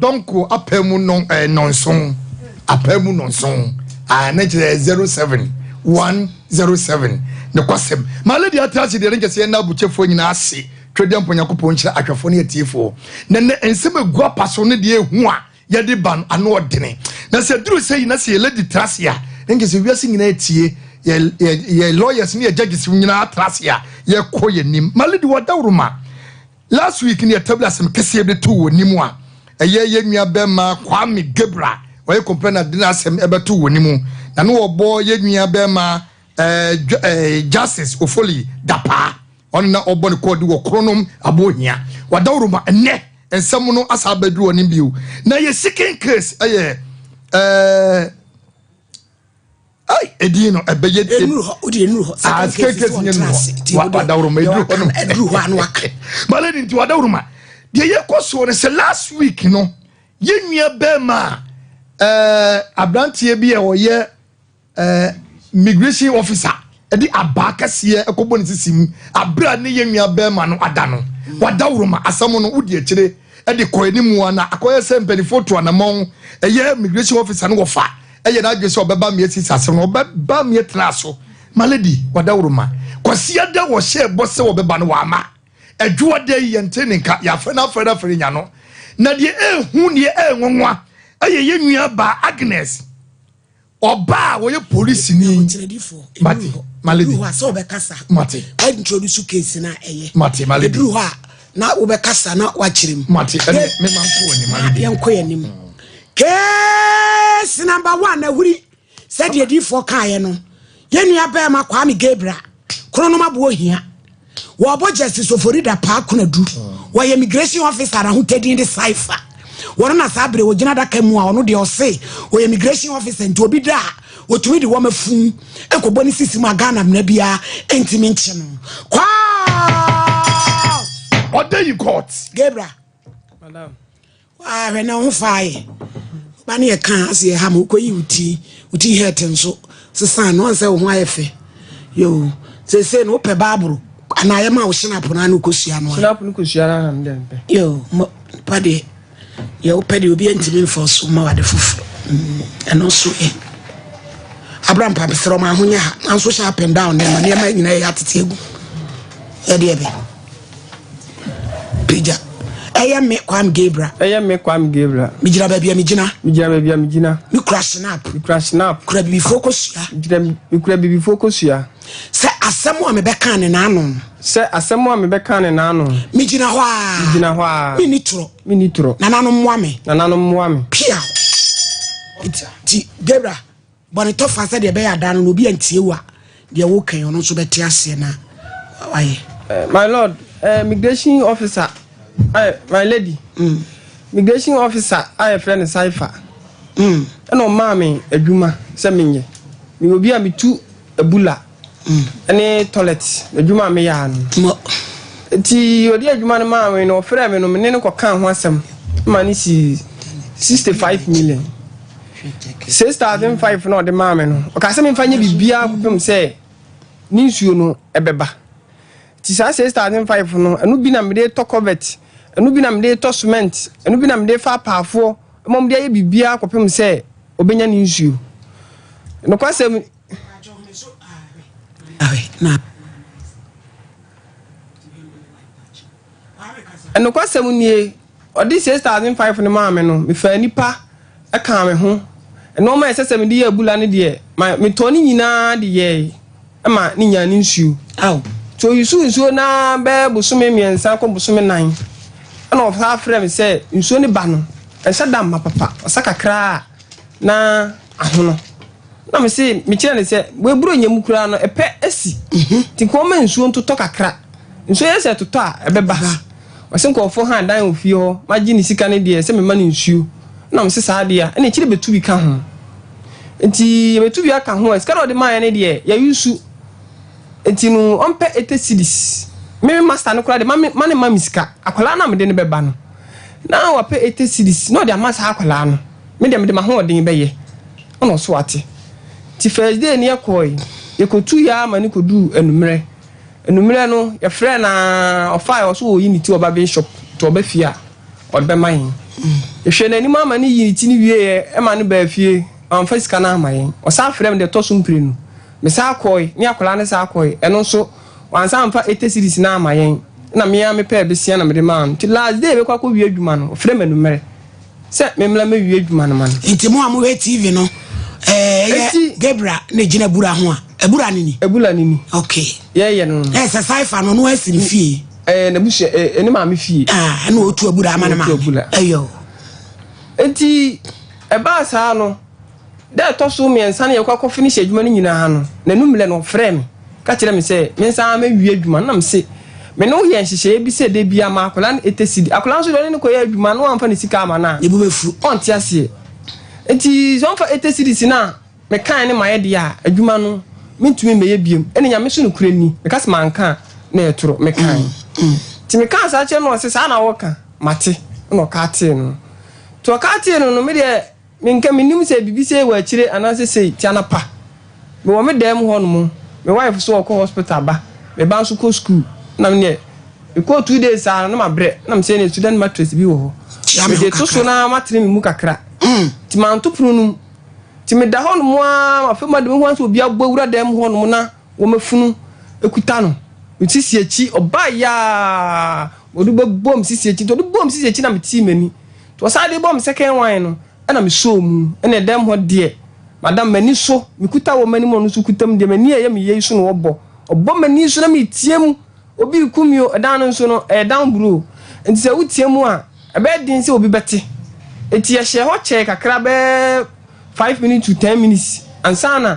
Dɔnko apaamu nɔn ɛɛ nɔnson, apaamu nɔnson, a ne kyerɛ 07107. Nokwasɛm, my lady ate ase deɛ ne kyɛ sɛ yɛn abukyɛfoɔ nyinaa ase twɛdeɛ mpo Nyankopɔn nhyira ahwɛfoɔ ne atiefoɔ. Na nɛ nsɛm egu apa so ne deɛ ehu a yɛde ba no ano ɔdene. Na sɛ duru sɛ yi na sɛ yɛ lady tra ase a, ne kyɛ sɛ wiase nyinaa tie yɛ yɛ yɛ lawyers ne yɛ judges nyinaa tra ase a yɛkɔ yɛ nim. My lady wɔ dawuruma. Last week ne yɛtabli asɛm kɛseɛ bi too wɔ nim a ɛyɛ yɛn nua bɛrima Kwame Gabriel ɔyɛ complainer de n'asɛm ɛbɛto wɔ nim na ne wɔbɔ yɛn nua bɛrima ɛɛ ɛɛ Justice Ofoli Dapaa ɔno na ɔbɔ ne kɔɔdi wɔ Kronom Abohia wadawuruma ɛnɛ nsɛm no asa abɛduru wɔ nim bio na yɛ second case ɛyɛ ɛɛ. Ai, edin no ɛbɛyɛ. Enuru hɔ, o de enuru hɔ. Ah, second case nyɛ nuru hɔ. Wadawuruma eduru hɔ no. Eduru hɔ ano aka. Maledi nti wadawuruma. Deɛ yɛ kɔ soɔ no sɛ last week no yɛ nua bɛrima a ɛɛ aberanteɛ bi a ɔyɛ ɛɛ migration officer ɛde abaa kɛseɛ ɛkɔbɔ ne sisi mu abere a ne yɛ nua bɛrima no ada no. Wadawuruma asɛm no wodi akyire ɛde kɔ anim a na akɔyɛ sɛ mpanimfoɔ to anamɔn ɛyɛ migration officer no wɔfa ɛyɛ n'adwene sɛ ɔbɛba mmea sisi asɛm no ɔbɛba mmea tena so. Malady wadawuruma kwasia da wɔhyɛ bɔ sɛ wɔbɛba no wama adwoa da yi yɛnte ne nka yɛafrɛ no afrɛ no afrɛ nya no na deɛ ɛɛhu deɛ ɛɛnwanwa ɛyɛ yɛn nua baa Agnes ɔbaa a wɔyɛ polisini. Mate, malady. Hɔ a sɛ wobɛkasa. Mate. Introduce case na ɛyɛ. Mate, malady. Ɛduru hɔ a na wobɛkasa na wakyerɛ mu. Mate, ɛne mema nkɔ anim malady. Yɛnkɔ yɛn anim. Case number 1 ahuri sɛdeɛ diifoɔ kaeɛ no yɛn nua bɛrima Kwame Gabriel Kronom aboɔ hia wɔbɔ Justice Ofori Dapaa Konadu wɔyɛ immigration officer ahotadin de Cypher wɔn na saa bere wɔgyina adaka mu a ɔno deɛ ɔse ɔyɛ immigration officer nti obi da a wɔtumi de wɔn afun ɛkɔbɔ ne sisi mu a Ghana mmara biara ntumi nkye no. Kwaa ɔda yi court. Gabriel. Madam. Wahwɛ na ho fa yɛ ba ne yɛ kan ase yɛ ha ma wokɔyi wo ti wo ti hɛt nso sesan no ɔnsɛ wo ho ayɛ fɛ yo seesei no wopɛ baaboro anaa yɛma wo hyinapo no ano kɔsua no a Hyinapo no kɔsua no ana mede mpɛ. Yo mo pa deɛ yɛ wopɛ deɛ obi antumi mfa so ma wade foforɔ ɛno nso ɛ abrampa mesrɛ ɔma ahonyɛ ha nanso hyɛ up and down nneɛma nneɛma nyinaa yɛ atete agu ɛdeɛ bɛ pagya ɛyɛ me Kwame Gabriel. Ɛyɛ me Kwame Gabriel. Megyina baabi a megyina. Megyina baabi a megyina. Mekura snap. Mekura snap. Kura bibifoɔ kɔsua. Gyina mekura bibifoɔ kɔsua. Sɛ asɛm a mebɛka ne n'ano. Sɛ asɛm a mebɛka ne n'ano. Megyina hɔ a. Megyina hɔ a. Menni torɔ. Menni torɔ. Nananom mmoa me. Nananom mmoa me. Pia. Nti Gabriel bɔne tɔfa sɛdeɛ ɛbɛyɛ ada no na obi antie wo a deɛ woka yi ɔno nso bɛte aseɛ na wayɛ. My lord, migration officer, my lady, migration officer a yɛfrɛ no Cypher ɛna ɔmaa me adwuma sɛ menyɛ. Meyɛ obi a metu abula ne toilet adwuma a meyɛ ano. Nti ɔde adwuma no maa me no ɔfrɛ me no me ne no kɔkaa ho asɛm ma ne si 65 million. 6,500 na ɔde maa me no ɔka sɛ memfa nyɛ biribiara kɔpem sɛ ne nsuo no ɛbɛba. Nti saa 6,500 no ɛno bi na mede tɔ covert, ɛno bi na mede tɔ cement, ɛno bi na mede fa apaafoɔ ma ɔmde ayɛ biribiara kɔpem sɛ ɔbɛnya ne nsuo. Nokwasɛm Nokwasɛm nie, ɔde 6,500 no maa me no, mefaa nnipa kaa me ho. Nneɛma a ɛsɛ sɛ mede yɛ abula no deɛ, ma metɔɔ ne nyinaa de yɛe ma ne nyaa ne nsuo. Nti ɔyusuu nsuo no ara bɛyɛ bosome 3 kɔ bosome 4 ɛna ɔsan frɛɛ me sɛ nsuo no ba no, ɛnhyɛ da mma papa, ɔsa kakra a na ahono. Na me se mekyerɛ no sɛ waburo nya mu koraa no ɛpɛ asi nti nka ɔma nsuo ntotɔ kakra nsuo yɛ sɛ ɛtotɔ a ɛbɛba ɔse nkurɔfoɔ ha dan wɔ fie hɔ magye ne sika no deɛ sɛ mema no nsuo na me se saa deɛ a ɛna akyire bɛtu bi ka ho nti yɛbɛtu bi aka ho a sika na ɔde maayɛ no deɛ yɛyusu nti no ɔmpɛ 80 cedis me master no koraa de ma ne ma me sika akwadaa no a mede no bɛba no na wapɛ 80 cedis na ɔde ama saa akwadaa no me deɛ mede m'ahoɔden bɛyɛ ɛna ɔso ate. Nti first day no yɛkɔe, yɛkɔtuu yɛ ara ma no kɔduu anummerɛ. Anummerɛ no yɛfrɛɛ no ara, ɔfaeɛ ɔso ɔreyi ne ti wɔ barbing shop nti ɔba fie a ɔde bɛma yɛn. Yɛhwɛɛ n'anim ama no yii ne ti no wieeɛ ma no baa fie, wamfa sika no amma yɛn. Ɔsan frɛɛ me deɛ ɛtɔ so mprenu. Mesan kɔe, ne akwadaa no san kɔe, ɛno nso wansan amfa 80 cedis no amma yɛn. Ɛna me ara mepɛɛ besia na mede maa no. Nti last day yɛbɛkɔ akɔwie adwuma no, ɔfrɛɛ me anwummerɛ sɛ memmra mmɛwie adwuma no ma no. Nti mo a mohwɛ TV no, ɛyɛ Enti- Gabriel na egyina abura ho a, abura no ni? Abura no ni. Okay. Yɛyɛ no no. Ɛyɛ sɛ Saifa no, ɔno asi ne fie. Ɛyɛ n'abusua, ɛ, ne maame fie. Ah, ɛna ɔtu abura ama ne Ɔtu maame. abura. Ɛyɛ o. Enti ɛbaa saa no, da a ɛtɔ so mmiɛnsa no yɛkɔ akɔ finish adwuma no nyinaa no, n'anummerɛ no ɔfrɛɛ me ka kyerɛɛ me sɛ mensan mɛwie adwuma no. Na mese, me ne wo yɛ nhyehyɛeɛ bi sɛ da biara ma akwadaa no 80 cedi. Akwadaa nso deɛ ɔne no kɔyɛ adwuma na wamfa ne sika ama no a, Ne bo bɛfu. ɔnte aseɛ. Enti sɛ ɔmfa 80 cedis no a mekae ne mayɛ deɛ a, adwuma no mentumi mmɛyɛ biom. Ɛne Nyame so nokorɛ ni, meka sɛ manka a, na ɛyɛ toro, mekae. Nti mekaa saa kyerɛ no na ɔse, saa na woka? Mate. Ɛna ɔka tee no. Nti ɔka tee no no, me deɛ menka, mennim sɛ biribi sei wɔ akyire anaasɛ sei. Nti anapa, mewɔ me dan mu hɔ nom, me wife nso ɔkɔ hospital ba, me ba nso kɔ school, ɛna me deɛ mekɔɔ 2 days saa no na mabrɛ, ɛna mesɛ ɛneɛ student mattress bi wɔ hɔ, Kyia me ho mede to so kakra. na matene me mu kakra. Nti manto pono no mu. Nti meda hɔ nom ara, afei made me ho asɛ obi abɔ awura dan mu hɔ nom na wɔmafunu kuta no. Me sisi akyi, ɔbaa yaa, ɔde bɛbɔ me sisi akyi, nti ɔde bɔɔ me sisi akyi na metee m'ani. Nti ɔsan de bɔɔ me second one no, ɛna mesɔɔ mu. Ɛna ɛdan mu hɔ deɛ, madam m'ani so, mekuta wɔ m'anim, ɔno nso kuta mu deɛ, m'ani a ɛyɛ me yei so na ɔbɔ. Ɔbɔ m'ani so na metia mu, obi reku me o, ɛdan no nso no, ɛyɛ dan buro. Nti sɛ wotia mu a, ɛbɛyɛ den sɛ obi bɛte. Nti yɛhyɛɛ hɔ kyɛɛ kakra bɛyɛ 5 minutes to 10 minutes ansa na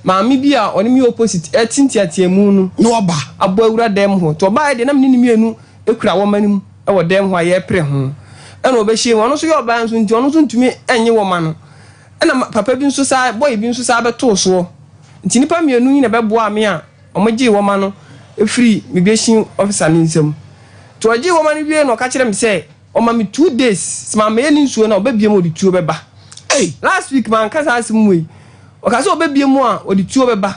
maame bi a ɔne me opposite ɛte nteateamu no Na ɔba. abɔ awura dan mu hɔ. Nti ɔbaeɛ deɛ na me ne no mmienu kura wɔma no mu wɔ dan mu hɔ a yɛrepere ho. Ɛna ɔbɛhyia mu. Ɔno nso yɛ ɔbaa nso nti ɔno nso ntumi nnye wɔma no. Ɛna papa bi nso saa, boy bi nso saa bɛtoo soɔ. Nti nnipa mmienu yi na ɛbɛboaa me a wɔgyee wɔma no firii migration officer no nsam. Nti ɔgyee wɔma no wieeɛ na ɔka kyerɛɛ me sɛ ɔma me 2 days, sɛ mammɛyɛ ne nsuo no a ɔbɛbie mu a ɔde tuo bɛba. Ei! Last week manka saa asɛm wei. Ɔka sɛ ɔbɛbie mu a ɔde tuo bɛba.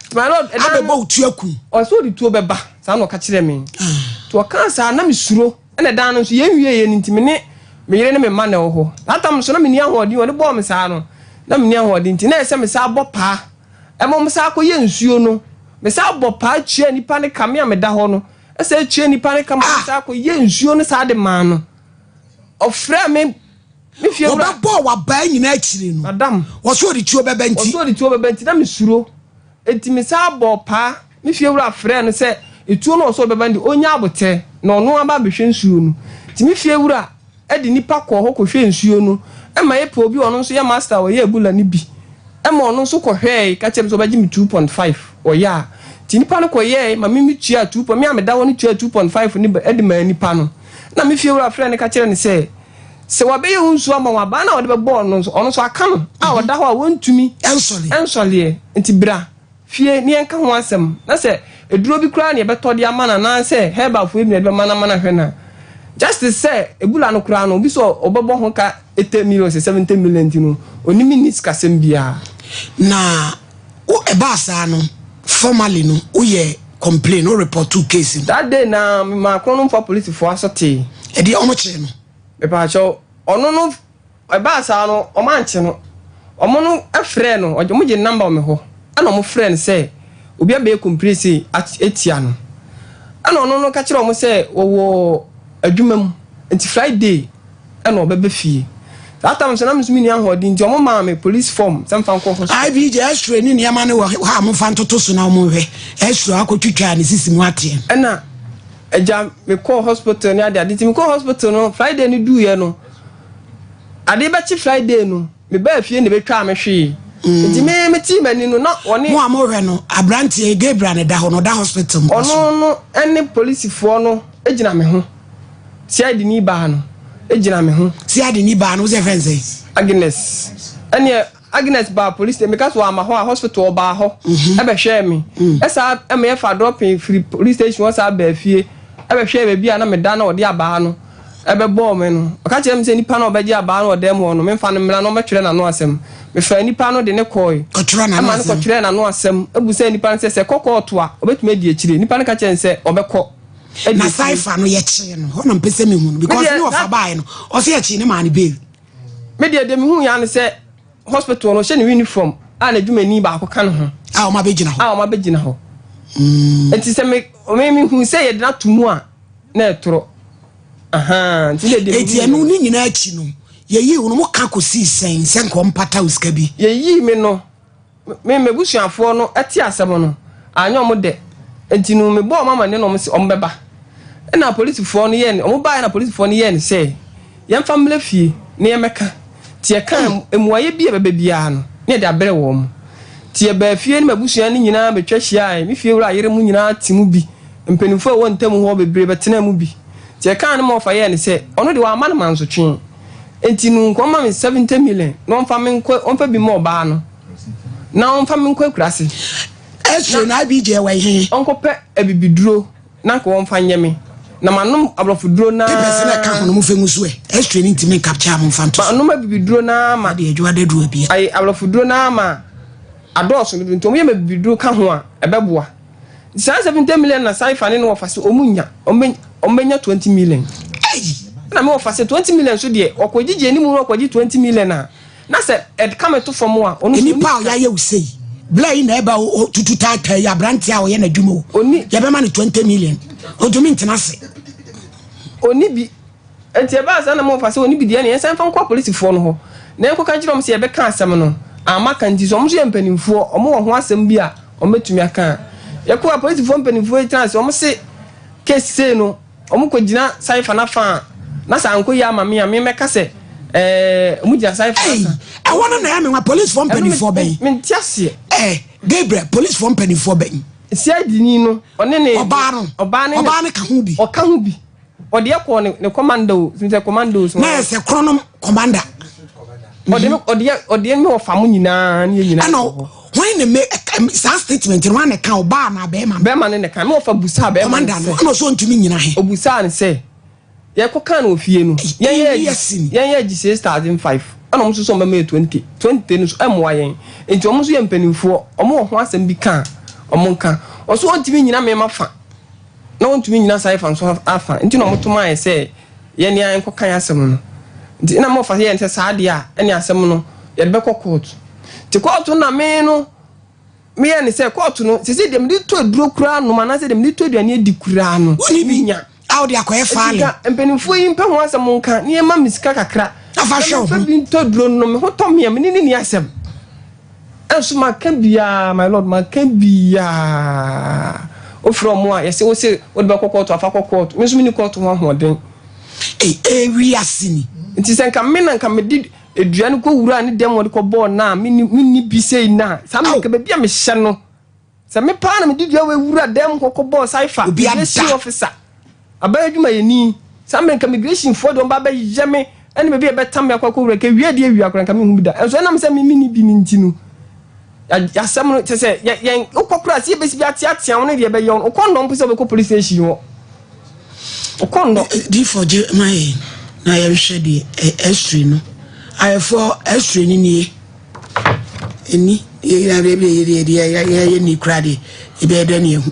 Nti my lord, ɛda Abɛbɔ no wo tuo akum. ɔsɛ ɔde tuo bɛba. Saa na ɔka kyerɛɛ me. Nti ɔkaa saa na mesuro. Ɛna dan no nso yɛnwieeɛ no nti me ne me yere ne me mma na ɛwɔ hɔ. That time nso na menni ahoɔden, ɔde bɔɔ me saa no na menni ahoɔden nti na ɛsɛ sɛ mesan bɔ paa ɛma wɔsan kɔyɛ nsuo no. Mesan bɔ paa tua nnipa no ka, me a meda hɔ no, ɛsɛ tua nnipa no ka ma mesan kɔyɛ nsuo no saa de maa no. Ɔfrɛɛ me, me fie wura. Wɔbɛbɔɔ w'abaa nyinaa akyire no. Madam. Wɔsɛ ɔde tuo bɛba nti. Wɔsɛ ɔde tuo bɛba nti na mesuro. Enti mesan bɔɔ paa. Me fie wura frɛɛ no sɛ etuo no a ɔsɛ ɔde bɛba no deɛ ɔnnya aboterɛ na ɔno aba abɛhwɛ nsuo no. Nti me fie wura de nnipa kɔɔ hɔ kɔhwɛɛ nsuo no ma yɛpɛɛ obi a ɔno nso yɛ master a ɔyɛ abula no bi ma ɔno nso kɔhwɛɛe ka kyerɛɛ me sɛ ɔbɛgye me 2.5 ɔyɛ a. Nti nnipa no kɔyɛɛe ma me metuaa two point, me a meda hɔ no tuaa 2.5 no de maa nnipa no. Ɛna me fie wura frɛɛ no ka kyerɛɛ no sɛ, sɛ wabɛyɛ wo nsuo ama wo a, abaa no a wɔde bɛbɔɔ no nso, ɔno nso aka no a ɔda hɔ a wɔntumi nsɔleɛ. Nti bra fie na yɛnka ho asɛm, na sɛ aduro bi koraa na yɛbɛtɔ de ama no anaasɛ herbalfoɔ bi na yɛde bɛma no ama no ahwɛ no a. Justice sɛ Ebola no koraa no, obi sɛ ɔbɛbɔ ho ka 80 million sɛ 70 million nti no, ɔnim nni sikasɛm biara. Na wo ɛbaa saa no, formally no, woyɛ complain, wo reportoo case no? That day na memaa Kronomfoɔ apolisifoɔ aso tee. Ɛdeɛ wɔn kyee no? Mepaakyɛw, ɔno no Ɛbaa saa no, wɔankye no. Wɔn no frɛɛ no, wɔgyee ne number wɔ me hɔ, ɛna wɔfrɛɛ no sɛ obi abɛyɛ complain atia no. Ɛna ɔno no ka kyerɛɛ wɔn sɛ wɔwɔ adwuma mu, nti Friday ɛna ɔbɛba fie. Saa tam nso na me nso menni ahoɔden nti wɔn maa me police form sɛ mfa nkɔ hospital. IBJ, X-ray ne nneɛma no wɔ hɔ a momfa ntoto so na wɔnhwɛ. X-ray akɔtwitwa ne sisi mu ateɛ. Ɛna agya mekɔɔ hospital ne adeade nti mekɔɔ hospital no Friday no duiɛ no, Ade bɛkye Friday no, mebaa fie na ebetwaa me hwee. Nti me metee m'ani no, na ɔne. Mo a mohwɛ no, aberanteɛ yi, Gabriel na ɛda hɔ no, ɔda hospital mpa so. Ɔno no ne polisifoɔ no gyina me ho. CID ni baa no gyina me ho. CID ni baa no, wo sɛ yɛfrɛ no sɛn? Agnes. Ɛneɛ Agnes baa police station, meka sɛ wamma hɔ a, hospital ɔbaa hɔ bɛhwɛɛ me. Ɛsaa ɛma yɛfaa dropping firi police station hɔ saa baa fie bɛhwɛɛ baabi a na meda na ɔde abaa no bɛbɔɔ me no. Ɔka kyerɛɛ me sɛ nipa no a ɔbɛgye abaa no wɔ dan mu hɔ no, memfa no mmra na ɔmmɛtwerɛ n'ano asɛm. Mefaa nipa no de no kɔe Kɔtwerɛ n'ano ma no asɛm. kɔtwerɛɛ n'ano asɛm, busaa nipa no sɛ, sɛ ɛkɔ kɔɔto a, ɔbɛtumi adi akyire. Nipa no ka kyerɛɛ no sɛ ɔbɛkɔ. Na Cypher no yɛkyee no hɔ na mpɛ sɛ mehu no because ne wɔfa baeɛ no ɔsɛ yɛkyee ne maa no bail. Me deɛ deɛ mehu ya ne sɛ hospital no ɔhyɛ ne uniform a n'adwumani baako ka ne ho. A wɔn abɛgyina hɔ. A wɔn abɛgyina hɔ. Nti sɛ me me mehu sɛ yɛde no ato mu a na ɛtorɔ. Ahaa nti deɛ deɛ Eti ɛno ne nyinaa akyi no yɛyii wo no mo ka kɔsii sɛn sɛ nka ɔmpata wo sika bi. Yɛyii me no Me m'abusuafoɔ no te asɛm no, anyɛ wɔn dɛ. Enti no, mebɔɔ wɔn amanneɛ na wɔse wɔbɛba. Ɛnna apolisifoɔ no yɛɛ no, wɔbaeɛ na apolisifoɔ no yɛɛ no sɛ, yɛmfa mmra fie na yɛmmɛka. Nti yɛkaa mmuaeɛ bi a ɛbɛba biara no, na yɛde abrɛ wɔn. Nti yɛbaa fie no m'abusua no nyinaa bɛtwa hyiaeɛ, me fiewura yere mu nyinaa te mu bi, mpanimfoɔ a ɛwɔ ntam hɔ bebree bɛtenaa mu bi. Nti yɛkaa no ma wɔfa yɛɛ no sɛ, ɔno deɛ wamma no mansotwe. Enti no nka ɔmma me 70 million na ɔmfa me nkɔ ɔmfa bi mma ɔbaa no na ɔmfa me nkɔ akurase. Ɛsoro na IBJ wɔ he? Ɔnkɔpɛ abibiduro na nka wɔmfa nyɛ me na manom aborɔfo duro na. Papers na ɛka ho no mo fɛ ngu so ɛ. X-ray no ntumi nkapkya mo mfa nto so. Manom abibiduro na ama. Ɛde adwuma da duro abia. Ayi aborɔfo duro na ama adɔɔso dodo nti wɔn yɛ ma abibiduro ka ho a ɛbɛboa. Saa 70 million na Saifa ne no wɔfa se ɔmu nya, ɔmo bɛnya 20 million. Ɛna me wɔfa se 20 million so deɛ, ɔkɔgyegye anim na ɔkɔgye 20 million a, na sɛ ɛka me to fam a, ɔno nso Nipa a ɔyɛ wo sei, bla yi na ɛba o tutu taataa yi, aberanteɛ a ɔyɛ n'adwuma o, yɛbɛma no 20 million, ɔntumi ntena ase. Ɔni bi. Enti ɛbaa saa na ma wɔfa sɛ wɔn bi deɛ, ɛnneɛ yɛnsan mfa nkɔ apolisifoɔ no hɔ, na yɛnkɔka nkyerɛ wɔn sɛ yɛbɛka asɛm no. Amma ka nti, sɛ wɔn nso yɛ mpanimfoɔ, wɔwɔ ho asɛm bi a wɔbɛtumi aka a. Yɛkɔɔ apolisifoɔ mpanimfoɔ yi tenaa ase, wɔse case sei no, wɔkɔgyina Cypher no afa a, na sɛ ankɔ yie ama me a, me mɛka sɛ ɛɛ wɔgyina Cypher no afa. Ɛhɔ no na ɛyɛ me nwa, polisifoɔ mpanimfoɔ bɛn? Mente aseɛ. Ɛɛ Gabriel, polisifoɔ mpanimfoɔ bɛn? CID ni no, ɔne ne. Ɔbaa no. Ɔbaa ne. Ɔbaa no ka ho bi. Ɔka ho bi. Ɔde ɛkɔɔ ne ne commander o, sɛ commander o. Na yɛ sɛ kronom commander. Ɔde me ɔde ɔde me ɔfa mo nyinaa ne yɛ nyinaa. Ɛna wɔn na me saa statement no wɔn na ɛka ɔbaa na bɛrima no. Bɛrima no na ɛka me ɔfa busaa bɛrima no sɛ. Commander no ɛna ɔsɛ ɔntumi nyina he. Obusaa no sɛ yɛkɔ kan wɔ fie no yɛn yɛ yɛn yɛ gye 6,500 ɛna wɔn nso sɛ wɔn bɛma yɛ 20 20 no so ɛmoa yɛn nti wɔn nso yɛ mpanimfoɔ wɔn wɔ ho asɛm bi ka a wɔn nka ɔso ɔntumi nyina mɛma fa. na wɔntumi nnyina Saifa nso afa nti na wɔto maa yɛ sɛ yɛne ara nkɔkan asɛm no. Nti na mofa yɛn sɛ saa deɛ a ɛne asɛm no yɛde bɛkɔ kɔɔto. Nti kɔɔto no na me no meyɛ ne sɛ kɔɔto no sɛsɛ deɛ mede tɔ aduro koraa nom anaasɛ deɛ mede tɔ aduane adi koraa no Wonni bi menya. a wode akɔyɛ Nti filing. nka mpanimfoɔ yi mpɛ ho asɛm nka na yɛma me sika kakra Na fa na hwɛ wo memfa ho. bi ntɔ aduro no nom, me ho tɔ me a me ne no nni asɛm. Nso maka biaa my lord maka biaa wofrɛ ɔmo a yɛse wose wode bɛkɔ kɔɔto afa kɔ kɔɔto me nso menni kɔɔto ho ahoɔden. Ei ee wiase ni. Nti sɛ nka me na nka mede dua no kɔ wuraa ne dɛm wɔde kɔ bɔɔ no a menni menni bi sei no a saa me nka baabi a mehyɛ no. Sɛ me paa na mede dua wei wura dan mu hɔ kɔbɔɔ Cypher, Obi ada. migration officer, aban adwumayɛni, saa mmerɛ nka migration foɔ deɛ wɔn ba bɛyɛ me ɛne baabi a yɛbɛtam me akɔ akɔwura, nka awia deɛ awia koraa nka menhu bi da. Nso ɛnam sɛ me menni bi no nti no, yɛasɛm no kyɛ sɛ yɛ yɛn wokɔ koraa sɛ yɛbɛsi bi ateatea wo ne deɛ ɛbɛyɛ wo no, wokɔ nnɔ mpo sɛ wobɛkɔ police station hɔ. Wokɔ nnɔ. Difoɔ gye ma yɛn na yɛnhwɛ deɛ x-ray no. Ayɛfoɔ x-ray no nie. Ɛni yɛyɛ deɛ yɛyɛ deɛ yɛyɛ ni koraa deɛ ɛbɛyɛ dɛ ne yɛhu.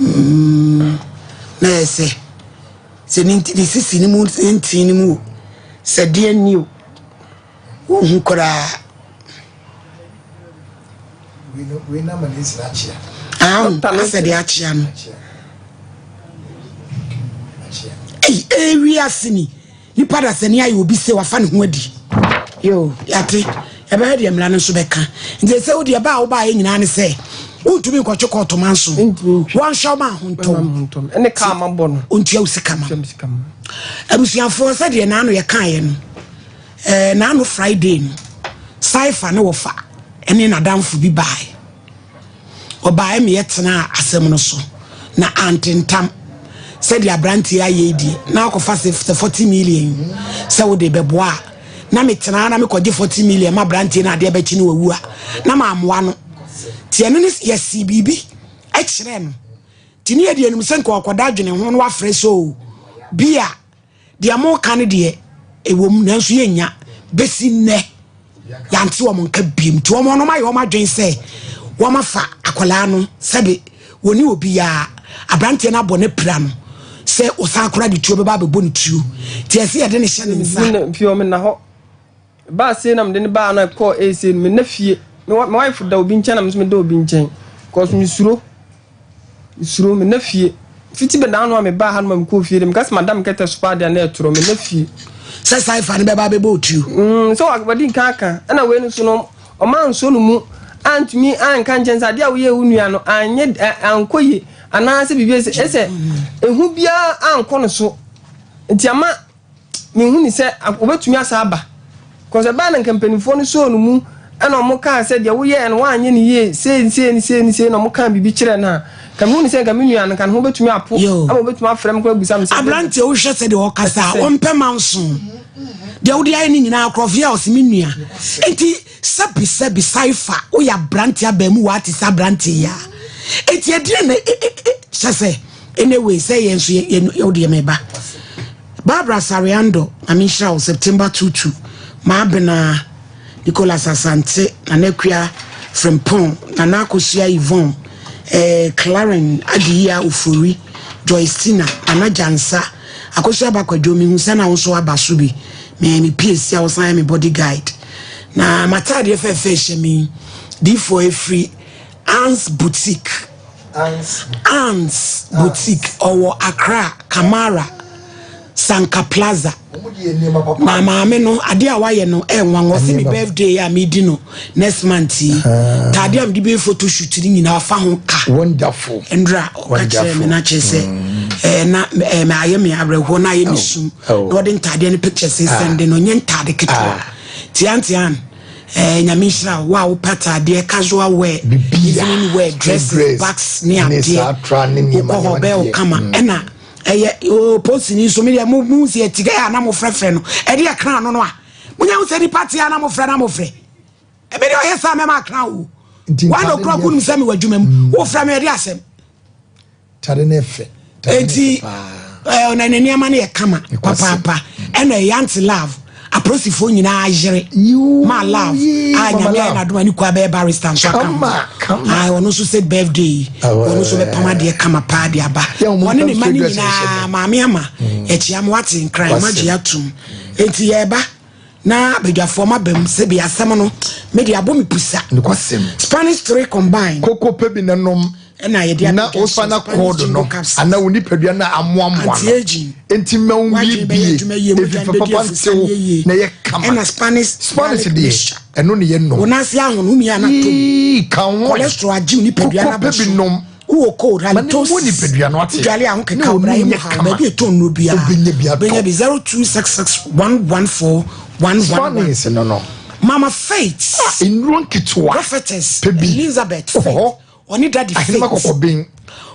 Mm, na yɛ sɛ sɛ ne nti ne sisi ne mu ne ntin ne mu o sɛ deɛ ni o wohu koraa. Ahu asɛ deɛ akyea no. Ei, ewi ase ni. Nipa dasani ayɛ obi sɛ wafa ne ho adi. Yo, yɛate. Yɛbɛhwɛ deɛ mmara no nso bɛka. Nti sɛ wo deɛ ba a wobaeɛ nyinaa ne sɛ wontumi nkɔtwe kɔɔto manso. Wɔnhwɛ wo ma ahontɔ. Ɛne kaa ma bɔ no. Ɔntua wo sika ma. Abusuafoɔ sɛdeɛ naano yɛkaeɛ no, eh, naano Friday no, Saifa ne wɔfa ɛne n'adamfo bi baeɛ. Ɔbaeɛ ma yɛtenaa asɛm no so, na antentam. Sɛdeɛ aberanteɛ ayɛ yi deɛ, na akɔfa sɛ sɛ 40 million sɛ wode bɛboa a, na metenaa na mekɔgye 40 million ma aberanteɛ no adeɛ bɛkye no wawu a, na mammoa no. Nti ɛno ne yɛsee biribi kyerɛɛ no. Nti ne yɛde anim sɛ nka ɔkɔda adwene ho na wafrɛ sɛ o, bi a Deɛ moka no deɛ ɛwom nanso yɛnnya bɛsi nnɛ yɛante wɔn nka biem nti wɔn nom ayɛ wɔn adwene sɛ Wɔafa akwadaa no sɛbe wɔne obiara, aberanteɛ no abɔ no apira no sɛ ɔsan koraa de tuo bɛba abɛbɔ ne tuo. Nti ɛsɛ yɛde no hyɛ ne nsa. Fie hɔ menna hɔ. Baa sei na mede no baa na ɛkɔɔ ɛsei no menna fie. Me wife da obi nkyɛn na me nso meda obi nkyɛn. Cause mesuro. Mesuro, menna fie. Fiti bɛ daano a mebaa ha no ma mekɔɔ fie de, meka sɛ madam kɛtɛ so paa deɛ na ɛtorɔ, menna fie. Sɛ Saifa no bɛba abɛbɔ wo tuo. Mm, sɛ wadi nka aka. Ɛna wei no so no, ɔma nsuo no mu antumi anka nkyɛn sɛ adeɛ a woyɛ wo nua no anyɛ ankɔ yie anaasɛ biribi ɛsɛ ɛsɛ ehu biara ankɔ no so nti ama mehu ne sɛ wɔbɛtumi asa aba kɔsɛ ɛbaa na nka mpanimfoɔ no sɔɔ no mu ɛna wɔn kaa sɛ deɛ woyɛɛ no woanyɛ no yie sei sei ne sei ne sei na wɔn kaa biribi kyerɛ no a nka mehu ne sɛ nka me nua no nka ne ho bɛtumi apo ama wɔbɛtumi afrɛ me koraa abisa me sɛ aberanteɛ wohwɛ sɛ deɛ ɔkasa a ɔmpɛ manso deɛ wode ayɛ no nyinaa korɔfeɛ a ɔse me nua nti sɛbi sɛbi saifa woyɛ aberanteɛ abaamuwaa te sɛ aberanteɛ yi a enti ɛdeɛ na hyɛ sɛ Anyway, sɛ yɛn nso yɛ yɛ wodeɛ meba. Barbara Sariando, Nyame nhyira wo, September 22, Maabena, Nicholas Asante, Nana Akua Frimpong, Nana Akosua Yvonne, eh, Claren Adiyia Ofori, Joyce Tina, Nana Gyansa, Akosua Bakwadwo, mehu sɛ na wo nso aba so bi. Me me PAC a wosan yɛ me body guide. Na m'ataadeɛ fɛfɛ hyɛ me difoɔ efiri Anne's Boutique. Anne's Boutique ɔwɔ Accra Kamara Sanka Plaza. Na maame no adeɛ a wayɛ no ɛnwanwa ɔsi mi birthday a mi di no next month yi taade a mi de bɛ photo shoot ni nyinaa ɔfa ho ka. Wonderful. Ndra ɔka kyerɛ mi na kyerɛ sɛ ɛɛ na ɛɛ mɛ ayɛ mi awerɛhoɔ na ayɛ mi sum na ɔde ntaadeɛ no pictures sɛnde no nyɛ ntaade ketewa tiantian. Eh, nyame nhyira wo a wopɛ ataadeɛ casual wear evening wear dresses bags ne adeɛ wokɔ hɔ bɛyɛ wo kama mm. ɛna ɛyɛ oh, posini nso medeɛ mo mu sɛ ɛti kɛ a na mofrɛfrɛ no ɛde ɛkra no no a monya wo sɛ nipa te a na mofrɛ na mofrɛ ɛbi deɛ ɔyɛ saa mɛma akra wo wana okura ko nim sɛ mewɔ adwuma mu mm. wofrɛ me ɛde asɛm Tade no yɛ fɛ. Enti ɔna ne nneɛma no yɛ kama papaapa ɛna ɛyɛ ante love apolisifoɔ nyinaa yere ma love a nyame ayɛ n'adom a ne kua bɛyɛ barrister nso aka ho ɔno nso sɛ birthday yi ɔno nso bɛpam adeɛ kama paa de aba ɔne ne ma no nyinaa maame ama yɛkyea mo ate nkran magye atom enti yɛba na badwafoɔ ma bam sɛbi asɛm no mede abɔ me pusa. Nokwasɛm. Spanish three combined. Koko pɛ bi na nom. Ɛna yɛde na wofa na kɔɔdo no anaa wo nipadua no amoamoa no nti mma wo mmiebie efi papa ntew na ɛyɛ kama. Ɛna Spanish Spanish deɛ ɛno ne yɛ nom. Wɔn ase ahono wumia na tom. Ka ho cholesterol agye wo nipadua no abɔ so. Koko pɛ bi nom. Wowɔ cold, halitosis, wodwale a ho keka wo bra yɛ mu haw, baabi ɛtɔ nnuro biara, wobɛnya bi 0266 114 111. Spanish no no. Mama Faith. Ah, nnuro nketewa. Prophetess Elizabeth Faith. Ɔne Daddy Faith. Ahenema kɔkɔben.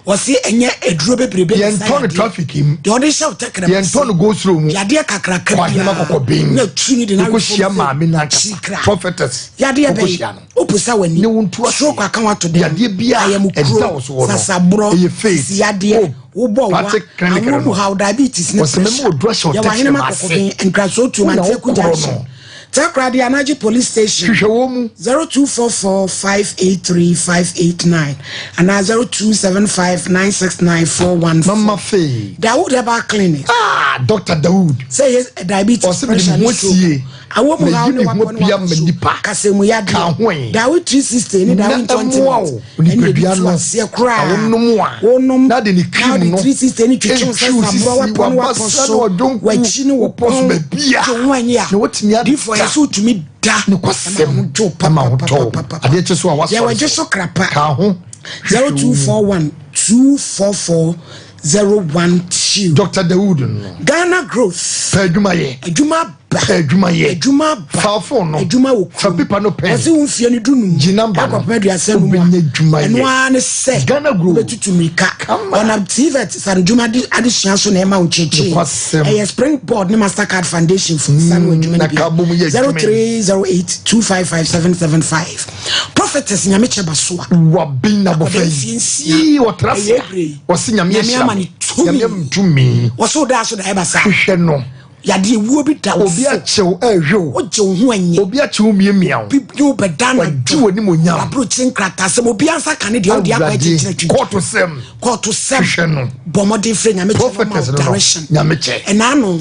Wɔsi ɛnyɛ aduro bebrebe na sa yadeɛ. Yɛntɔ no traffic mu. Deɛ ɔde hyɛ wo tɛkrɛma se. Yɛntɔ no go slow mu. Yadeɛ kakraka biara. Ahenema kɔkɔben. Na tu ne de na awefo mu sɛ kyikra. Prophetess. Yadeɛ bɛyi. Woposa w'ani, Ne wo nto aseɛ. stroke aka wo ato dɛm, Yadeɛ biara a ayamukuro, ɛda wo soɔ no, sasaborɔ, ɛyɛ faith, sisiyadeɛ, hope, wobɔ wa, practic clinic awoɔ no mu no. haw, diabetes ne Wɔsɛ mɛma pressure. oduro ahyɛ wo Yɛwɔ Ahenema tɛkyerɛma ase. Kɔkɔben, Nkrasoɔ Tuo, Wo na Manteaku wokorɔ Junction, no. Takoradi Anagye Police Station, Hwehwɛ wɔn mu. 0244 583 589 anaa 0275 969 414. Mama Faith. Dawood Herbal Clinic. Ah, Dr. Dawood. Sɛ ɛyɛ diabetes, Ɔsɛ mede pressure me ho ne stroke. asie. Awɔ mu haw Mayi ne me ho wabɔ ne apia wabɔ ma so nnipa. kasamu yadeɛ. Ka ho ɛ. Dawe 360 ne Na dawe ɛmmoa incontinent wo ɛne ebi nipadua tu no. aseɛ koraa. Na wonom a, Wonom na de ne na cream wode no 360 ne twitwi wo sɛ ɛtwi wo saborɔ sisi, wapɔ ne wapɔ w'abasa ne so w'adwonku, w'akyi ne wo wo pɔ so kɔn baabi a, gye wo ho anyi a na woatumi ada. difoɔ yɛ sɛ wotumi da Nokwasɛm, ɛma ho dwo ɛma ho tɔ wo. papapapapapa. Adeɛ kye so a woasɔre Yɛwɔ gye so. so krapa. Ka ho. Hwehwɛ wo mu. 0241 244 012. Dr. Dawood no. Ghana growth. Pɛ adwuma yɛ. Adwuma ba. Pɛ adwuma yɛ. Adwuma ba. Fa phone no. Adwuma wɔ kurom. Fa paper no pen. Wɔsi wo mfie no du num. Gye number no. Ɛkɔpem aduasa num a. Wobɛnya adwuma yɛ. Ɛno ara ne sɛ. Ghana growth. Wobɛtutu mmirika. Kama. Ɔnam TVET sanodwuma adesua so na ɛma wo nkyerɛkyerɛ. Nokwasɛm. Ɛyɛ Springboard ne Mastercard Foundation fo nsa no adwuma no na bi. ka bom yɛ adwuma yi. 0308 255 775. Prophetess Nyamekyɛ Basoa. Waben abɔfra Akwadaa mfie yi. nsia. Yii ɔtra Ɛyɛ se ebire yi. a. Ɔse Nyame Nyame ahyira ama me. ne tumi. Nyame ama me tumi. Wɔso daa so da ɛba saa. Hwehwɛ no. Yadeɛ wuo bi da wo Obi so. akyew ɛhwɛ wo. Wogye wo ho anyi. Obi akyew miamia wo. Bi ne wo bɛda Wagye w'animuonyam. Waburokyire nkratasɛm. Obi ansa ka ne deɛ wode akɔ Awurade akyinkyini atwintwa. kɔɔto sɛm. Kɔɔto sɛm. Hwehwɛ no. Bɔ mmɔden frɛ Nyame kyɛ na ɔma Prophetess wo no no. direction. Nyame kyɛ. Ɛna ano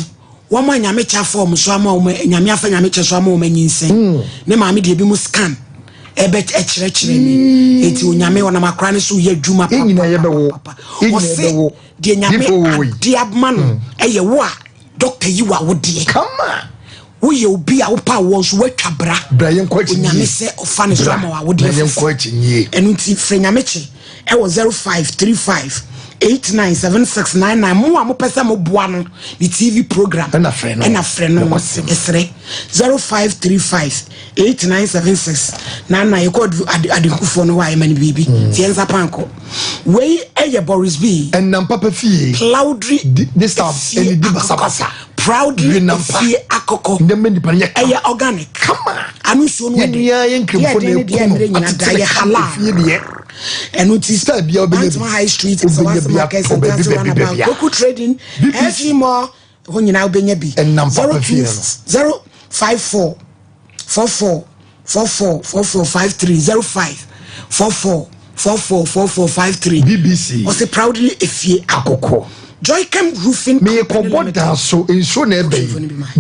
wɔn a Nyame kyɛ afa wɔn so ama wɔn Nyame afa Nyame kyɛ so ama wɔn anyinsɛn. Ne maame deɛ ebi mu scan ɛbɛ ɛkyerɛkyerɛ ni. Eti Onyame ɔnam akora ne so yɛ adwuma Yɛn nyinaa yɛbɛwo. papapapapa. Yɛn nyinaa Ɔse yɛbɛwo. deɛ Nyame Nipa wɔ yi. ade ama no ɛyɛ wo a dɔkta yi wa wo deɛ. Kama. Woyɛ obi a wopa wɔ nso woatwa bra. Bra yɛn kɔ akyi Onyame nie. sɛ ɔfa ne so Bra ama w'awodeɛ na yɛn foforɔ. kɔ akyi nie. Ɛno nti frɛ Nyame kye ɛwɔ 0535 897699 mo a mopɛ sɛ moboa no ne TV program Ɛna frɛ no. ɛna frɛ no Nokwasɛm. ɛsrɛ 0535 897699 yɛkɔ adenkufoɔ no hɔ a yɛma no biribi nti yɛnsa pankɔ. Wei ɛyɛ Boris B. Ɛnam papa fie. Proudly This time efie ɛnidi akɔkɔ. basabasa. Proudly Dwe nampa. efie akɔkɔ. Ndɛmɛ nipa no yɛ kama. Ɛyɛ organic. Kama. Ano nsuo no Yɛn ɛde. nua yɛn nkremfo Deɛ ɛde na ne deɛ ɛku no. mmerɛ nyinaa da Atetene yɛ kama halal. efie deɛ. Ɛno nti Star biara wobɛnya bi. Bantama High Street, Wobɛnya Sawase bi Market, atɔ baabi, Santase baabi, Roundabout, baabi a. Koku Trading, BBC. SG Mall, hɔ nyinaa wobɛnya bi. Ɛnam papa fie no. 054 44 44 44 53 05 44 44 44 53. BBC. Ɔsɛ proudly efie Akɔkɔ. Joycam Roofing Company Meekɔbɔ Limited. dan so nsuo na ɛbɛ yi.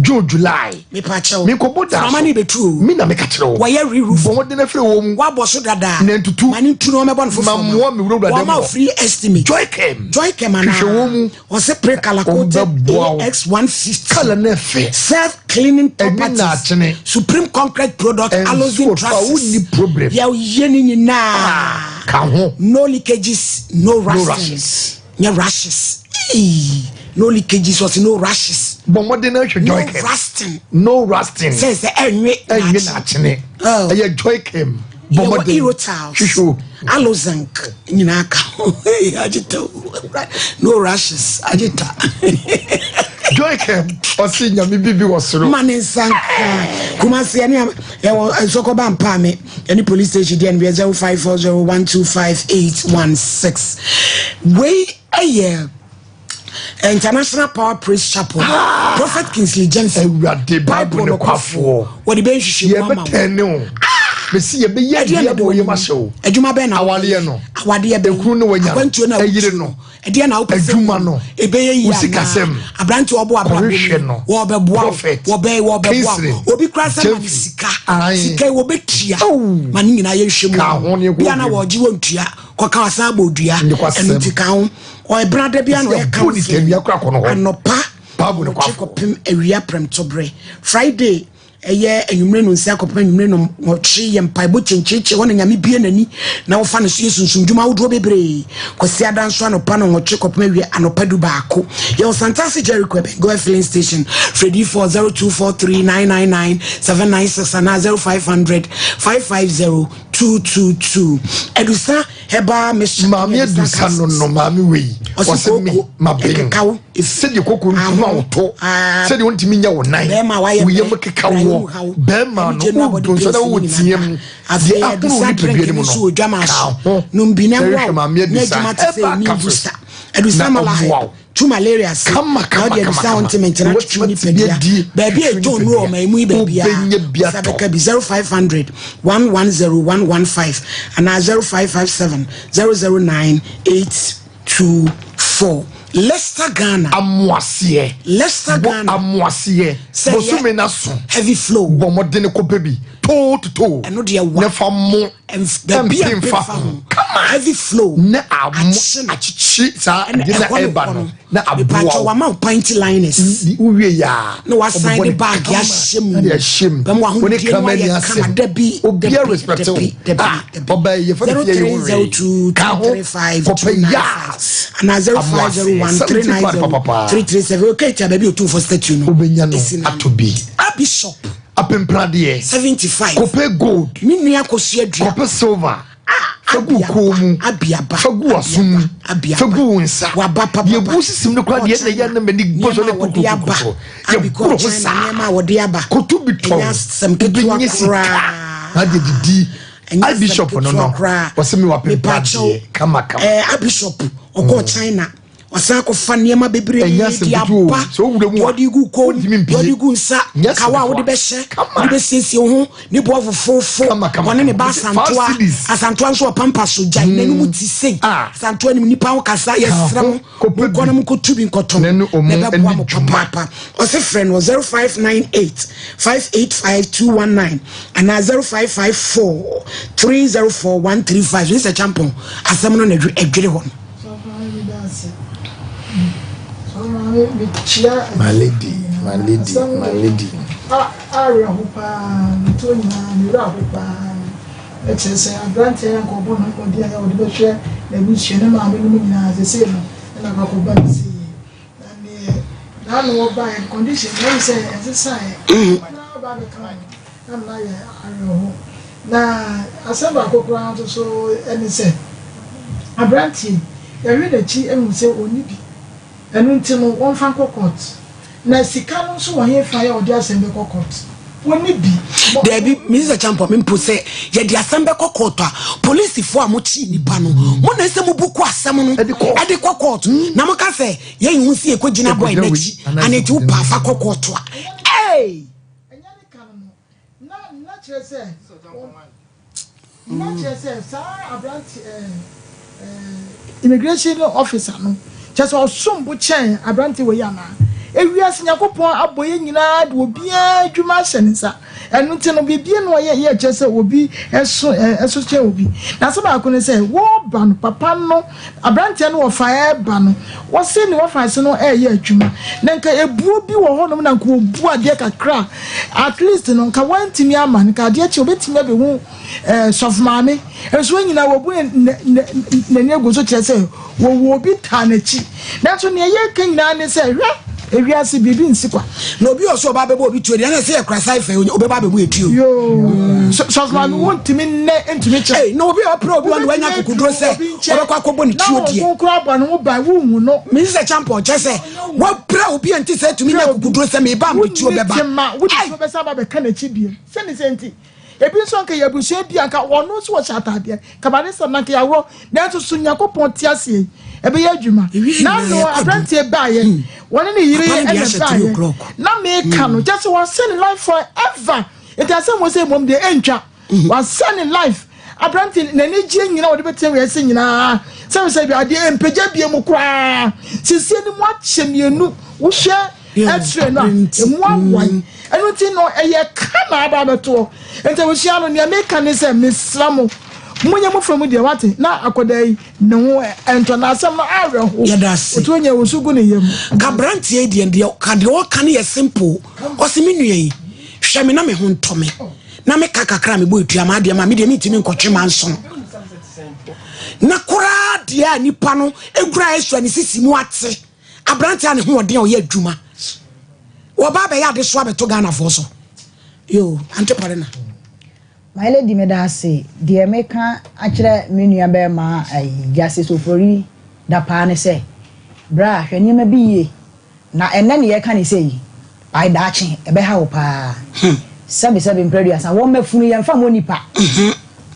June July. Mepa kyɛw. Meekɔbɔ dan so. Frama ne bɛtu o. Me na meka kyerɛ wo. Wɔyɛ re-roof. Bɔ mmɔden afiri wɔ mu. Wabɔ so dada. Na ntutu. Ma ne ntu na wɔmɛbɔ no foforɔ. Ma mmoa me wurawura dɛm Wɔma wo hɔ. free estimate. Joycam. Joycam anaa. Hwehwɛ wɔn mu. Ɔsɛ pre-colour-coated Ɔmbɛboa wo. AX150. Colour no ɛfɛ. Self-cleaning Ɛnwi properties. na akyene. Supreme concrete product. Ɛnsuo Alozin tɔ a, trusses. wonni problem. Yɛyɛ ne nyinaa. Ka ho. No leakages, no rusting. rashes. Nyɛ rashes. Eii. No leakages, ɔsɛ no rashes. Bɔ mmɔden na hwɛ No Joycam. rusting. No rusting. Sɛ sɛ ɛnwe Ɛnwi na akyene. Oh. Ɛyɛ Joycam. Bɔ Yɛwɔ mmɔden. Eurotiles. Hwehwɛ o. Alozinc nyinaa ka ho. Hey, agita o. No rashes, agita. Joycam ɔse nyame bibi wɔ soro. Ma ne nsa nka. Kumasi ɛne ɛwɔ nsɔkɔba mpaame ɛne police station deɛ no bi 0540125816. Wei ɛyɛ International Power Praise Chapel. Prophet Kingsley Jensen. Awurade Bible ne kwafoɔ. Wɔde bɛ nhwehwɛ mu ama wo. Yɛbɛtɛn ne o. Mesi yɛbɛyɛ Ɛdeɛ adeɛ na ama wɔyɛ ma hyɛ o. Adwuma bɛn na Awadeɛ no. Awadeɛ bɛn. Ekunu no wanya no. Akwantuo na Ɛyere no. Ɛdeɛ na wopɛ sɛ Adwuma no. Ɛbɛyɛ yie Wo sikasɛm. Aberante ɔbɔ abrabɔ Kɔhwehwɛ mu. no. Wɔbɛboa wo. Prophet. Wɔbɛ wɔbɛboa Kingsley. wo. Obi kura sɛ ma ne Jeffy. sika. Aye. Sika yi wɔbɛtua. Oh. Ma ne nyinaa yɛnhwɛ mu. Ka ho ne ɛkɔ Bia na wiem. wɔgye wɔntua. Kɔka wasan abɔ dua. Ne kwasɛm. Ɛno nti ka ho. Ɔɛbra da bia na ɔyɛ Ɛsi abɔ ne tɛnua kora kɔ no hɔ. Anɔpa. Bible ne wɔtwe kwafoɔ. kɔpem awia prɛmtoberɛ. Friday ɛyɛ anwummerɛ no nsia kɔpem anwummerɛ no wɔtwe yɛ mpaebɔ kyenkyenkyen hɔ na Nyame bie n'ani na wɔfa no so yɛ sunsum dwuma ahodoɔ bebree. Kwasi ada nso anɔpa no wɔtwe kɔpem awia anɔpa 11. Yɛwɔ Santase Jericho ɛbɛn Goa filling station. Fredi 4 0243 999 796 anaa 0500 550 222. Adusa Herbal Mixture. Maame Adusa no no maame wei. Ɔse Ɔse me koko, ma ben. ɛkekaw, Sɛdeɛ koko ntoma aho, wo to. ah, Sɛdeɛ wontumi nyɛ wo nan. Bɛrima a wayɛ Wo yam mmerɛ, keka na woɔ. ayi wo haw. Bɛrima Ɛne no, general wo body donso na pains wo ne nyinaa team. da. Afei Deɛ ahono Adusa wo nipadua drink no mu no nso no. wɔ dwama Ka so. ho. Nom bi na Na ɛmmoa hwehwɛ wo. maame Nyɛ Adusa. adwuma te sɛ Herbal immune capsules. booster. Adusa Na malaria. ɔmmoa wo. Tu malaria se. Kama, Na kama, wode kama, Adusa kama. ointment na Wotumi twitwi nipadua. adi, Baabi a twitwi ɛtɔ nnuro nipadua. ɔman mu yi baabi a, Wobɛnya bi nsa atɔ. bɛka bi 0500 110 115 anaa 0557 009 824. Leicester Ghana. Amoaseɛ. Leicester Bɔ Ghana. amoaseɛ. Sɛ yɛ Bosome na so. Heavy flow. Bɔ mmɔden kɔpɛ bi. Too to. Ɛno deɛ wa. Ne fa mo. Baabi a Ɛmpe mfa mfa ho. ho. Kama. Heavy flow. Ne amo Akye no. akyekye saa Ɛna ade na ɛhɔ no ɛba kɔ no. no. Na aboa Mepatwa wo. wama wo pint liners. Wowie ya. Na wasan Ɔbɛbɔ de ne bag kama. ahyɛ mu. Na de ahyɛ mu. Bɛma Wo ne w'ahodie no kraman ayɛ ni kama. asɛm. Dabi, Obiara dabi, respect wo. dabi, dabi, Ah, dabi. ɔbaa yi, yɛfrɛ no fie yi wo wee. 0302 Ka ho, 235 kɔpɛ 295. yas. Anaa 0501 Amoaseɛ. 390 Papapapa. 337. Okay, tia baabi otumfo statue no. Wobɛnya no Esi na ato bi. Ah, Bishop. Apempradeɛ. 75. Kɔpɛ gold. Me nua kosua dua. Kɔpɛ silver. Ah, Fagu kɔn mu. Abiaba. Fagu aso mu. Abiaba. Fagu wo nsa. Waba papa. Deɛ egu sisim no koraa deɛ na yɛ na m'ani bɔ so ne Nneɛma a wɔde aba. kokokokoko. Abi Yɛ boro kɔ ho China saa. nneɛma a wɔde aba. Koto bi tɔn. Ɛnyɛ asɛm ketewa Wobɛnya sika. koraa. Na deɛ didi. Ɛnyɛ I asɛm bishop no ketewa no. koraa. Wɔsɛ mi wɔ Mepakyɛw, apempradeɛ kama kama. Bishop ɔkɔɔ China. Ɔsan akɔfa nneɛma bebree Ɛnyɛ asɛm de ketewa o. aba. Sɛ wowura mu Deɛ a, ɔde gu kɔn mu, wontumi mpue. deɛ ɔde gu nsa, Nyɛ asɛm kawa a wode ketewa. bɛhyɛ, Kama. wode bɛsiesie wo ho, ne boɔ fofoofo. Kama, kama, Ɔne ne ba kama. Asantoa. Five cedis. Asantoa nso ɔpampa so gyae. N'anom ti sei. Ah. Asantoa nim nipa ho kasa. Yɛsrɛ Ka ho, mo, kɔpɛ monkɔ bi. na monkɔtu bi nkɔtɔn. Na ɛne ɔmo Na ɛbɛboa ani mo dwuma. papaapa. Ɔse frɛ no wɔ 0598 585 219 anaa 0554 304 135. Mr. Champon, asɛm no na ɛdwere hɔ no. My lady, my lady, my lady. Awerɛho paa, metuo nyinaa me werɛ aho paa. Ɛkyerɛ sɛ aberanteɛ yɛ nka ɔbɔ ne ho mmɔden a yɛ ɔde bɛhwɛ n'abusua ne maame no mu nyinaa sesei no ɛna akɔ akɔba ne sɛ yie. Na neɛ n'ano ɔbaeɛ no condition no ɛyɛ sɛ ɛnsesaeɛ. Na aba abɛka ho na mena yɛ awerɛho. Na asɛm baako koraa nso so ɛne sɛ aberanteɛ yi yɛhwɛ n'akyi ahu sɛ ɔnni bi. Ɛno nti no wɔmfa nkɔ court. Na sika no nso wɔ hefa yɛ ɔde asɛm bɛkɔ court? Wɔnni bi. Daabi, Mister Champon, me mpo sɛ yɛde asɛm bɛkɔ court a, polisifoɔ a mokyee nipa no, mo na ɛsɛ mo buku asɛm no Ɛde kɔ. ɛde kɔ court. Na moka sɛ yɛn ho si yɛkɔgyina boy Yɛkɔgyina wei, n'akyi, anaa anaa eti wo yɛkɔgyina paafa kɔ court a. Hey! Ɛnyɛ ne ka no no. Na na kyerɛ sɛ wɔn na kyerɛ sɛ saa aberante ɛɛ ɛɛ immigration officer no kyerɛ sɛ ɔsom bo kyɛn aberante wei anaa? Ewiase Nyankopɔn abɔ yɛn nyinaa de obiara adwuma ahyɛ ne nsa. Ɛno nti no biribi na ɔyɛ yɛ kyerɛ sɛ obi ɛso ɛso kyɛn obi. Na asɛm baako ne sɛ wɔreba no papa no aberanteɛ no wɔfa ɛreba no wɔse ne wɔfa ase no ɛreyɛ adwuma na nka ebuo bi wɔ hɔnom na nka obu adeɛ kakra at least no nka wantumi ama no nka adeɛ kye obetumi abɛhu ɛɛ sɔfo maame nso wɔn nyinaa wɔbu n'ani agu so kyerɛ sɛ wɔwɔ obi taa n'akyi nanso nea yɛka nyinaa ne sɛ hwɛ ewiase biribi nsi kwa. Na obi ɔsɛ ɔba abɛbɔ obi tuo deɛ ɛna sɛ yɛkura saifɛ obɛba abɛbu etuo. Yoo sɔfo maame wontumi nnɛ ntumi kyɛ. Ee na obi a ɔpere obi ɔno wanya akokoduro sɛ ɔbɛkɔ akɔbɔ ne tuo deɛ. Na wɔn kura abɔ ne ho ban wunhu no. Mesi sɛ champɔn kyɛ sɛ wapira obi a nti sɛ etumi nya akokoduro sɛ meba mede tuo bɛba. Wonni tema wode tuo bɛsa aba bɛka n'akyi biem sɛne sɛ nti. Ebi nso anka yɛ abusua bi anka ɔno nso wɔhyɛ ataadeɛ kaba ne sɛm na anka yɛaworɔ nanso so Nyankopɔn te aseɛ yi ɛbɛyɛ adwuma na no aberanteɛ baayɛ hmm. wɔne ne yere ɛna baayɛ na meka no kyɛ sɛ wɔasɛ ne life forever nti asɛm wɔ sɛ mmom deɛ ɛntwa hmm. wɔasɛ ne life aberante n'ani gye nyina wɔde bɛtena wiase nyinaa sɛ sɛ bi adeɛ mpagya bie mu koraa sisie no mu akyɛ mmienu wohwɛ X-ray no a emu awae ɛno nti no ɛyɛ ka na aba abɛtoɔ nti abusua no nea meka ne sɛ mesrɛ mo monyɛ mo fam deɛ wate na akɔda yi ne ho ɛntɔ na asɛm no awerɛho Yɛda ase. otuo nyɛ wosu gu ne yam. Ka abranteɛ yi deɛ deɛ ka deɛ ɔka no yɛ simple ɔse me nua yi hwɛ me na me ho ntɔ me na me ka kakra a mebɔ etua ma adeɛ ma me deɛ mentumi nkɔtwe manso na koraa deɛ a nipa no ekura esua ne sisi mu ate Aberanteɛ a ne ho ɔden a ɔyɛ adwuma. Wɔba abɛyɛ adesoa abɛto Ghanafoɔ so. Yoo, Ante Parena. My lady meda ase, deɛ meka akyerɛ me nua bɛɛma ayi Justice Ofori Dapaah ne sɛ, bra hwɛ nneɛma bi yie na ɛnnɛ ne yɛka ne sei by daakye ɛbɛha wo paa. Sɛbi sɛbi mprɛ aduasa wɔn mafunu yɛnfa mmɔ nipa.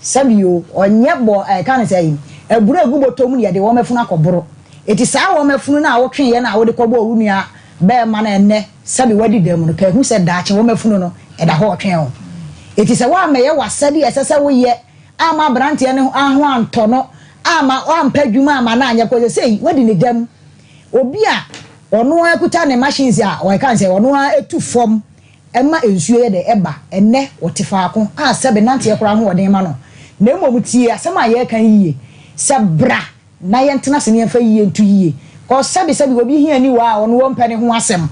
Sɛbi o, ɔnyɛ bɔ ɛka ne sɛ aburo egu bɔtɔ mu ne yɛde wɔn mafunu akɔboro. Enti saa wɔn afunu no a wotweeɛ no a wode kɔbɔɔ wo nua barima no a ɛnnɛ sɛbe wadi dɛm no, ka hu sɛ daakye wɔn afunu no, ɛda hɔ retwɛn wo. Enti sɛ woammɛyɛ w'asɛdeɛ a ɛsɛ sɛ woyɛ amma aberanteɛ no ho antɔ no, amma wampɛ adwuma amma no anyɛ, kɔ sɛsɛi woadi ne dɛm. Obi a ɔno ara kuta ne machines a wɔka no sɛ ɔno ara tu fam ma nsuo yɛ dɛ ɛba, ɛnnɛ ɔte faako a sɛbe nanteɛ koraa ho ɔden ma no. Na mmom tie asɛm a yɛreka yi yie, sɛ bra Na yɛntena ase na yɛmfa yie nto yie cause sɛbi sɛbi obi hiani wɔ a ɔno ɔmpɛ ne ho asɛm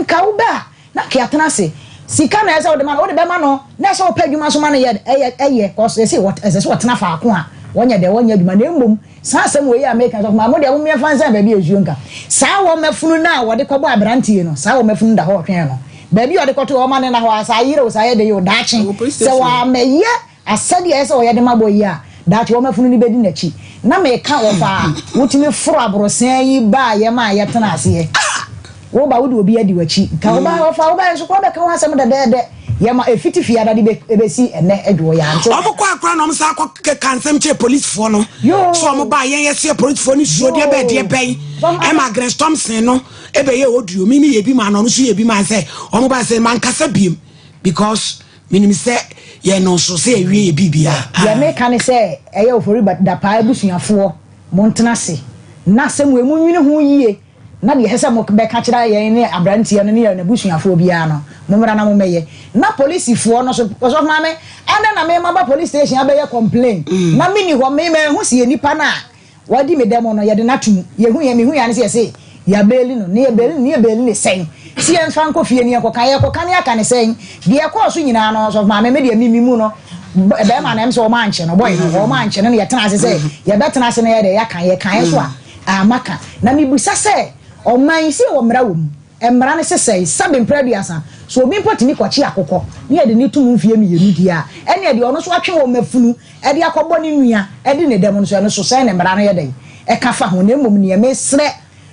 nka wo bɛ a na nka yɛatena ase sika na ɛsɛ wode ma no wode bɛma no na ɛsɛ wopɛ adwuma nso ma no yɛ ɛyɛ ɛyɛ cause ɛsɛ wɔ ɛsɛ sɛ ɔtena faako a wɔnyɛ dɛ wɔnyɛ adwuma na mmom saa asɛm wei a meka sɔfo maa mo deɛ mo yɛmfa nsɛn baabi a nsuo nka saa wɔn afunu no a wɔde kɔbɔ aberanteɛ no saa wɔn afunu da hɔ ɔtwɛn no baabi a ɔde kɔto ɔma ne na hɔ a saa yere o saa yɛ de yɛ o daakye sɛ wɔamɛyɛ Asɛdeɛ a ɛsɛ sɛ ɔyɛ de ma bɔ yi a, daakye wɔn afunu no bɛdi n'akyi. Na meka wɔfa a wotumi foro aborɔsan yi baeɛ maa yɛtenaa aseɛ. Wo ba, wode obi adi w'akyi. Nka wo ba, wɔfa wo baeɛ nso kɔ bɛka ho asɛm dɛdɛɛdɛ. Yɛma ɛfiti Fiada de bɛsi ɛnnɛ adwoɔ yi ara nti. Wɔn kɔ akora na wɔn san kɔ keka nsɛm kyerɛ polisifoɔ no. So wɔn ba yɛn yɛseɛ polisifoɔ no suro deɛ bɛɛ deɛ bɛn ɛma Grace Thompson no ɛbɛyɛ audio mi mi yɛ bi ma na ɔno nso yɛ bi ma sɛ wɔn ba sɛ mankasa biem because menim sɛ yɛn no nso sɛ yɛwie yɛ biribiara. Deɛ meka ne sɛ ɛyɛ Ofori Dapaah abusuafoɔ montena ase na asɛm wei monwene ho yie. Na deɛ ɛsɛ sɛ mobɛka kyerɛ yɛn ne aberanteɛ no ne yɛn abusuafoɔ biara no, mommra na mommɛyɛ. Na polisifoɔ no nso, Ɔsɔfo Maame, ɛnnɛ na me maba police station abɛyɛ complain, na menni hɔ, me manhu sɛ yɛn nipa no a wadi me dɛm no, yɛde no ato mu. Yɛhuiɛ, mehuiɛ ara ne sɛ yɛse yɛabeeli no, na yɛbeeli no, na yɛbeeli no sɛn? Sɛ yɛmfa nkɔ fie na yɛnkɔka, yɛrekɔka na yɛaka no sɛn? Deɛ ɛkɔɔ so nyinaa no, Ɔsɔfo Maame, me deɛ me me mu no, barima no, ɛm sɛ wɔankye no, boy no, wɔankye no, na yɛtena ase sɛ yɛbɛtena ase na yɛyɛ dɛ, yɛaka, yɛkaeɛ nso a, A Maka. Na mebisa sɛ, Ɔman yi, sɛ yɛwɔ mmara wɔ mu? Mmara no se sɛn? Sɛbe mprɛ aduasa, sɛ obi mpo tumi kɔkye akokɔ na yɛde no to mu mfeɛ mmienu deɛ a, ɛnneɛ deɛ ɔno nso atwe wɔn afunu de akɔbɔ ne nua de ne dɛm no nso, ɛno nso sɛn na mmara no yɛ dɛn ɛka fa ho? Na mmom deɛ mesrɛ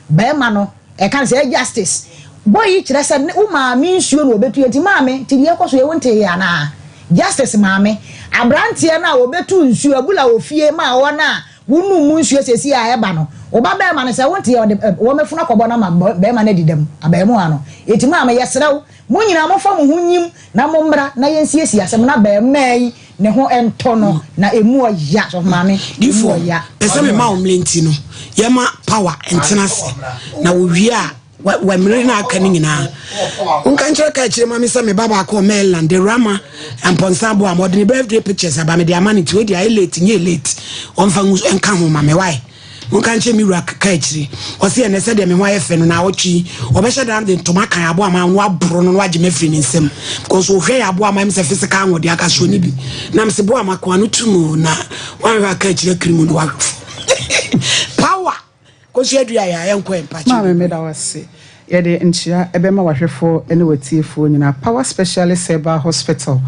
barima no, ɛka no sɛ, ɛyɛ justice. Boy yi kyerɛ sɛ ne wo maame nsuo na ɔbɛtu enti maame, nti deɛ ɛkɔ so yi wonteeɛ anaa? Justice maame, aberanteɛ no a ɔbɛtu nsuo abula wɔ fie maa wɔn a Wonom mu nsuo seesei a ɛba no, wo ba barima no, sɛ wonte a, ɔde wɔn afunu akɔbɔ no ama barima no adi dɛm, abarimaa no. Enti maame, yɛsrɛ wo, mo nyinaa momfa mo ho nyim na mommra na yɛnsiesie asɛm no na abarimaa yi ne ho ntɔ no, na ɛmu ɔya. Sɔfo maame, ɛmu Difoɔ, ɔya. pɛ sɛ mema wo mmerɛ nti no, yɛma power ntena ase, na wɔwie a, Wɔ wɔ mmere no a aka no nyinaa, wonka nkyerɛ ka akyire ma me sɛ me ba baako wɔ Maryland, de Rama Mpɔnsa aboa ma ɔde ne birthday pictures aba mede ama no nti wei deɛ ayɛ late nyɛ late ɔmfa ngu nka ho ma me wae monka nkyerɛ me wura ka akyire ɔse ɛnɛ sɛdeɛ me ho ayɛ fɛ no na awɔtwe yi ɔbɛhyɛ dan de ntoma kan aboa ma no aboro no na wagye me afiri ne nsam because ɔhwɛ yɛ aboa ma m sɛ physical ahoɔden aka so ne bi na mese boa ma ko ano tum na wanhwɛ aka akyire akiri mu no wahwɛ power Kosua dua yɛ a yɛnkɔ ɛ mpakyɛw. Maame meda wo ase. Yɛde nkyea bɛma w'ahwɛfoɔ ne w'atiefoɔ nyinaa. Power Specialist Herbal Hospital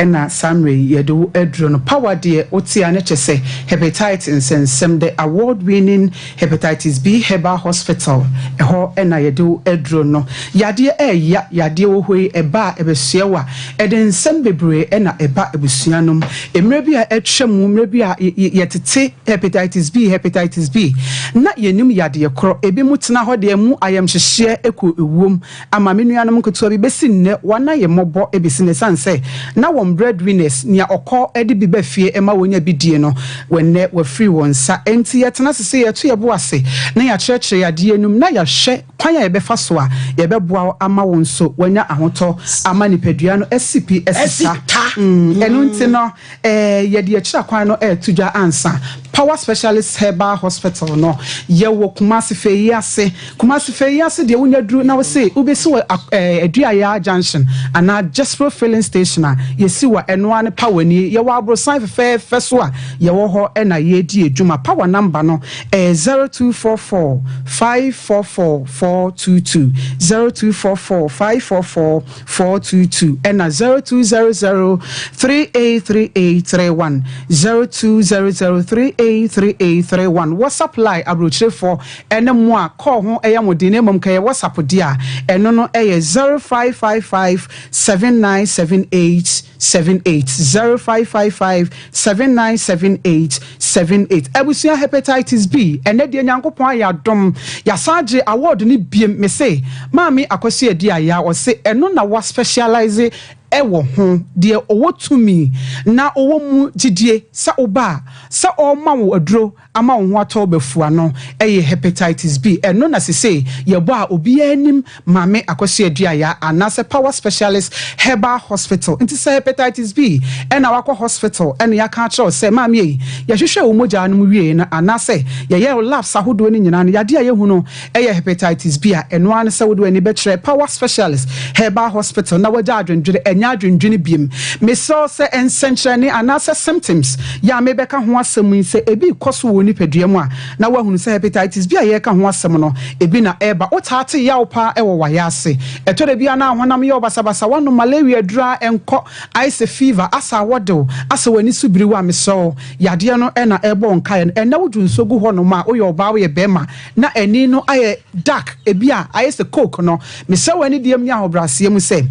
na saa mmerɛ yi yɛde wo aduro no. Power deɛ wote a na kyɛ sɛ Hepatitis nsɛnsɛm, the award winning Hepatitis B Herbal Hospital, ɛhɔ na yɛde wo aduro no. Yadeɛ ɛɛya, yadeɛ wɔ hɔ yi ɛba a ɛbɛsoɛ wo a, ɛde nsɛm bebree na ɛba abusua no mu. Mmerɛ bi a atwa mu, mmerɛ bi a yɛtete Hepatitis B, Hepatitis B, na yɛnnim yadeɛ korɔ. Ebinom tena hɔ deɛ mu ayamhyehyeɛ kɔ ewuom ama me nuanom nketewa bi bɛsi nnɛ wɔn ayɛ mmɔbɔ bɛsi nnɛ ɛsiane sɛ na wɔn breadwinners, nea ɔkɔ de bi ba fie ma wɔnya bi die no, wɔ nnɛ wafiri wɔn nsa. Enti yɛtena ase sɛ yɛto yɛn bo ase na yɛakyerɛkyerɛ yadeɛ no mu na yɛahwɛ kwan a yɛbɛfa so a yɛbɛboa wo ama wo nso woanya ahotɔ ama nipadua no asi pi asi ta. Ɛno nti no, Yɛde akyira kwan no reto dwa ansa. Power Specialist Herbal Hospital no, yɛwɔ Kumasi Feyi ase. Kumasi Feyi ase deɛ wonya duru na wose wobɛsi wɔ Aduayaa Junction anaa Jespro Filling Station a, yɛsi wɔ ɛno ara ne Power nie. Yɛwɔ aborosan fɛfɛɛfɛ so a yɛwɔ hɔ na yɛredi adwuma. Power number no ɛyɛ 0244 544 422, 0244 544 422 ɛna 0200 383831 0200 383831 WhatsApp line aburokyerefoɔ ɛne mo a call ho ɛyɛ mo den na mmom kɛyɛ WhatsApp deɛ a ɛno no ɛyɛ 0555 7978 78 0555 7978 78 Abusua Hepatitis B ɛnɛ deɛ Nyankopɔn ayɛ adom yasan agye award no biem mese Maame Akwasu Adiaya ɔse ɛno na wa specialise ɛwɔ ho deɛ ɔwɔ tumi na ɔwɔ mu gyidie sɛ woba a sɛ ɔma wo aduro ama wo ho atɔ wo bafua no yɛ hepatitis B ɛno na sesei yɛbɔ a obiara nim Maame Akosua Aduaya anaasɛ Power Specialist Herbal Hospital nti sɛ hepatitis B ɛna wakɔ hospital ɛna yɛaka akyerɛ wo sɛ maame ei yɛhwehwɛɛ wo mogyaa no mu wiee no anaasɛ yɛyɛɛ wo labs ahodoɔ no nyinaa no yadeɛ a yɛhu no ɛyɛ hepatitis B a, ɛno ara ne sɛ wode w'ani bɛkyerɛ Power Specialist Herbal Hospital na woagya adwendwene, ɛnyɛ adwendwene biom. Mesrɛ wo sɛ nsɛnkyerɛnne anaasɛ symptoms yi a merebɛka ho asɛm yi, sɛ ebi rekɔ so wɔ wo nipadua mu a, na woahunu sɛ hepatitis B a yɛreka ho asɛm no, ebi na ɛreba. Wotaa te yaw paa wɔ w'ayaase. Ɛtɔ da bi a na honam yɛ wo basabasa, woanom malaria aduru ara ɛnkɔ, ayɛ sɛ fever, asa awɔ de wo, asɛ w'ani so biri wo a, mesrɛ wo, yadeɛ no na ɛrebɔ wo nkaeɛ no. Ɛnnɛ wodwo nsuo gu hɔnom a, woyɛ ɔbaa, woyɛ barima, na ani no ayɛ dark, ebi a ayɛ sɛ coke no, mesrɛ wo anidie mu ne ahobrɛaseɛ mu sɛ,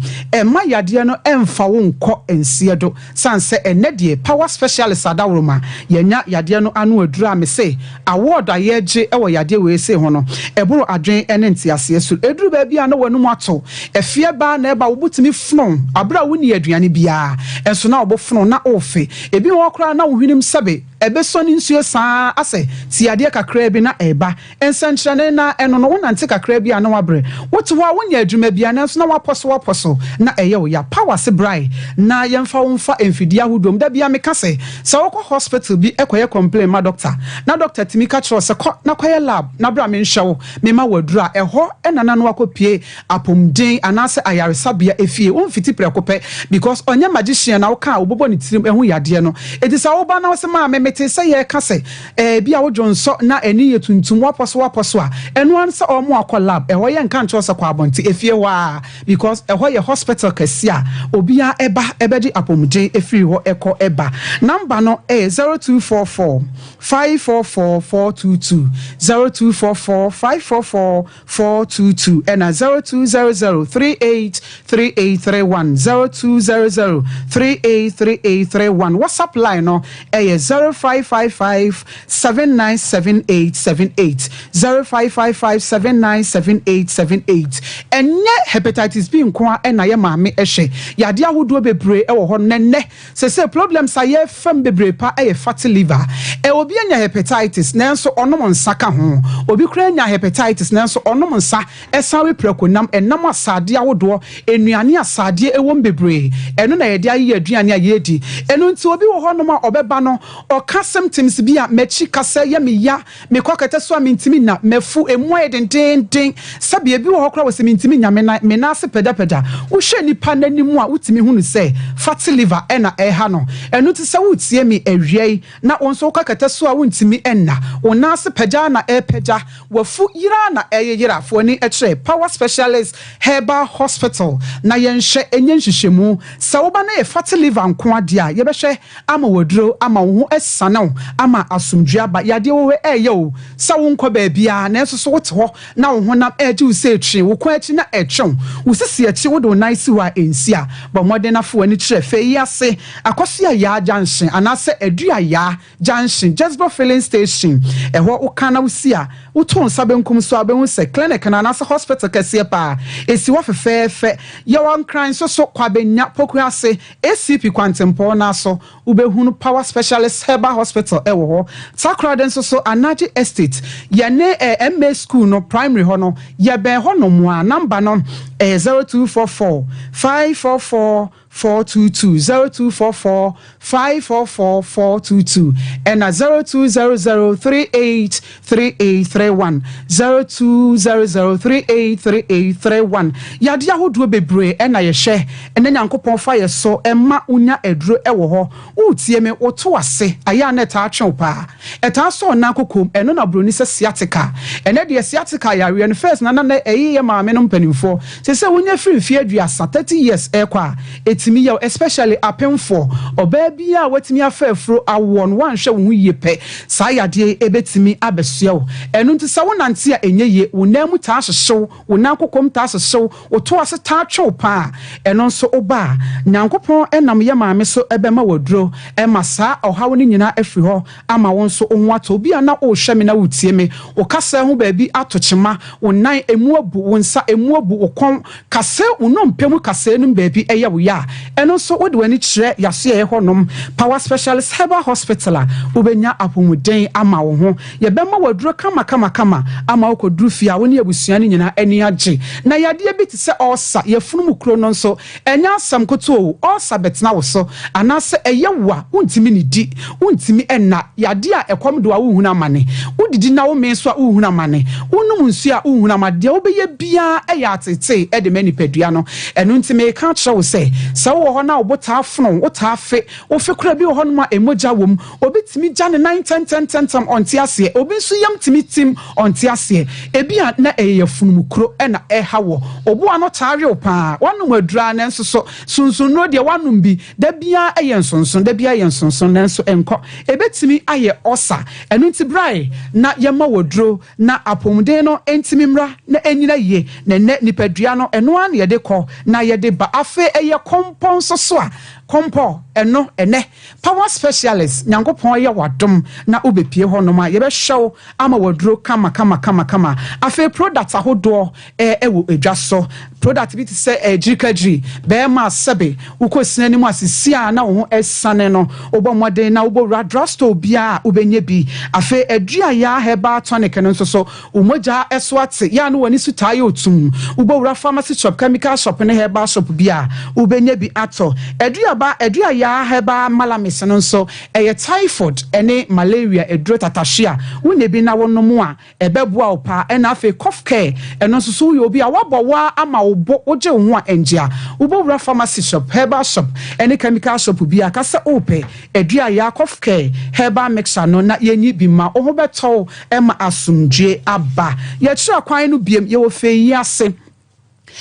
mma yadeɛ no ɛmfa wo nkɔ nseɛ do sane sɛ ɛnnɛ deɛ power specialist adaworoma yɛanya yadeɛ no ano aduro a mese award a yɛregye wɔ yadeɛ wei sei ho no ɛboro adwen ne nteaseɛ so. Ɛduru baabi a na w'anum ato, ɛfeɛ ba na ɛba wo bo tumi fono aberɛ a wonni aduane biara nso na wo bo fono na worefe. Ebi wɔ hɔ koraa na wo hwenem sɛbe ɛbɛsɔ ne nsuo saa ara asɛ tiadeɛ kakraa bi na ɛreba. Nsɛnkyerɛnne na ɛno no, wonante kakraa bi a na woabrɛ. Wote hɔ a wonyɛ adwuma biara nanso na woapɔ so apɔ so na ɛyɛ wo ya. Power se brae na yɛmfa wo mfa mfidie ahodoɔ mu. Da biara meka sɛ, sɛ wokɔ hospital bi kɔyɛ complain ma doctor na doctor tumi ka kyerɛ wo sɛ kɔ na kɔyɛ lab na bra menhwɛ wo mema wo aduro a, ɛhɔ na na no akɔpue apomuden anaasɛ ayaresabea efie. Womfiti prɛko pɛ because ɔnyɛ magician na woka a wobɛbɔ ne tirim ahu yadeɛ no. Enti sɛ woba na wose maame metee sɛ yɛreka sɛ Ebia wo dwonsɔ na ani yɛ tuntum, woapɔ so woapɔ so a, ɛno ara ne sɛ wɔn akɔ lab, ɛhɔ yɛ nka nkyerɛ wo sɛ kɔ abɔnten, efie hɔ ara because ɛhɔ yɛ hospital kɛseɛ a obiara ɛba ɛbɛgye apɔmuden ɛfiri hɔ ɛkɔ ɛba. Number no ɛyɛ 0244 544 422, 0244 544 422 ɛna 0200 383831 0200 383831 WhatsApp line no ɛyɛ 0555 797878 0555 797878 Ɛnyɛ hepatitis B nko ara ɛna yɛ maame ɛhwɛ yadeɛ ahodoɔ bebree ɛwɔ hɔ no nɛnɛ Sesei problems a yɛfa mu bebree pa yɛ fatty liver. Ɛ obi anya hepatitis nanso ɔnom nsa ka ho. Obi koraa anya hepatitis nanso ɔnom nsa san we prɛko nam, ɛnam asaadeɛ ahodoɔ, nnuane a saadeɛ wɔ mu bebree. Ɛno na yɛde ayeyɛ aduane a yɛredi. Ɛno nti obi wɔ hɔnom a ɔbɛba no ɔka symptoms bi a m'akyi kasɛɛ yɛ me ya, Mekɔ kɛtɛ so a mentumi nna, m'afu emu ayɛ dendeenden. Sɛbe ebi wɔ hɔ koraa a wɔse mentumi nnya me nan, me nan ase pagyapagya. Wohwɛ nipa no anim a wotumi hu no sɛ fatty liver na ɛreha no. Ɛno nti sɛ woretie me awia yi na wo nso wokɔ kɛtɛ so a wontumi nna, wo nan ase pagya ara na ɛrepagya, w'afu yera ara na ɛreyera, fa w'ani kyerɛ Power Specialist Herbal Hospital na yɛnhwɛ nyɛ nhwehwɛmu. Sɛ woba na ɛyɛ fatty liver nko ara deɛ a, yɛbɛhwɛ ama waduro ama wo ho asiane wo ama asomdwoeɛ aba. Yadeɛ wɔ hɔ ɛyɛ o sɛ wonkɔ baabiara nanso so wote hɔ na wo honam ɛregye wo sɛ etwe wo kɔn akyi na ɛretwe wo wo sisi akyi wode wo nan si hɔ a ɛnsi a bɔ mmɔden na fa w'ani kyerɛ fɛ yi ase Akɔsoa Yaa junction anaasɛ Adua Yaa junction Jezebel filling station ɛhɔ woka na wosi a woto wo nsa benkum so a wobɛhu sɛ clinic no anaasɛ hospital kɛseɛ paa ɛsi hɔ fɛfɛɛfɛ. Yɛwɔ Nkran nso so Kwabenya Pokuase ACP Kwantempɔn no ara so, wobɛhunu Power Specialist Herbal Hospital wɔ hɔ. Takoradi nso so, Anagye Estate, yɛne eh, MA School no primary hɔ no, yɛbɛn hɔ nom a. Number no ɛyɛ 0244 544 422, 0244 544 422, ɛna 0200 383831, 0200 383831. Yadeɛ ahodoɔ bebree na yɛhwɛ Ɛnɛ Nyankopɔn fa yɛ so ma wo nya aduro wɔ hɔ. Woretie me, wo to ase ayɛ a na ɛtaa twe wo paa. Ɛtaa sɔ wo nan kokom, ɛno na broni sɛ sciatica. Ɛnɛ deɛ sciatica yareɛ no first na na na ɛyeyɛ maame nom mpanimfoɔ. Seisei wo nya firi mfeɛ aduasa, 30 years, ɛrekɔ a, ɛtumi yɛ wo especially apemfoɔ. Ɔbaa biara a watumi afa afuro awoɔ no woanhwɛ wo ho yie pɛ, saa yadeɛ yi ɛbɛtumi abɛsoɛ wo. Ɛno nti sɛ wo nante a ɛnyɛ yie, wo nan mu taa hyehye wo, wo nan kokom taa hyehye wo, Wo to ase taa twe wo paa a, ɛno nso wo ba a, Nyankopɔn nam yɛ maame so bɛma wo aduro ma saa ɔhaw no nyinaa afiri hɔ ama wo nso wo ho atɔ. Obi a na worehwɛ me na woretie me, wo kasa ho baabi ato kyema, wo nan emu abu, wo nsa emu abu, wo kɔn kasɛɛ, wo nnompe mu kasɛɛ no mu baabi yɛ wo ya a, ɛno nso wode w'ani kyerɛ y'asoɛeɛ hɔnom, Power Specialist Herbal Hospital a, wobɛnya apɔmuden ama wo ho. Yɛbɛma wo aduro kamakamakama ama wokɔduru fie a wo ne abusua no nyinaa ani agye. Na yadeɛ bi te sɛ ɔɔsa, yafunu mu kuro no nso, ɛnyɛ asɛm ketewa o, ɔɔsa bɛtena wo so anaasɛ ɛyɛ wo a wontumi nnidi, wontumi nna, yadeɛ a ɛkɔm de wo a wonhunu amane, wodidi na womee nso a wonhunu amane, wonom nsuo a wonhunu amane, deɛ wobɛyɛ biara yɛ ateetee de ma nipadua no. Ɛno nti mereka akyerɛ wo sɛ, sɛ wowɔ hɔ na wo bo taa fono wo, wotaa fe, Ofe koraa bi wɔ hɔnom a mogya wom. Obi tumi gya ne nan ntɛmntɛmntɛm, ɔnte aseɛ. Obi nso yam tumi tim, ɔnte aseɛ. Ebia na ɛyɛ yafunum kuro na ɛreha wo. Wo bo ano taa we wo pa ara. Woanom aduro ara nanso so sunsonnuro deɛ woanom bi. Da biara ɛyɛ nsonso, da biara ɛyɛ nsonso nanso ɛnkɔ. Ɛbɛtumi ayɛ ɔsa. Ɛno nti bra na yɛmma wo aduro na apɔmuden no ntumi mmra na ɛnnyina yie. Na ɛnnɛ nipadua no, ɛno ara na yɛde kɔ na yɛde ba. Afei ɛyɛ kɔm. Kɔmpɔ nso so a, kɔmpɔ, ɛno, ɛnɛ, Power Specialist, Nyankopɔn yɛ w'adom na wobɛpue hɔnom a, yɛbɛhwɛ wo ama w'aduro kama kama kama kama. Afei product ahodoɔ eh, ɛwɔ edwa so. Product bi te sɛ eh, gyirikagyiri, bɛrima sɛbe, wokɔ sina no mu a sisi a na wo ho asiane no, wobɔ mmɔden na wobɔ wura drugstore biara a wobɛnya bi. Afei Aduayaa Herbal Tonic no nso so, Wo mogya so ate, yɛ a na w'ani so taa yɛ otum. Wobɔ wura pharmacy shop, chemical shop ne herbal shop bi a, wobɛnya bi atɔ. Aduaba, Aduayaa Herbal Malamis no nso, ɛyɛ typhoid ne malaria aduro tatahwe a wonya bi na wonom a, ɛbɛboa wo paa. Ɛna afei Cough Care, ɛno nso so woyɛ obi a woabɔ wo ara ama wo bo, wogye wo ho a ɛngye a, wobɔ wura pharmacy shop, herbal shop ne chemical shop bi a, ka sɛ wopɛ Aduayaa Cough Care Herbal Mixture no na yɛnyi bi ma wo ho bɛtɔ wo ma asomdwoe aba. Yɛkyerɛ kwan no biom, yɛwɔ fei yi ase.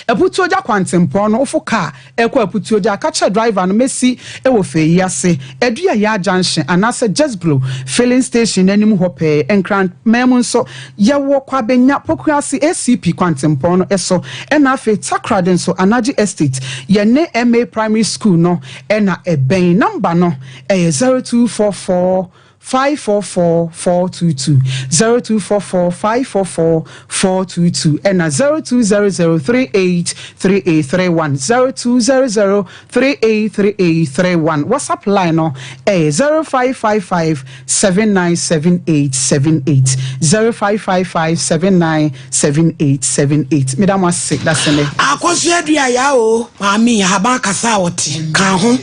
Aputuogya kwantempɔn no, wofo kaa ɛkɔ Aputuogya a, ka kyerɛ driver no mɛsi wɔ fei yi ase, Aduayaa junction anaasɛ Jesblo filling station no anim hɔ pɛɛ. Nkran man mu nso, yɛwɔ Kwabenya, Pokuase ACP kwantempɔn no so, ɛna afei Takoradi nso, Anagye Estate, yɛne MA Primary School no na ɛbɛn. Number no ɛyɛ 0244 544 422, 0244 544 422, ɛna 0200 38 3831, 0200 38 3831. WhatsApp line no ɛyɛ 0555 7978 78, 0555 7978 78. Meda mo ase dasene. Akosua dua ya o maame ahaban kasa a ɔte ka ho.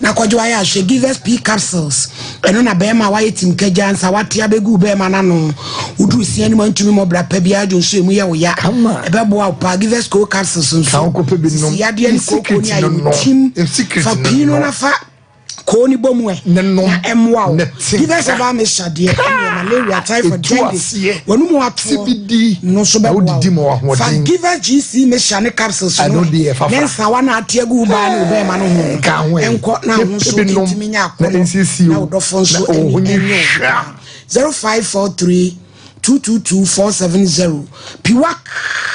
Na kɔgye wayɛ ahwɛ givers pea capsules ɛno na bɛrima a wayɛ tim kagya nsa wate abɛgu bɛrima no ano woduru sia no mu antumi mmɔ bra pa biara dwo nso emu yɛ wo ya ɛbɛboa wo paa givers co capsules nso sisi yadeɛ ne kooko ne ayɛ wo tim fa pii no na fa koo ne bɔ mu ɛ na ɛmmoa wo givers herbal mixture deɛ ɛneɛ malaria typhoid jaundice wɔn mu atoɔ no nso bɛboa wo fa givers gc mixture ne capsules no ne nsawa na ate agu wo baa ne wo bɛrima no ho no nkɔ na ho nso ntumi nyɛ akɔnɔ na wo dɔfo nso ani ɛnyɛ wo 0543 222 470 piwak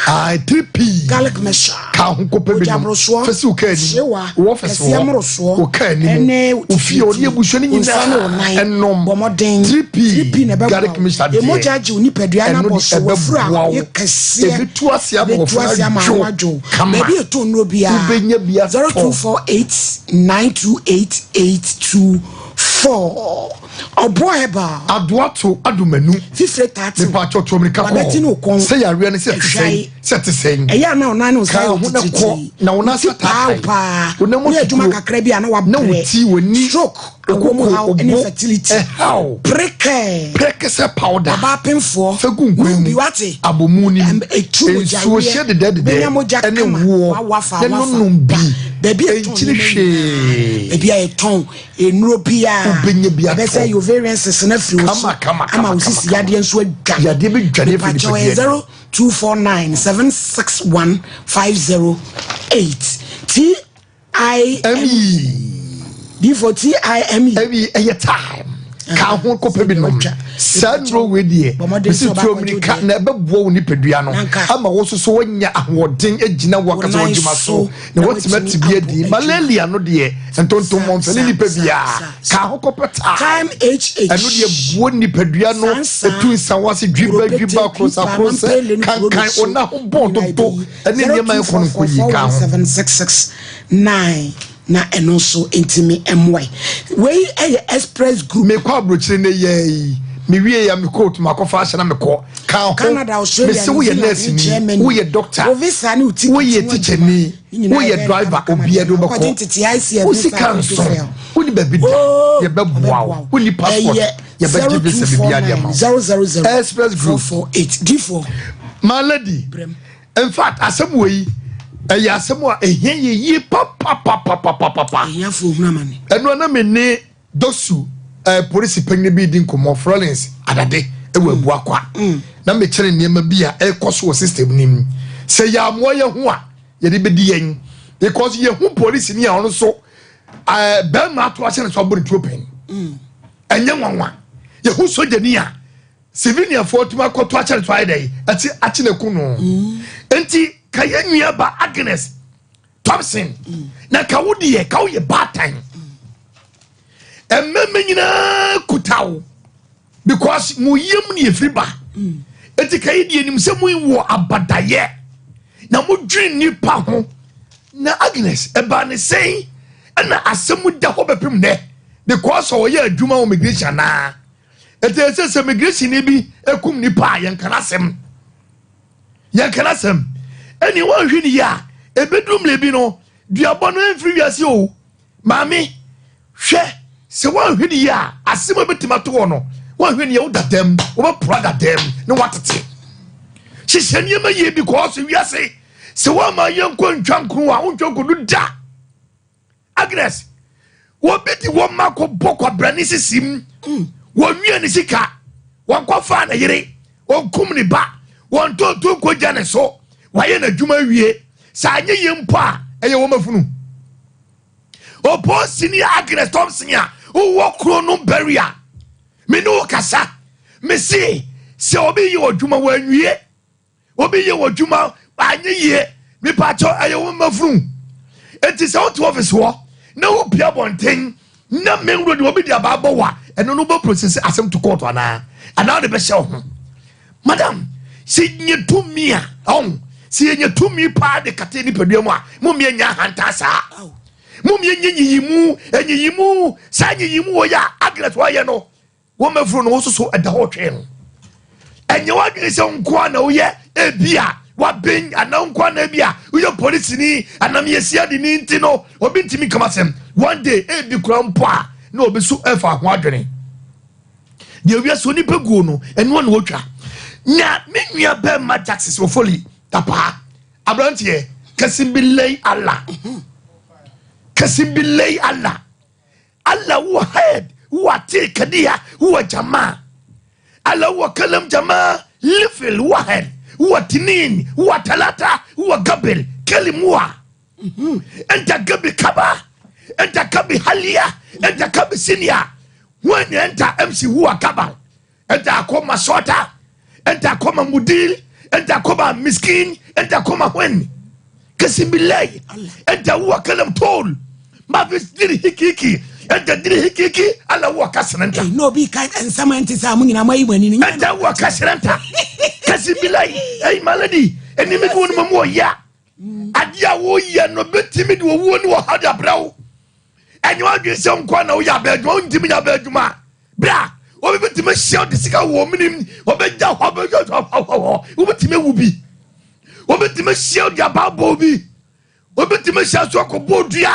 Ah, 3P. Garlic mixture. Ka ho kɔpɛ bi nom. Mogyaborosoɔ. Fɛ si wo kaa anim. Hyewa. Wɔ ɔfɛs Kɛseɛ hɔ. mmorosoɔ. Wo kaa anim. Ɛne Wo fie hɔ ne abusua no Wo nsa ne wo nyinaa nan. ɛnom. Bɔ mmɔden. 3P. 3P na ɛbɛboa Garlic wo. mixture deɛ. Emogya gye wo nipadua no Ɛno abɔ de so. Wafuru a ɛbɛboa wo. yɛ kɛseɛ. Ɛbɛtu ase ama Ɛbɛtu wɔfunu ase ama adwo. ho adwo. Kama. Baabi a ɛtɔ nnuro biara. Wobɛnya bi atɔ. 0248 928 824. Ɔboɔ herbal. Adoato adomanu. Fifire taa tew. Mepaakyɛw tu amirika kɔ Wabɛte ne wo kɔn. Sɛ yareɛ no sɛ ɛte sɛn, sɛ ɛte sɛn. Ɛyɛ a na wo nan ne wo nsa Ka yɛ ho na kɔ titiritii. na wo nan Wo ti asa paa wo taatae. paa. Wo nan mu Woyɛ adwuma tutuo. kakra bi a na Na wo wabrɛ. ti, w'ani, Stroke, wo awɔ mu koko, haw wo ne bo, infertility. ɛhaw. Prekɛɛ. Prɛkɛsɛ powder. Ɔbaa pemfoɔ. Fa gu nkwan Nom bi mu. wate. Abomu no mu. Ɛm, ɛtu mogya Nsuo weɛ. hyɛ dedɛɛdedɛɛ Bɛnya mogya ɛne kama. woɔ. Wawa fa, Na wafa. nonom bi. Baabi a ɛtɔn Ɛnkyiri nneɛma nyinaa. hwee. Baabi a yɛtɔn nnuro biara Wobɛnya bi atɔ. ɛbɛsɛ ovarian cyst no afiri wo so Kama, kama, ama kama, wo sisi kama, yadeɛ nso adwane. Yadeɛ bɛdwane afiri Mepakyɛw, ɛyɛ nipadua no mu. 0249 761 508 T I M M-E. D for T I M E. M-E, ɛyɛ time. Ka ho kɔpɛ bi nom. Saa nnuro wei deɛ, mesi tuo mmirika na ɛbɛboa wo nipadua no ama wo nso so woanya ahoɔden agyina w'ankasa w'adwuma so na woatumi ate bi adi. Malaria no deɛ, ntontom ɔmfɛle nipa biara. Ka ho kɔpɛ time. Ɛno deɛ boa nipadua no, ɛtu nsawo ase, dwiba dwiba, krosa krosɛ, kankan, wo nan ho bɔn dodo, ɛne nneɛma ɛkɔ no nkɔ yie. Ka ho. Na ɛno nso ntumi mmoa. Wei yɛ Express Group. Mekɔ aburokyire ne yɛ yi. Mewie ya me coat makɔfa ahyɛ na mekɔ. Ka ho. Canada, Australia, Mese woyɛ New Zealand, nurse ni, Germany. woyɛ doctor, Wo visa ne wo ticket woyɛ ho teacher adwuma. ni, Ne nyinaa woyɛ yɛ driver, kama obiara de kama. Wokɔgye wobɛkɔ. ntete ICF Wo visa sika ne nso, Israel. wonni baabi da, Oh, yɛbɛboa wo. ɔbɛboa wo. Wonni passport, Ɛyɛ yɛbɛgye visa biribiara de ama wo. 0249 000 Express Group. 448. Difoɔ. My lady, Brem. in fact, asɛm wɔ yi, ɛyɛ asɛm a ɛhia yɛ yie papapapapapa. Ahiafoɔ hunu amane. Ɛno na me ne Dosu eh, polisi panyin bi di nkɔmmɔ, Florence Adade, ɛwɔ Abuakwa. Na mekyerɛ nneɛma bi a ɛrekɔ so wɔ system no mu. Sɛ yɛamoa yɛn ho a, yɛde bɛdi yɛn. Because yɛhu polisi ni a ɔno nso eh, bɛrima ato ahyɛ ne so abɔ ne tuo pɛn. Ɛnyɛ nwanwa. Yɛhu sogyani a civilianfoɔ tumi akɔto ahyɛ ne so ayɛ dɛ ɛte akye ne ku no. Nti ka yɛn nua ba Agnes. Thompson na ka wo deɛ ka woyɛ baatan mmarima nyinaa kuta wo because mo yam ne ɛfiri ba eti ka yi deɛ nim sɛ mo wɔ abadayɛ na mo dwene nipa ho na Agnes ɛbaa ne sɛn ɛna asɛm da hɔ bɛpem nɛ because ɔyɛ adwuma wɔ migration anaa eti ɛsɛ sɛ migration ni bi ekum nipa a yɛn kana asɛm yɛn kana asɛm ɛni wɔn hwɛ ne yie a ebeduru mmerɛ bi no duabɔ no mfiri wiase o. Maame, hwɛ, sɛ woanhwɛ no yie a, asɛm a ɛbɛtumi ato hɔ no, woanhwɛ no yie a, woda dɛm, wobɛpora da dɛm na woatete. Hyehyɛ nneɛma yie because wiase, sɛ woamma yɛnkɔ ntwa nkoro a, wontwa nkɔdu da. Agnes, wɔbi de wɔn mma kɔbɔ kwabrane sisim, wɔnwie ne sika, wɔnkɔfaa ne yere, wɔnkum ne ba, wɔntɔnto nkɔgya ne so, wɔayɛ n'adwuma awie. Sɛ anyɛ yie mpo a, ɛyɛ wɔn afunu. Oposini Agnes Thompson a wowɔ kuro no bari a me ne wo kasa mese sɛ obi yɛ ɔdwuma wanwie obi yɛ ɔdwuma anyɛ yie mepaakyɛ ɛyɛ wo mmafunu enti sɛ wote office hɔ na wopia abɔnten na main road obi de aba abɔ wa ɛno no wobɛ process asɛm to court anaa anaa wode bɛhyɛ wo ho madam sɛ yɛnya tumi a ɔn sɛ yɛnya tumi paa de kate nipadua mu a mommea nya ahantaa saa mommea nya nyiyimu nyiyimu saa nyiyimu wɔ yɛ a Agnes wɔyɛ no wɔn mafuru no wososo ɛda hɔ twɛn no ɛnyɛ wadwene sɛ nkoa na woyɛ ebi a waben anaa nkoa na ebi a woyɛ polisini anaa meyɛ siadini nti no obi ntumi nkama asɛm one day ebi kura mpo a na obi so ɛfa ho adwene deɛ wiase onipa guo no ɛnoa na wɔtwa na me nua bɛrima Jackson Ofoli tapaa aberanteɛ kɛse bi lei Allah kɛse bi lei Allah Allah huwa head huwa te kadia huwa jamaa Allah huwa kalam jamaa lifil huwa head huwa tinin huwa talata huwa gabil kalim huwa enta gabi kaba enta gabi halia enta gabi sinia when enta MC huwa gabal enta akoma sota enta akoma mudil enta akoma miskin enta akoma when kasi billahi enta huwa kalam tol ma fi diri hikiki enta diri hikiki ala huwa kasranta na obi ka nsɛm a ɛnte saa mo nyinaa moayi mo ani no enta huwa kasranta kasi billahi ei malady ɛni mi ko no mu ɔya adeɛ a woyɛ no bɛtumi de owuo ne ɔhaw de abrɛ wo ɛnyɛ wadwene sɛ nkoa na woyɛ abɛ adwuma wontumi nyɛ abɛ adwuma bra obi bɛtumi ahyia wode sika wɔ menim ɔbɛgya hɔ bɛhɔ wobɛtumi awu bi wobɛtumi ahyia wode abaabɔ bi wobɛtumi ahyia so akɔbɔ dua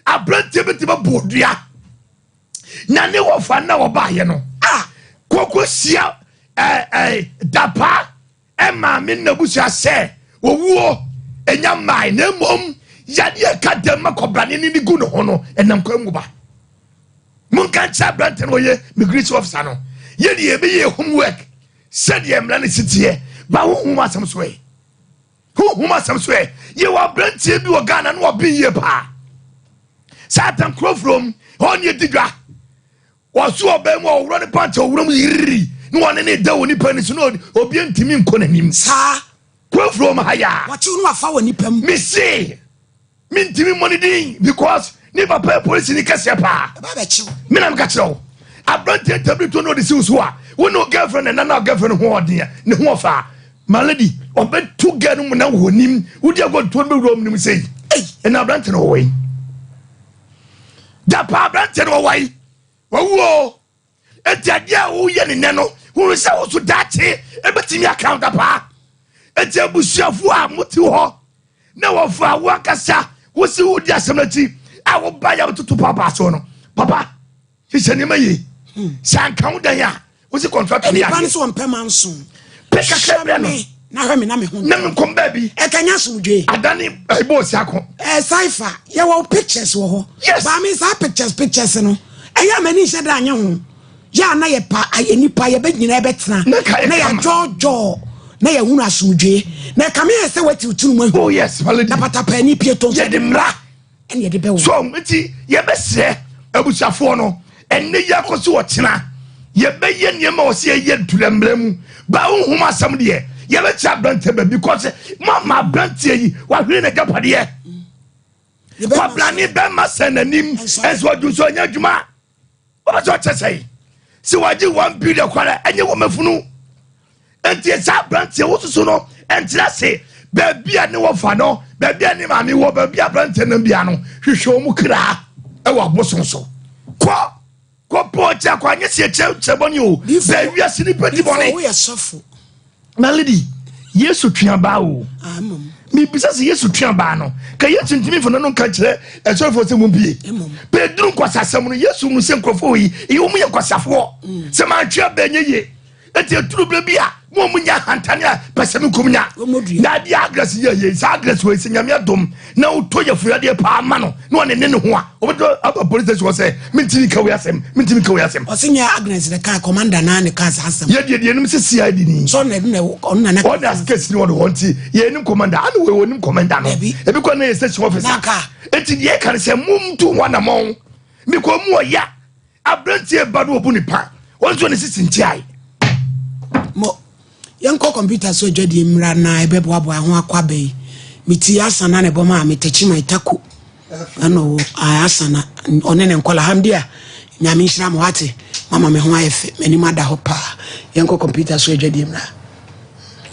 aberanteɛ bɛtumi abɔ dua na ne wɔfa na wɔbaayɛ no a kɔkɔ hyia dapaa ɛmaa me n'abusua sɛ owuo ɛnya mmae na mmom yadeɛ ɛka dɛm ma kɔbrane ne ne gu ne ho no ɛnam kwan mu ba monka nkyerɛ aberante no ɔyɛ migration officer no yɛdeɛ yɛbɛyɛ homework sɛdeɛ mmara no si teɛ ba honhom asɛm so ɛ honhom asɛm so ɛ yɛwɔ aberanteɛ bi wɔ Ghana na ɔben yie paa sɛ atankurofurom hɔ ne ɛdi dwa wɔso ɔbɛn mu a ɔworɔ ne pant ɔworɔ mu yiriri na wɔne ne da wɔ nipa ni so na obi ntumi nkɔ n'anim saa kurofurom ha ya wɔkyew no wafa wɔ nipa mu mese mentumi mmɔ ne din because ne papa yɛ polisi ni kɛseɛ paa ɛba bɛkyew me na meka kyerɛ wo aberanteɛ ntabiri to na ɔde siw so a wo ne wo girlfriend ɛna na girlfriend ho ɔden a ne ho ɔfa a my lady ɔbɛto girl no mu na wɔ nim wodi agɔ tuo no bɛwura ɔm nim sei ɛna aberante no wɔwɔ yi dapa aberante no wɔwɔ yi wɔwuo eti adeɛ a woyɛ ne nɛ no hunu sɛ wo so daakye ɛbɛtumi aka wo dapaa eti abusuafoɔ a mote hɔ na wɔfa wo ankasa wosi wodi asɛm no akyi a woba yɛ wototo paapaa so no papa hyehyɛ nneɛma yie sɛ anka wo dan a wosi contract ne nipa no adeɛ sɛ ɔmpɛ ma nso pɛ kakra brɛ no me na hwɛ me na me ho na menkɔm baabi ɛkanya asomdwe adane ɛbɔ osi ako ɛ saifa yɛwɔ pictures wɔ hɔ Yes. baame saa pictures pictures no ɛyɛ a m'ani nhyɛ da anyɛ ho yɛ a na yɛ pa ayɛ nipa yɛbɛ nyinaa yɛbɛtena Na ka yɛ na kama. yɛadwɔdwɔ na yɛhunu asomdwe na ɛkame yɛ sɛ wati wo tiri mu ahu oh yes my lady na patapaani pie to nso yɛde mmara ɛne yɛde bɛwɔ so nti yɛbɛsrɛ abusuafoɔ no ɛnɛ yi akɔ so ɔkyena yɛbɛyɛ nneɛma a ɔsɛ yɛyɛ ntulammerɛ mu ba honhom asɛm deɛ yɛbɛkyerɛ aberanteɛ baabi kɔ sɛ mama aberanteɛ yi wahwere n'agyapadeɛ. Kwabrane bɛma sɛ n'anim ɛnso ɔdwo nso ɔnyɛ adwuma. Wɔbɛ sɛ ɔkyɛ sɛe sɛ wagye 1 billion kwara ɛnyɛ wɔ mafunu. Nti saa aberanteɛ wosusu no ɛnkyerɛ se baabi a ne wɔfa no, baabi a ne maame wɔ, baabi a aberanteɛ nam bia no, hwehwɛ wɔn kra ɛwɔ abosom so. Kɔ kɔ pɔ ɔkyɛ akɔ anyɛ sɛ ɛkyɛ kyɛ bɔne o. Baabi a se nipa di bɔne. Woyɛ sɔfo. Na lady, Yesu tua baa o. Mebisa sɛ Yesu tua baa no, ka Yesu ntumi mfa n'ano nka nkyerɛ ɛsɔrefoɔ sɛ mumpie. Bɛduru nkwasasɛm no, Yesu hunu sɛ nkurɔfoɔ yi, ɛyɛ wɔn yɛ nkwasafoɔ. Sɛ mantwe aba ɛnyɛ yie. Enti ɛduru berɛ bi a, mo a monya ahantane a pɛsɛmenkom nya. Na adeɛ Agnes yɛ yei, saa Agnes wei sɛ Nyame adom na wotɔ yafuyadeɛ paa ma no na ɔne ne ne ho a, ɔbɛtɔ aba police station hɔ sɛ mentumi nka wei asɛm, mentumi nka wei asɛm. Ɔse nyɛ Agnes na kaa, commander naa ne kaa saa asɛm. Yɛ deɛ deɛ nim sɛ CID ni. Sɛ ɔna na ɔno na na. Ɔna case ni ɔde hɔ nti yɛ nim commander ana wei ɔnim commander no. Ebi kɔ na yɛ station officer. Eti deɛ ɛka ne sɛ mum tu ho anamɔn. Mekɔ mu ɔya. Aberanteɛ ba no ɔbu nipa wɔn nso ne sisi ntiae. Mo yɛnkɔ kɔmputa so adwadie mmra na ɛbɛboaboa ho akɔ aba yi. Meti Asana na ɛbɔ maa me Techiman Tako ɛna ɔwɔ Asana ɔne ne nkɔla Hamdia Nyame nhyira mo wate mama me ho ayɛ fɛ m'anim ada hɔ paa yɛnkɔ kɔmputa so adwadie mmra.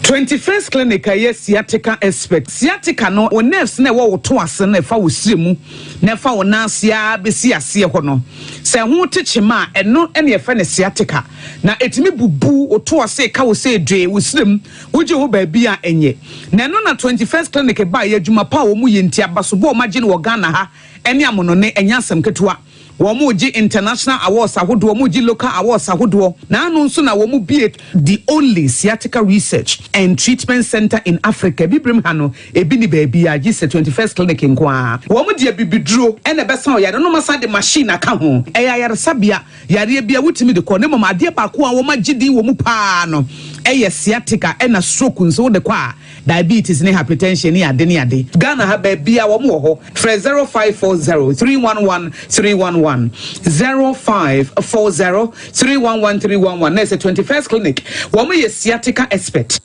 21st Clinic a ɛyɛ sciatica expert. Sciatica no, wo nerves no a ɛwɔ wo to ase no a ɛfa wo srɛ mu na ɛfa wo nan ase ara bɛsi aseɛ hɔ no, sɛ ɛho te kyema a, ɛno na yɛfrɛ no sciatica. Na ɛtumi bubu wo to ase, ɛka wo sɛ dwee, wo srɛ mu, wogye ho baabi a ɛnyɛ. Na ɛno na 21st Clinic baeɛ, adwuma pa a wɔyɛ nti, abasobɔ a wɔagye no wɔ Ghana ha ne amonone, ɛnyɛ asɛm ketewa. Wɔregye international awards ahodoɔ, wɔregye local awards ahodoɔ. N'ano nso na wɔbue the only sciatica research and treatment centre in Africa. Abibirem ha no, ebi nni baabiara gye sɛ 21st Clinic nko ara. Wɔde abibiduro na ɛbɛsa ɔyare no na wɔasan de machine aka ho. Ɛyɛ ayaresabea, yareɛ biara wotumi de kɔ. Na mmom adeɛ baako a wɔagye din wɔ mu pa ara no yɛ sciatica ɛna stroke nso wode kɔ a, Diabetes ne hypertension ne ade ne ade. Ghana ha baabiaa wɔn wɔ hɔ. Frɛ 0540 311 311, 0540 311 311 na ɛsɛ 21st Clinic. Wɔn yɛ sciatica expert.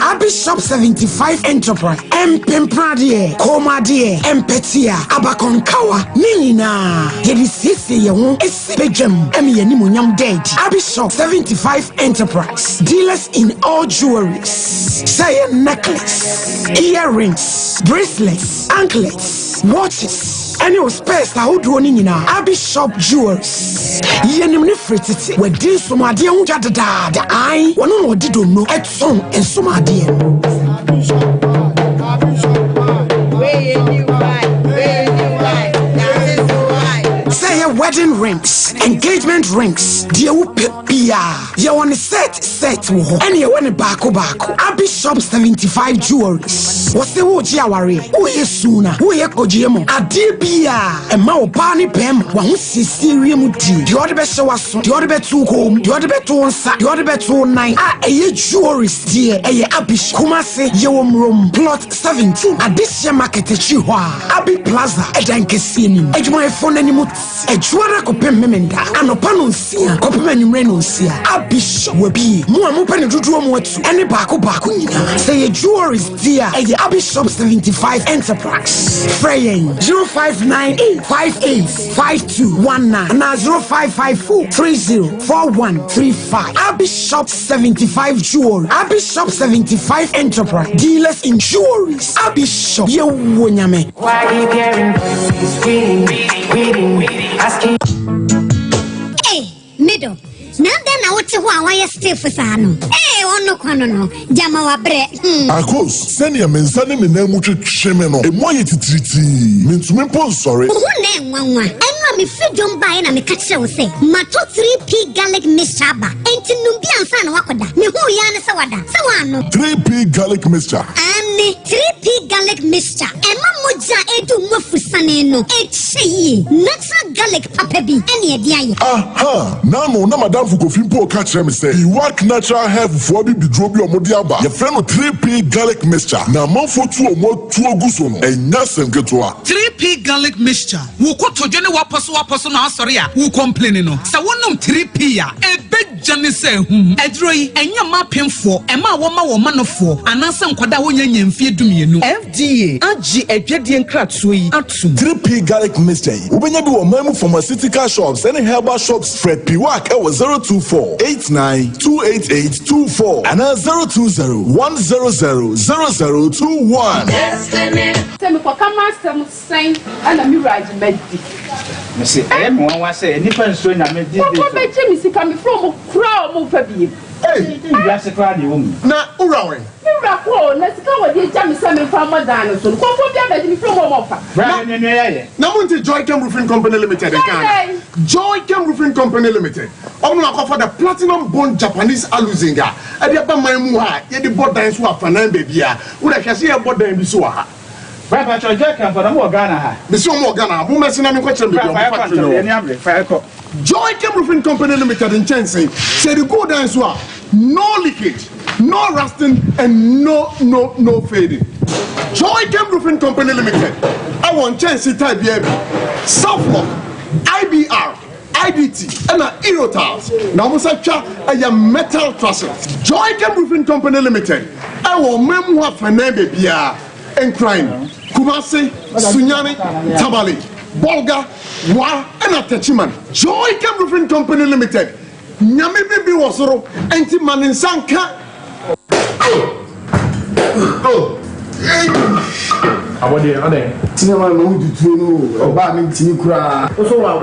Abi Shop 75 Enterprise, Mpempradeɛ, Kɔnmuadeɛ, Mpɛtea, Abakɔnkawa, ne nyinaa yɛde siesie yɛn ho si badwam ma yɛn animuonyam da adi. Abi Shop 75 Enterprise, dealers in all jewelries, sɛ ɛyɛ necklace, earrings, bracelets, anklets, watches, ɛne wo spares ahodoɔ no nyinaa. Abi Shop Jewelries, yɛnim no firi tete, wadi nsomadeɛ ho dwa dedaada. Ae, wɔno na ɔde donno tɔn nsomadeɛ no. Sɛ ɛyɛ wedding rings, engagement rings, deɛ wopɛ biara, yɛwɔ ne set set wɔ hɔ, ɛne yɛwɔ ne baako baako. Abi Shop 75 Jewelries, wɔse wogye awareɛ, woyɛ suna, woyɛ kɔgyeɛ mu, adeɛ biara ɛma ɔbaa ne bɛrima wahosiesie wie mu die, deɛ ɔde bɛhyɛ w'aso, deɛ ɔde bɛto wo kɔn mu, deɛ ɔde bɛto wo nsa, deɛ ɔde bɛto wo nan, a ɛyɛ jewelries deɛ ɛyɛ Abi Shop. Kumasi, yɛwɔ Murom, plot 17, Adehyeɛ Market akyiri hɔ a, Abi Plaza, ɛdan kɛseɛ no mu. Adwumayɛfoɔ no anim te Adwuada kɔpem Memenda, anɔpa nonsia kɔpem anwummerɛ nonsia. Abi Shop wabie. Mo a mopɛ no dodoɔ mu atu ɛne baako baako nyinaa. Sɛ ɛyɛ jewelries deɛ a, ɛyɛ Abi Shop 75 Enterprise. Frɛ yɛn 0598 58 5219 anaa 0554 30 4135. Abi Shop 75 Jewelry, Abi Shop 75 Enterprise, dealers in jewelries. Abi Shop, yɛwɔ Nyame. Why keep hearing voices reading, reading, asking. Hey, middle. Na dɛn na wote hɔ a woayɛ stiff saa no? Ee, ɔno kwa no no, gyama wabrɛ. Akos, sɛnea me nsa ne me nan mu twetwe me no, emu ayɛ titiritii. Mintumi mpo nsɔre. Wo ho na ɛnwanwa. Ɛno a mefiri dwom baeɛ na meka kyerɛɛ wo sɛ matɔ 3P garlic mixture aba. Enti nom bi ansa na woakɔda. Mehuu yi ara ne sɛ woada. Sɛ woannom. 3P garlic mixture. Aane, 3P garlic mixture. Ɛma mogya a ɛredi wo mu afusi. sane no, ɛkyɛ yie. Natural garlic papa bi ɛne ɛde ayɛ. Aha! N'ano na m'adamfo Kofi mpo reka kyerɛ me sɛ Iwak Natural Health foɔ abibiduro bi a wɔde aba, yɛfrɛ no 3P Garlic Mixture, na amanfoɔ tu wɔn atuo gu so no, ɛnyɛ asɛm ketewa. 3P Garlic Mixture, Wo kotodwe ne w'apɔsowapɔso na asɔre a wo complaini no, sɛ wonom 3P a, ɛbɛgya ne sɛ ahum. Aduro yi, ɛnyɛ mma apemfoɔ, ɛma a wɔma wɔn manofoɔ, anaasɛ nkwadaa a wɔnnya nnya mfeɛ dumienu. FDA agye adwadie nkratoɔ yi atom. 3P Garlic Mixture yi, wobɛnya bi wɔ ɔman mu pharmaceutical shops ne herbal shops. Frɛ Piwak wɔ 024 89 288 24 anaa 020 100 0021. Sɛ mekɔka m'asɛm sɛn na me wura agye madi? Mese ɛyɛ me nwanwa sɛ nnipa nsuro Nyame these days o. Kɔkɔ bɛgye me sika mefrɛ ɔmo koraa ɔmo mfa biem. Ei wiase koraa deɛ ɛwɔ mu yi. Na wo wura wɛn? Me wura kɔ o, na sika a wɔde agya me sɛ memfa mmɔ dan no so no, kɔmfoɔ bi abɛgye me firi mu a ɔmfa. Bra yɛ nua nua yɛ. Na monte Joychem Roofing Company Limited nka ana? Joychem Roofing Company Limited, wɔn na wɔakɔfa the Platinum Bond Japanese Aluzinc a ɛde aba man mu ha a yɛde bɔ dan so afanan baabiara. Wo deɛ hwɛ sɛ yɛrebɔ dan bi so wɔ ha. Bra patrɔ Joychem fo na ɔmo wɔ Ghana ha. Mese wɔn wɔ Ghana ha, mommɛse na menkɔkyerɛ mo baabi a Bra wɔn fa yɛkɔ factory ntɛm no yɛn wɔ. ani abere fa yɛkɔ. Joychem Roofing Company Limited nkyɛnse, sɛ yɛde gu dan so a, no leakage, no rusting and no no no fading. Joychem Roofing Company Limited ɛwɔ nkyɛnse type biara bi, Southlock, IBR, IDT ɛna Eurotiles na wɔn nsa twa ɛyɛ metal trusses. Joychem Roofing Company Limited ɛwɔ ɔman mu hɔ afɛnɛn baabiara, Nkran, Kumasi, Sunyani, Tamale, Bolga, Wa ɛna Techiman. Joychem Roofing Company Limited, Nyame bi bi wɔ soro nti ma ne nsa nka. Abɔdeɛ adɛn? Senior man ma wo tutuo no o, ɔbaa me ntimi koraa. Wo so wa wo.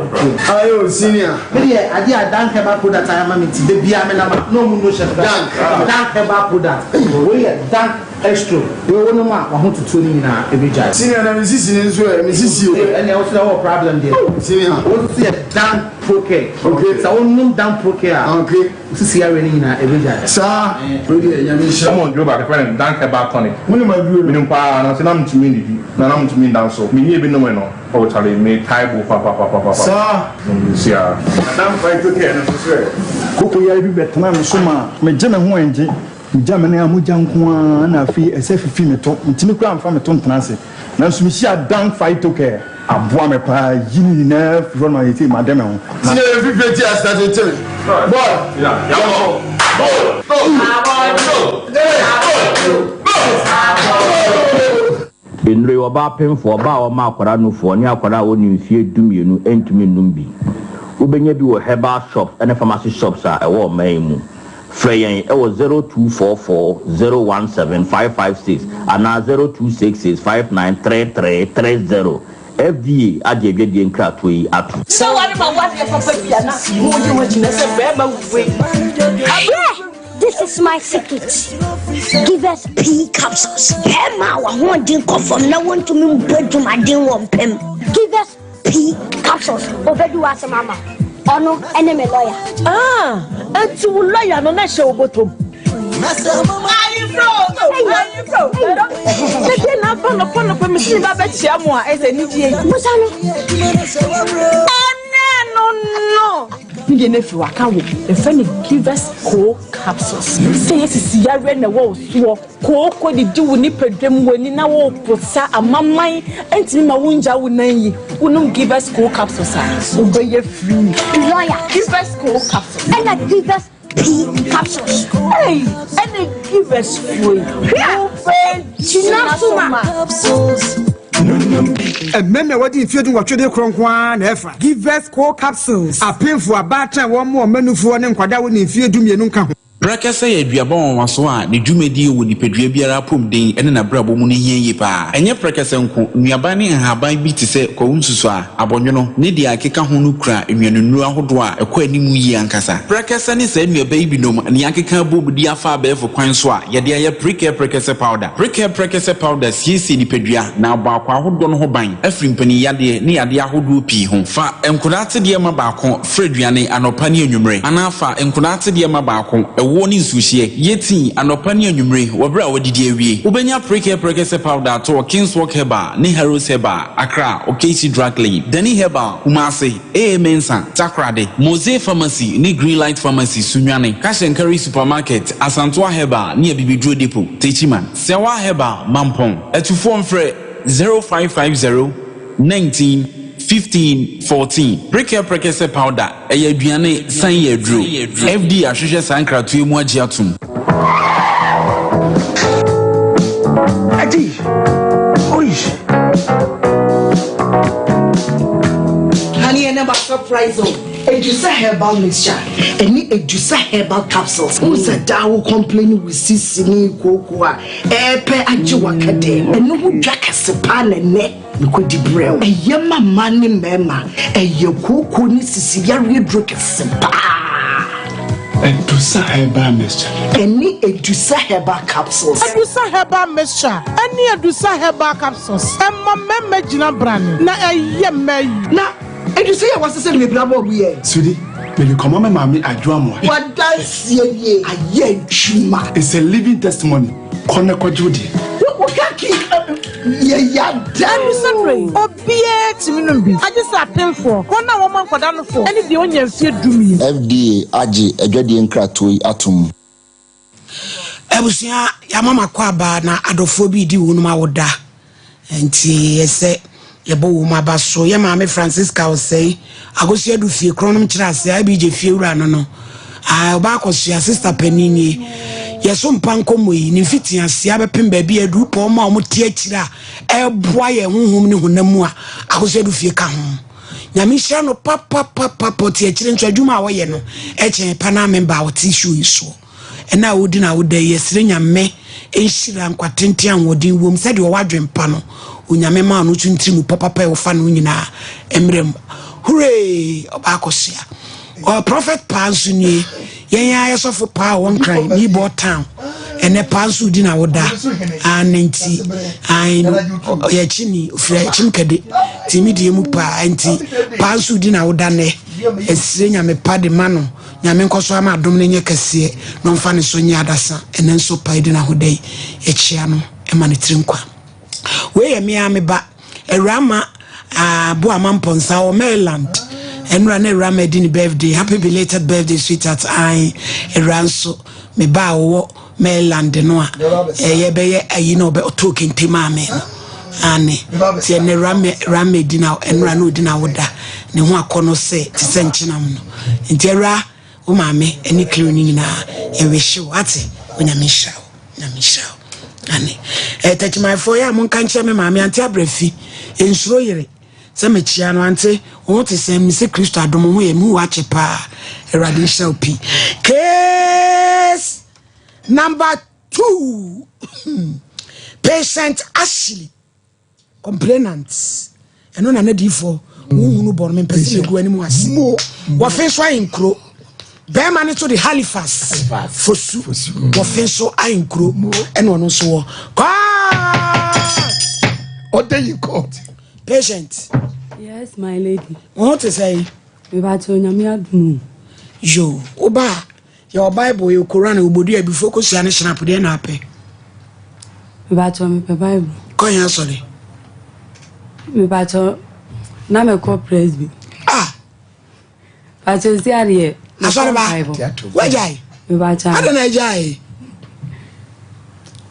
Aye o senior. Me deɛ adeɛ a Dank herbal product ayɛ ama me nti da biara me nam a na ɔmo no hyɛ me Dank. Dank herbal product wei yɛ Dank Extro wei wo nom a wahotutuo no nyinaa ɛbɛgyae. Senior na me sisi no nso ɛ, me sisi o. Ɛnneɛ wo so deɛ wowɔ problem deɛ. Senior. Wo nso yɛ Dank Procare. Okay. Sɛ wo nom Dank Procare a. Okay. Wo sisi yareɛ no nyinaa ɛbɛgyae. Saa. Wei deɛ Nyame nhyira. Wɔn duro baako yɛfrɛ no Dank Herbal Tonic. Mo nim aduro no? Menim paa nanso na mentumi nnidi na na mentumi nda nso. Menyɛɛ bi nomee no oh charlie me tae bo papapapapa. Saa. Nsia. Na Dank Phytocare no nso so ɛ? Koko yare bi bɛtenaa me so maa megye me ho angye. Megya me nan a mogya nko ara na afei ɛsɛ fifi me to. Mentumi koraa mfa me to ntena ase. Nanso mehyiaa Dan Phytocare. Aboa me paa yi ne nyinaa firi hɔ no ma seesei made me ho. Ti na efi fie ti asena tete me. Boy, yɛnkɔ. Go, go, go, go, go. Nnuro yi, ɔbaa pemfoɔ, ɔbaa a ɔma akwadaa nufoɔ, ne akwadaa a ɔnni mfeɛ dumienu ntumi nnom bi. Wobɛnya bi wɔ herbal shops ne pharmacy shops a ɛwɔ ɔman yi mu. Frɛ yɛn wɔ 0244 017 556 anaa 0266 593330. FDA agye adwadie nkratoɔ yi atom. Sɛ ware ma wadeɛ papa bi a na wogye ho akyi na sɛ bɛrima wei. Abrɛ! This is my secret. Give us pea capsules. Bɛrima a wahoɔden kɔ fam na wɔntumi mbɔ adwumaden wɔ mpam. Give us pea capsules. Obedi w'asɛm ama. Ɔno ɛne me lawyer. Ah, enti wo lawyer no na hyɛ wo bɔtɔm. Sɛdeɛ na afa nɔpɔ nɔpɔ mesi ne ba bɛkyia mo a ɛsɛ anigyeɛ yi. Busa no. Ɛnɛ no no. Ne deɛ no afiri waka wo yɛfrɛ no givers co capsules sɛ yɛsisi yareɛ na ɛwɔ wo soɔ kooko didi wo nipadwam w'ani na woposa amaman ntumi ma wongya wo nan yi wonom givers co capsules a wobɛyɛ free Lawyer. Givers co capsules Ɛna givers pea capsules. Ei, ɛna givers foɔ yi wobɛ gyina so ma. Mmarima a wɔadi mfeɛ dunwɔtwe de korɔ nko ara na ɛfa. Givers Co Capsules, Apemfo, abaatan a wɔmmoa wɔn mmanufoɔ ne nkwadaa a wɔnni mfeɛ dumienu nka ho. Prɛkɛsɛ yɛ aduaba nwanwaso a ne dwumadie wɔ nipadua biara apɔmuden ne n'abrabɔ mu no hia yie pa ara. Ɛnyɛ prɛkɛsɛ nko, nnuaba ne nhaban bi te sɛ kwawu nsusuaa, abɔnwono, ne deɛ ɛkeka ho no kura nnuanennuro ahodoɔ a ɛkɔ anim yie ankasa. Prɛkɛsɛ ne saa nnuaba yi binom na yɛakeka abom de afa abɛɛfo kwan so a yɛde ayɛ Prekɛ Prɛkɛsɛ Powder. Prekɛ Prɛkɛsɛ Powder siesie nipadua na abɔ akwaa ahodoɔ no ho ban afiri mpaninyadeɛ ne yadeɛ ahodoɔ pii ho. Fa nkwadaa atedeɛ ma baako fra aduane anɔpa ne anwummere anaa fa nkwadaa atedeɛ ma baako ɛwɔ. Ɛwoɔ ne nsuohyeɛ. Yɛ tea anɔpa ne anwummere wɔ berɛ a woadidi awie. Wobɛnya Prekɛ Prɛkɛsɛ Powder atɔ wɔ Kingswalk Herbal ne Harrods Herbal, Accra, Okaishie Drug Lane, Dani Herbal, Kumasi, AA Mensah, Takoradi, Mose Pharmacy ne Greenlight Pharmacy, Sunyani, Cash and Carry Supermarket, Asantoa Herbal ne Abibiduro Depot, Techiman, Sɛwa Herbal, Mampong. Atufoɔ mfrɛ 0550 19 15 14. Prekɛ Prɛkɛsɛ Powder, ɛyɛ aduane san yɛ aduro. FDA ahwehwɛ saa nkratoɔ yi mu agye atom. Adi, oi. Honey, and about surprise o. Edusa herbal mixture ɛne Edusa herbal capsules. Wo sɛ daa wo complain wo sisi ne kooko a ɛɛpɛ agye wakɛdɛ. Ɛno ho dwa kɛse paa na ɛnɛ mekɔdi brɛ wo. Ɛyɛ ma mmaa ne mmarima. Ɛyɛ kooko ne sisi yareɛ duro kɛse paa. Edusa herbal mixture. Ɛne Edusa herbal capsules. Edusa herbal mixture ɛne Edusa herbal capsules ɛma mmarima gyina brane na ɛyɛ mmaa yi. Na Edusa yi a wɔasesa no bebree abɔ ɔmo yɛ. Sweetie, mede kɔma me maame Adwo Amoah. W'adanseɛ nie, ayɛ adwuma. It's a living testimony, kɔ na kɔgye wo deɛ. Wo ka ki yɛ yada. Edusa duro yi, obiara tumi nom bi, agye sɛ apemfoɔ, wɔn a wɔma nkwadaa nofoɔ, ne deɛ ɔnnya mfeɛ dumien. FDA agye adwadie nkratoɔ yi atom. Abusua yɛama mo akwaaba na adɔfoɔ bi redi wɔn awoda nti ɛsɛ yɛbɔ wɔn aba so. Yɛ maame Francisca Osei Akosua du fie korɔnom kyerɛ ase IBJ fie wura no no ɔba akɔsoa sista panin nie. Yɛso mpa nkɔmmɔ yi ne mfitiaseɛ abɛpem baabi a aduru pɔn ma wɔn te akyire a ɛreboa yɛn honhom ne honam mu a Akosua du fie ka ho. Nyame nhyira no papapapapa ɔte akyire nso adwuma a ɔyɛ no ɛkyɛn pa na memba a ɔte show yi soɔ ɛna a wodi na woda yi yɛsrɛ Nyame nhyira nkwa tenten ahoɔden wom sɛdeɛ ɔwɔ adwen pa no Onyame ma ɔno nso ntiri mu papapa ɛwofa no nyinaa mmerɛ mu huree ɔba akɔsoa ɔ prophet paa nso nie yɛn ara yɛsɔfo paa wɔ nkran Nibor town ɛnɛ paa nso di na woda ane nti ɔyɛ kyini ofiri akyim kɛde nti mi die mu paa nti paa nso di na woda nɛ ɛsire nyame pa de ma no nyame nkɔ so ama adom no nyɛ kɛseɛ na ɔmfa ne so nyɛ adasa ɛnɛ nso paa di na woda yi yɛkyia no ɛma ne tiri nkwa Wei yɛ me ara me ba, Awurama Boama Mpɔnsa wɔ Maryland. Ɛnora na Awurama adi ne birthday. Happy belated birthday, sweetheart. Ae, Awura nso, me ba a ɔwɔ Maryland no a, ɛyɛ bɛyɛ ayi na ɔbɛ ɔtɔɔ kente maa me no. Ane, ti ɛnɛ Awurama adi na ɛnora na ɔdi na woda. Ne ho akɔ no sɛ te sɛ nkyenam no. Nti Awura, wo maame ne crew no nyinaa, yɛwehye wo, ate? Onyame nhyira wo. Nyame nhyira wo. Ane. Eh, Takyimanfoɔ yɛ a monka nkyerɛ me maame ante abrɛfi. Nsuro yere. Sɛ mekyia no ante, wo ho te sɛn? Mese Kristo adom ho yɛ mehu wakye paa. Awurade nhyira wo pii. Case number 2. Patient Ashley. Complainant, ɛno na n'adiyifoɔ wohunu bɔ no mempɛ sɛ megu anim ase. Wɔfe nso ayɛ nkuro. Bɛrima no nso de Halifax fosu. Wɔfe nso ayɛ nkuro ɛna ɔno nso wɔ. Ɔda yi court. Patient. Yes, my lady. Wo ho te sɛ yi? Mebakyɛ Onyame adom o. Yo, wo ba a, Yɛwɔ Bible, yɛwɔ Koran, yɛwɔ Bodua, Abifoɔ kosua ne Schnapp, deɛ na apɛ? Mebakyɛ mepɛ Bible. Kɔ yɛn asɔre. Mebakyɛ na mekɔ Presby. Ah! Bakyɛ si adeɛ. Asɔre ba, wagyae. Mebakyɛ. Adɛn na agyae?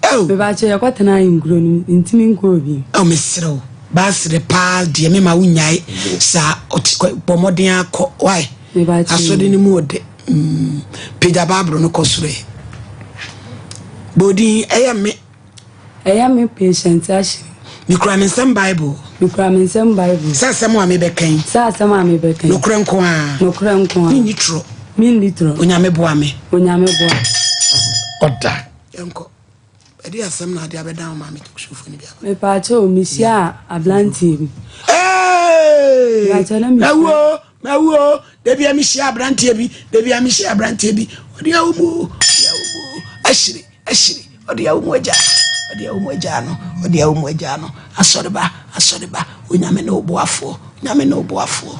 Mebakyɛ yɛkɔ tena nkuro no ntumi nkɔ obi. Oh, mesrɛ wo. Baasere paa deɛ mema wo nyae saa bɔ mmɔden akɔ why asɔre no mu ɔdɛ. Mm, pagya Bible no kɔ soro ɛ. Bɔ din ɛyɛ me. Ɛyɛ me patient ahyɛ. Mekura me nsɛm Bible. Mekura me nsɛm Bible. Sɛ asɛm a mebɛka yi. Sɛ asɛm a mebɛka yi. Nokorɛ nko ara. Nokorɛ nko ara. Menni torɔ. Menni torɔ. Onyame boa me. Onyame boa. Ɔda. Yɛnkɔ. Ɛde asɛm na ade abɛdan wo maame tɔkusufoɔ no bi aba. Mepaakyɛw mehyia abranteɛ bi. Hey! Mɛwuo mɛwuo dabi a mehyia abranteɛ bi dabi a mehyia abranteɛ bi ɔde awo mu ɔde awo mu ahyire ahyire ɔde awo mu agya ɔde awo mu agya no ɔde awo mu agya no asɔreba asɔreba onyame ne ɔboafoɔ onyame ne ɔboafoɔ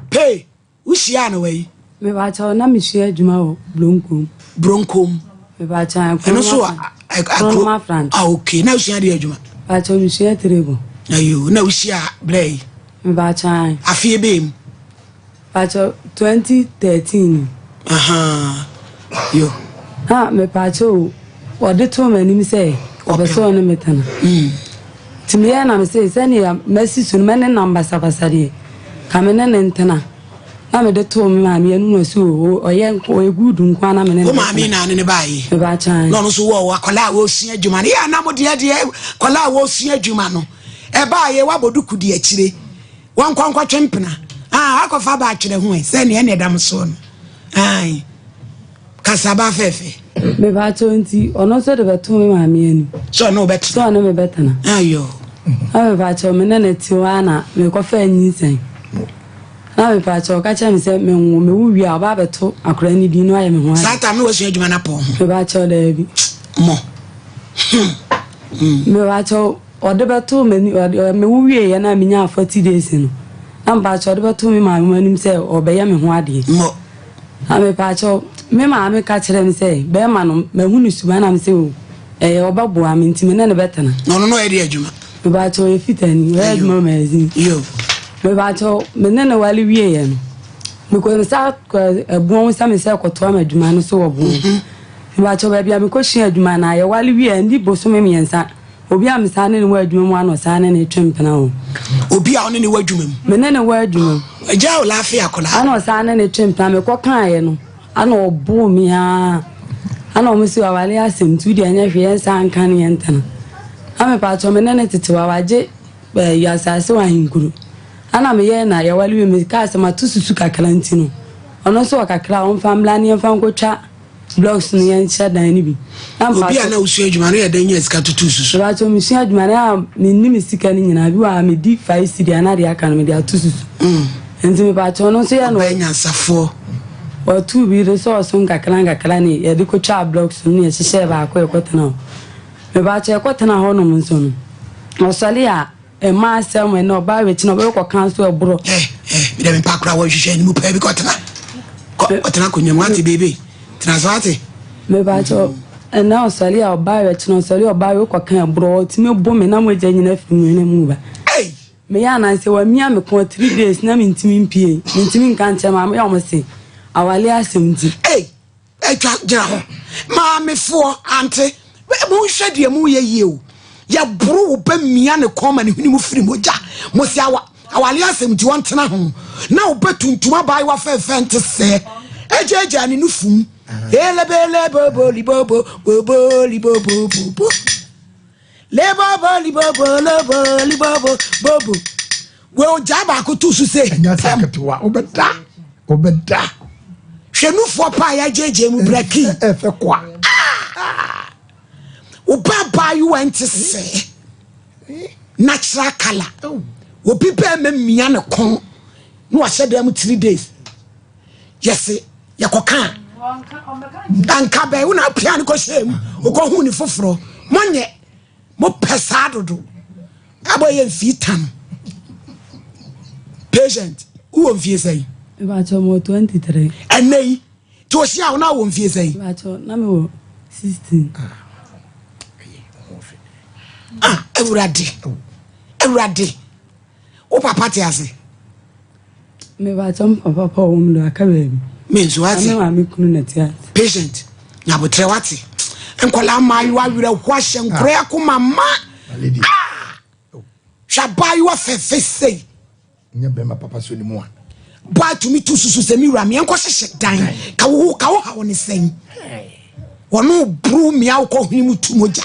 pay wohyia no wɔ yi. Mepakyɛw, na mesua adwuma wɔ Bronkom. Bronkom. Mepakyɛw, Ɛno nso wɔ Kronoma Front. Ah, okay. Na wosua deɛ adwuma? Mepakyɛw, mesua tirebo. Ayo, na wohyia berɛ yi? Mepakyɛw. Afeɛ bɛɛ mu? Mepakyɛw, 2013. Ahaa, yo. Na mepakyɛw, wɔde too m'anim sɛ ɔpɛ sɛ ɔne me tena. Nti meyɛɛ na mese sɛnea masi so no mɛne nam basabasa deɛ, ka me ne ne ntena. Na mede too me maame anim na ɔse o ɔyɛ ɔyɛ good nko ara na me ne no Wo maame na ne ne baeɛ? Mepakyɛw. Na ɔno nso wɔ akwadaa a wɔresua adwuma no. Yɛ a na mo deɛ deɛ akwadaa a wɔresua adwuma no ɛbaeɛ wabɔ duku di akyire. Wɔnkɔ nkɔtwe mpena. Ah, akɔfa ba atwerɛ ho ɛ sɛ nea ɛne ɛda mo soɔ no. Ae. Kasaba fɛfɛ. Mepakyɛw nti ɔno nso de bɛto me maame anim. Sɛ ɔne wo bɛtena. Sɛ ɔne me bɛtena. Ayo. Na mepakyɛw me ne ne te hɔ ara na mekɔfaa nyinsɛn. Na mepakyɛw ɔka kyerɛ me sɛ menwo mewo wie a ɔba abɛto akwadaa no din na wayɛ me ho ade. Saa tam no wasua adwuma no apɔn ho. Mepakyɛw daabi. Mɔ. Mepakyɛw ɔde bɛto m'ani ɔde mewo wie yɛ na menyaa 40 days no. Na mepakyɛw ɔde bɛto me maame anim sɛ ɔbɛyɛ me ho adeɛ. Mɔ. Na mepaakyɛw, me maame ka kyerɛɛ me sɛ bɛrima no, mahu ne suban na mese o, ɛyɛ ɔbɛboa me nti me ne no bɛtena. Na ɔno no ɔyɛ deɛ adwuma? Mepaakyɛw, ɔyɛ fitani, ɔyɛ adwuma wɔ magazine. Yo. Mepaakyɛw, me ne no wale wieɛ no, mekɔ mesa kɔ ɛboɔ ho sɛ mesɛ kɔtoa m'adwuma no so wɔ boɔ. Mhm. Mepaakyɛw, baabi a mekɔsua adwuma no a, yɛwale wieɛ, ndi bosome mmiɛnsa. Obi a mesan ne no wɔ adwuma mu a na ɔsan ne no retwe mpena o. Obi a ɔne ne wɔ adwuma mu. Me ne no wɔ adwuma mu. Agya o laafee akwadaa. Ana ɔsan ne no twe mpena mekɔ kaeɛ no ana ɔboo me aa ana ɔmo si awale asɛm nti wodeɛ ɛnyɛ hwee yɛnsan nka ne yɛntena. Na mepatwɔ me ne no tete hɔ a wagye ɛɛ asase wɔ ahenkuro. Ana meyɛɛ na yɛwale wie mekaa sɛ mato susu kakra nti no ɔno nso wɔ kakra a ɔmfa mmra ne yɛmfa nkɔtwa Blocks no yɛn hyɛ dan no bi. Na mpa Obi a na wosua adwuma no yɛ dɛn nya sika tutu susu? Mebakyɛ mesua adwuma no a menni me sika no nyinaa bi wɔ a medi five cedi ana deɛ aka no mede ato susu. Mm. Nti mebakyɛ ɔno nso yɛ no. Ɔbɛyɛ nyansafoɔ. Ɔtuu bi resɔɔso nkakra nkakra ne yɛde kɔtwaa blocks no ne yɛhyehyɛɛ baako yɛkɔtena hɔ. Mebakyɛ yɛkɔtena hɔ nom nso no ɔsɔre a Ɛma asɛm ɛnɛ ɔbaa wɛkyi na ɔbɛkɔ kɔka nso ɛborɔ. Ɛ ɛ mi dɛ mi pa kora wɔ nhwehwɛ anim pɛɛ bi kɔ tena kɔ ɔtena akonnwa mu ate beebe tena so ate. Mebakyɛ ɛnɛ ɔsɔre a ɔbaa wɛkyi na ɔsɔre ɔbaa wɛ kɔka ɛborɔ ɔtumi bo me na mogya nyina firi mu hwene mu ba. Meyɛ anansɛ wamia me kɔn three days na mentumi mpie mentumi nka nkyɛn maame yɛ ɔmo se awale asɛm nti. Atwa gyina hɔ. Maamefoɔ, ante, monhwɛ deɛ moyɛ yie o. Yɛboro wo ba mia ne kɔn ma ne hwene mu firi mogya. Mo se awa, awale asɛm nti ɔntena ho. Na wo ba tuntum abaayewa fɛɛfɛ nte sɛ agyaagyaa ne nufu mu. Elebele bobo libobo bobo libobo bobo. Lebobo libobo lobo libobo bobo. Wei ogyaa baako to so sɛ ɛnyɛ asɛm ketewa wobɛda wobɛda hwɛ nufoɔ pa a yɛagyeegye mu braki ɛfɛ kwa ah! woba abaayewa nte sɛ natural color obi bɛɛ ma mia ne kɔn na wahyɛ dan mu three days yɛse yɛkɔka anka bɛn wo na apia no kɔhyɛ mu wokɔhu ne foforɔ monyɛ mopɛ saa dodo Abɔ yɛ mfii tam. Patient, wowɔ mfie sɛn? Mebakyɛ mewɔ 23. Ɛnɛ yi, nti ɔhyia wo na wɔ mfie sɛn? Mebakyɛ na mewɔ 16. Ah, Awurade, Awurade, wo papa te ase? Mebakyɛ me papa pa wɔ mu do aka baabi. Me nso wate. Me maame kunu na te ase. Patient, nyabotrɛ wate. Nkwadaa mmaayewa werɛ ho ahyɛ nkora akoma ma. Ah! Hwɛ abaayewa fɛfɛ sei. Nyɛ bɛrima papa so ne mu a. Baa tumi tu susu sɛ me wura meɛ nkɔ hyehyɛ dan. Ka wo ka wo ha wɔ ne sɛn. Wɔn buru mmea wokɔ hwene mu tu mogya.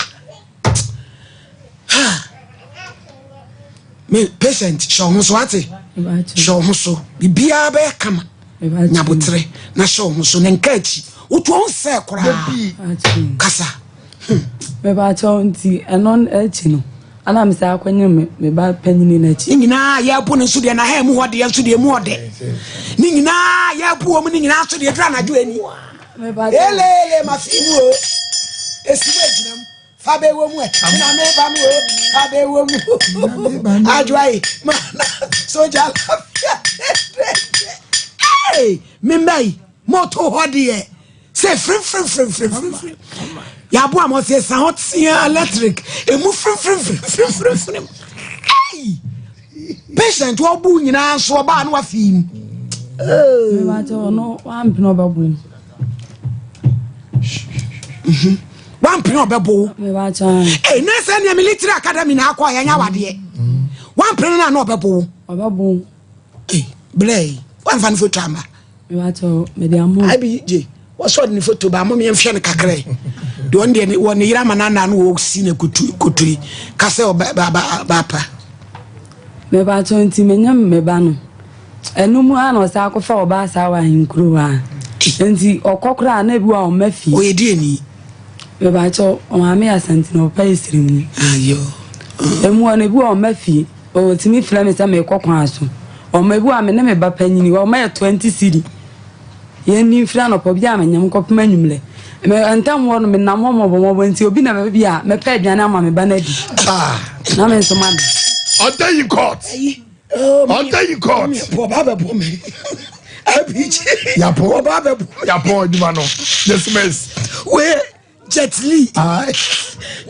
Me patient hyɛ wo ho so ate. Hyɛ wo ho so. Biribiara bɛyɛ kama. Nyabotere na hyɛ wo ho so ne nka akyi. Wotu wo sɛ koraa. Kasa. Hmm. Mebakyɛw nti ɛno akyi no ana me saa akɔnye me me ba panyini no akyi. Ne nyinaa yɛbo no nso deɛ na ha mu hɔ deɛ nso deɛ mu ɔdɛ. Ne nyinaa yɛbo wɔn ne nyinaa nso deɛ dura anadwo ani. Elele ma fi mu o. Esi mu egyina mu. Fa bɛ wɔ mu ɛ. Na me ba mu o. Fa bɛ wɔ mu. Adwoa yi ma na soja lafia. Hey, me mma yi. Moto hɔ deɛ sɛ firimfirimfirimfirimfirim. Yɛaboa ma ɔsɛ sa hɔ tea electric emu firimfirimfirimfirimfirim. Ei! Patient wɔbu nyinaa nso ɔbaa no wafi mu. Mebakyɛ ɔno wampene ɔbɛbo. Mhm. Wampene ɔbɛbo. Mebakyɛ. Ei, na sɛ nea military academy na akɔ a yɛnyɛ awadeɛ. Wampene no a na ɔbɛbo. Ɔbɛbo. Ei, blɛ yi, wamfa no foto amma. Mebakyɛ mede ama. Abi gye, wɔsɔ de ne foto ba mo yɛmhwɛ no kakra yi. Deɛ ɔno deɛ wɔ ne yere ama no anaa no wɔsi no kutu kuturi ka sɛ ɔba ba ba ba pa. Mebakyɛ nti menyɛ me ba no. Ɛno mu a na ɔsan akɔfa ɔbaa saa wɔ ahenkuro hɔ a. Nti ɔkɔ koraa na ebi wɔ a ɔmma fie. Ɔyɛ deɛ ni. Mebakyɛ ɔmaame yɛ asante na ɔpa yɛ siremuni. Ayo. Emu hɔ no ebi wɔ ɔmma fie. Ɔtumi frɛ me sɛ merekɔ kwan so. Ɔma ebi wɔ a me ne me ba panyin, ɔma yɛ 20 cedi. Yɛnni mfiri anɔpa bi a menyem kɔpem anwummerɛ. Me ntam hɔ no menam hɔ mmɔbɔmmɔbɔ nti obi na bɛbi a mɛpɛ aduane ama me ba no adi. Ah. Na me nso ma no. Ɔda yi court. Ɔda yi court. Ɔba bɛbɔ me. Abigye. Yapɔ. Ɔba bɛbɔ me. Yapɔ adwuma no. Dismiss. Wei. Jet Li.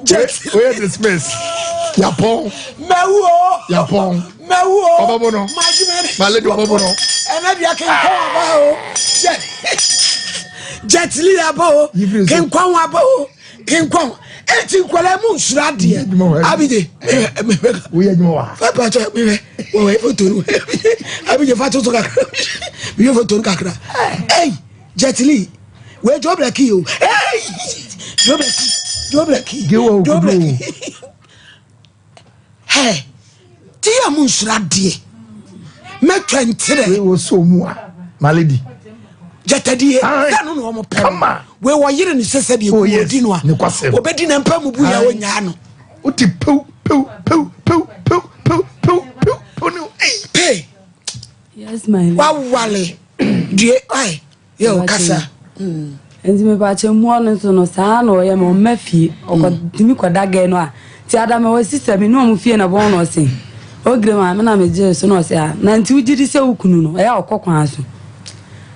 Jet Li. Oye dismiss. Yapɔn. Mɛwu o. Yapɔn. Mɛwu o. Ɔbɛbɔ no. Majimɛ. My lady ɔbɛbɔ no. Ɛnɛ deɛ kenkɔn aba o. Jet Jet Li aba o. Kenkɔn aba o. Kenkɔn. Eti nkwadaa mu nsura adeɛ. Abide. Woyɛ adwuma wa. Fa pa kyɛ mehwɛ. Wɔwɔ foto no. Abide fa toto kakra. Mehwɛ foto no kakra. Hey. Jet Li wei Joe Blackie o hey Joe Blackie Joe Blackie Joe Blackie hey ti yɛ mu nsura deɛ mɛtwa ntirɛ wei wɔ so mu a my lady jatadie dano na wɔn pɛ no wei wɔyere ne sɛ sɛdeɛ egu wɔdi no a wɔbɛdi na mpa mu bu yɛ wɔnyaa no wote pew pew pew pew pew pew pew pew pew ne pay Yes, my lady. Wawale due ai yɛ o kasa. Mm. Nti mepakyɛ mmoa no nso no saa na ɔyɛ ma ɔmma fie ɔkɔtumi kɔda gɛ no a nti adama wɔ sista mi ne ɔmo fie na bɔn na ɔse ogire ma me na megye so na ɔse a na nti wogye di sɛ wo kunu no ɛyɛ a ɔkɔ kwan so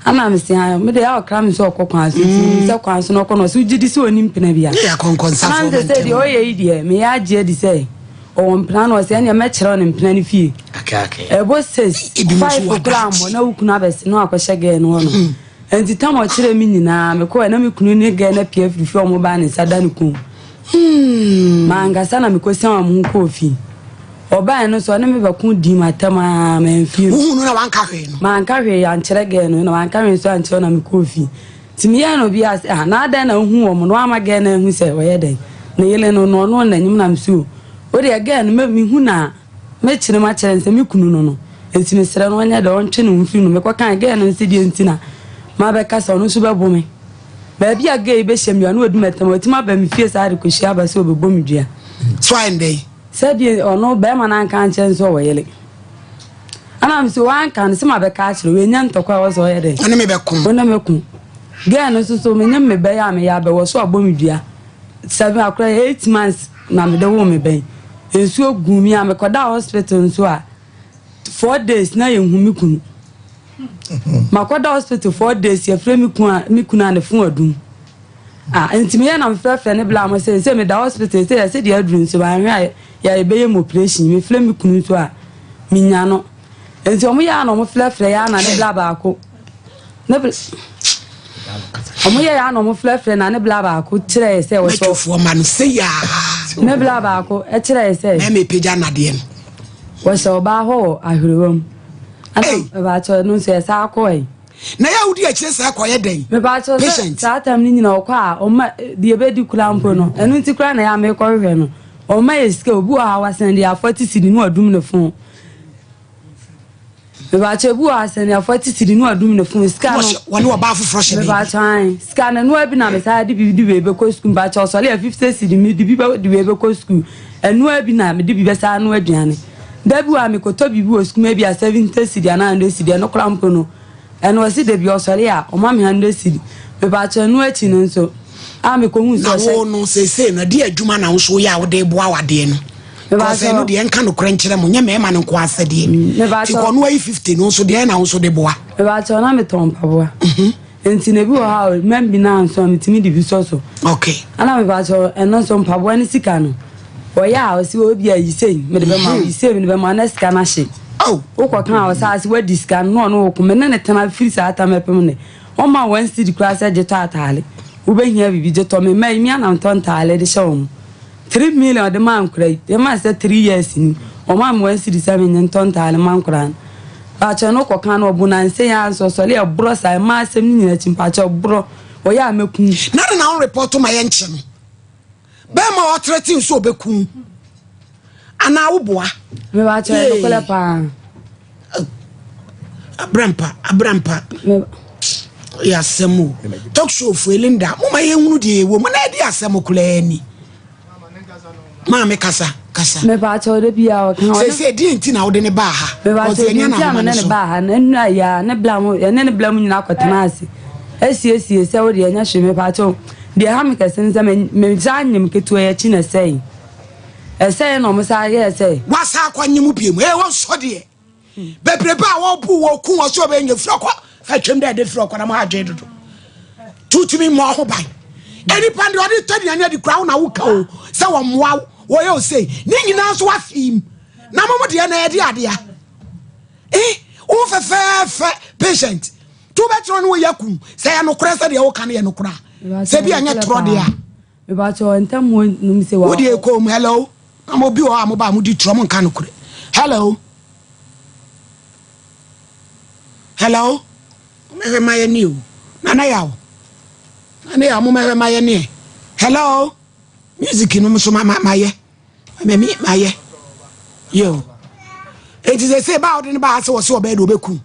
ana mese a mede ɛyɛ a ɔkra me sɛ ɔkɔ kwan so nti menim sɛ kwan so na ɔkɔ na ɔse wogye di sɛ ɔni mpena bi a ana mesɛ sɛ deɛ ɔyɛ yi deɛ meyɛ agye adi sɛ Ɔwɔ mpena na ɔsɛ ɛneɛ mɛkyerɛ wo ne mpena no fie. Ɛbɔ six five koraa mmɔ na wo kunu abɛse na wakɔhyɛ gɛɛ no hɔ no. Hmm. Nti tam ɔkyerɛ me nyinaa mekɔɛ na me kunu ne gɛɛ no apue afiri fie ɔmo baa ne nsa da ne kɔn mu. Hmm. Mankasa na mekɔsian ɔmo ho kɔɔ fie. Ɔbaeɛ no so ɔne me bɛko dii m'atɛm aa mamfie no. Wohunu na wanka hwee no? Manka hwee ankyerɛ gɛɛ no na wanka hwee nso ankyerɛ na mekɔɔ fie. Nti meyɛɛ no obiaa sɛ ah na adɛn na wohu wɔn na wama girl no ahu sɛ ɔyɛ dɛn ne yere no na ɔno n'anim na mese o wodeɛ girl no mehu no a mɛkyerɛ mu akyerɛ no sɛ me kunu no no nti mesrɛ no ɔnyɛ dɛ ɔntwe ne ho mfiri no mekɔkae girl no nse deɛ nti na mabɛka sɛ ɔno nso bɛbo me baabi a girl yi bɛhyɛ me dua na wadi m'atam watumi aba me fie saa de kɔhyia aba sɛ ɔbɛbɔ me dua so ayɛ ndɛn Sɛdeɛ ɔno bɛrima no anka ankyerɛ no sɛ ɔwɔ yere. Ɛna me sɛ wanka no sɛ mabɛka akyerɛ wo ɛnya ntɔkwa a ɛwɔ sɛ ɔyɛ dɛn. Wo ne me bɛko. Wo ne me ko. Girl no nso so menyɛ me bɛyɛ a meyɛ abɛwɔ so abɔ me dua. Seven akora 8 months na mede woo me bɛn. Nsuo guu me a mekɔdaa hospital nso a 4 days na yɛnhu me kunu. Makɔda hospital 4 days yɛfrɛ me kunu a me kunu a ne fon adum. Ah, nti meyɛ na mefrɛfrɛ ne bla mo sɛ sɛ meda hospital sɛ yɛsɛ deɛ aduru nso manhwɛ a yɛ yɛbɛyɛ mu operation mefrɛ me kunu nso a menya no nti ɔmo yɛ a na ɔmo frɛfrɛ yɛ a na ne bla baako ne bla ɔmo yɛ yɛ a na ɔmo frɛfrɛ na ne bla baako kyerɛ yɛ sɛ wɔsɔ mɛtwofoɔ ma no sɛ yaa ne bla baako ɛkyerɛ yɛ sɛ mɛmɛ pagya nadeɛ no wɔhyɛ ɔbaa hɔ wɔ ahwerewa mu ɛna ɛbaakyɛ no nso yɛ saa kɔɛ. Na yɛ a wodi akyire saa kɔyɛ dɛn? Mepakyɛw sɛ Patient. saa tam no nyina ɔkɔ a ɔma deɛ ɛbɛdi koraa mpo no ɛno nti koraa na ɛyɛ a mekɔhwehwɛ no ɔma yɛ sika obi wɔ ha wasɛn deɛ 40 cedi ne wadum ne fon mepakyɛw obi wɔ ha sɛn deɛ 40 cedi ne wadum ne fon sika no Wɔne ɔbaa foforɔ hyɛ baabi. mepakyɛw ae sika no ɛnoa bi na mesaa de bi de wei bɛkɔ sukuu mepakyɛw ɔsɔre a 50 cedi mede bi bɛ de wei bɛkɔ sukuu ɛnoa bi na mede bi bɛsaa no aduane da bi wɔ a mekɔtɔ biribi wɔ sukuu mu ebi a 70 cedi anaa 100 cedi ɛno koraa mpo no ɛno ɔsi da bi ɔsɔre a ɔma me 100 cedi mepakyɛw ɛno akyi no nso a mekɔhu sɛ Na ɔhyɛ wo no seesei no ɛdeɛ adwuma na wo nso woyɛ a wode boa w'adeɛ no? Because ɛno deɛ nka nokorɛ nkyerɛ mo nyɛ mmarima no nko asɛdeɛ. Nti mepakyɛw kɔ no ayi 50 no nso deɛ na wo nso de boa. mepakyɛw na metɔn mpaboa. Nti na ebi wɔ hɔ a mɛm bi na nso a metumi de bi sɔ so. Okay. Ana mepakyɛw ɛno nso mpaboa ne sika no ɔyɛ a ɔsi obi a yi sei mede bɛma yi sei mede bɛma na sika no ahye. Wokɔ kan a ɔsɛ ase wadi sika no na ɔno wɔ ko me ne ne tena firi saa tam ɛpem ne ɔma wɔn cedi koraa sɛ gye tɔ ataale wobɛhia biribi gye tɔ me mma yi me anam tɔ ntaale de hyɛ wɔn 3 million ɔde maa nkora yi ɛma sɛ 3 years ni ɔma me wɔn cedi sɛ menye ntɔ ntaale ma nkora no Mpakyɛw no kɔ kan no ɔbo nansa yi ara nso ɔsɔre ɛborɔ saa ɛmaa asɛm no nyina akyi mpakyɛw ɔborɔ ɔyɛ a mɛku. Na de na wo report ma yɛn kye no bɛɛma ɔtrɛtin so ɔbɛku anaa wo boa. Mebakyɛw yɛ nokorɛ paa. Abrampa abrampa yɛ asɛm o talk show fo Linda mo ma yɛn hunu deɛ ɛwɔ mu na ɛde asɛm koraa ni. Maame kasa, kasa. Mepaakyɛw da bi a ɔka ɔne. Sese deɛ nti na wode ne baa ha. Mepaakyɛw deɛ nti a mene ne baa ha na nnura yi a ne bla mu yɛne ne bla mu nyinaa akɔtena ase asiesie sɛ wode ɛnyɛ hwee mepaakyɛw deɛ ɛha me kɛse ne sɛ me me saa nyem ketewa yi akyi na ɛsɛe ɛsɛe na ɔmo saa yɛɛ sɛ. Wasa akɔ nyem bio mu ee wɔnsɔ deɛ. Bebrebe a wɔbu wɔ ku wɔ so ɔbɛnya firi ɔkɔ fa twam dɛ ɛde firi ɔkɔ na mo adwene dodo tutumi mmɔ ho ban nipa deɛ ɔde tɔ aduane adi kura wo na woka o sɛ wɔmmoa wo wɔyɛ o sei ne nyinaa nso wafii na mo mo deɛ na ɛde adeɛ eh wo fɛfɛɛfɛ patient to bɛkyerɛ no wɔyɛ kum sɛ yɛ nokorɛ sɛ deɛ woka no yɛ nokorɛ a sɛ bi ɛnyɛ torɔ deɛ a Mepakyɛw ntam hɔ nom sɛ wa. Wo deɛ kɔm hello na mo bi wɔ hɔ a mo ba mo di torɔ mo nka nokorɛ hello. Hello momɛhwɛ ma yɛ ne o nana yaw nana yaw momɛhwɛ ma yɛ ne hello music no so ma ma ma yɛ mɛmi ma yɛ yo eti sɛ sɛ ba ɔde ne ba ase wɔ sɛ ɔbɛyɛ de ɔbɛku.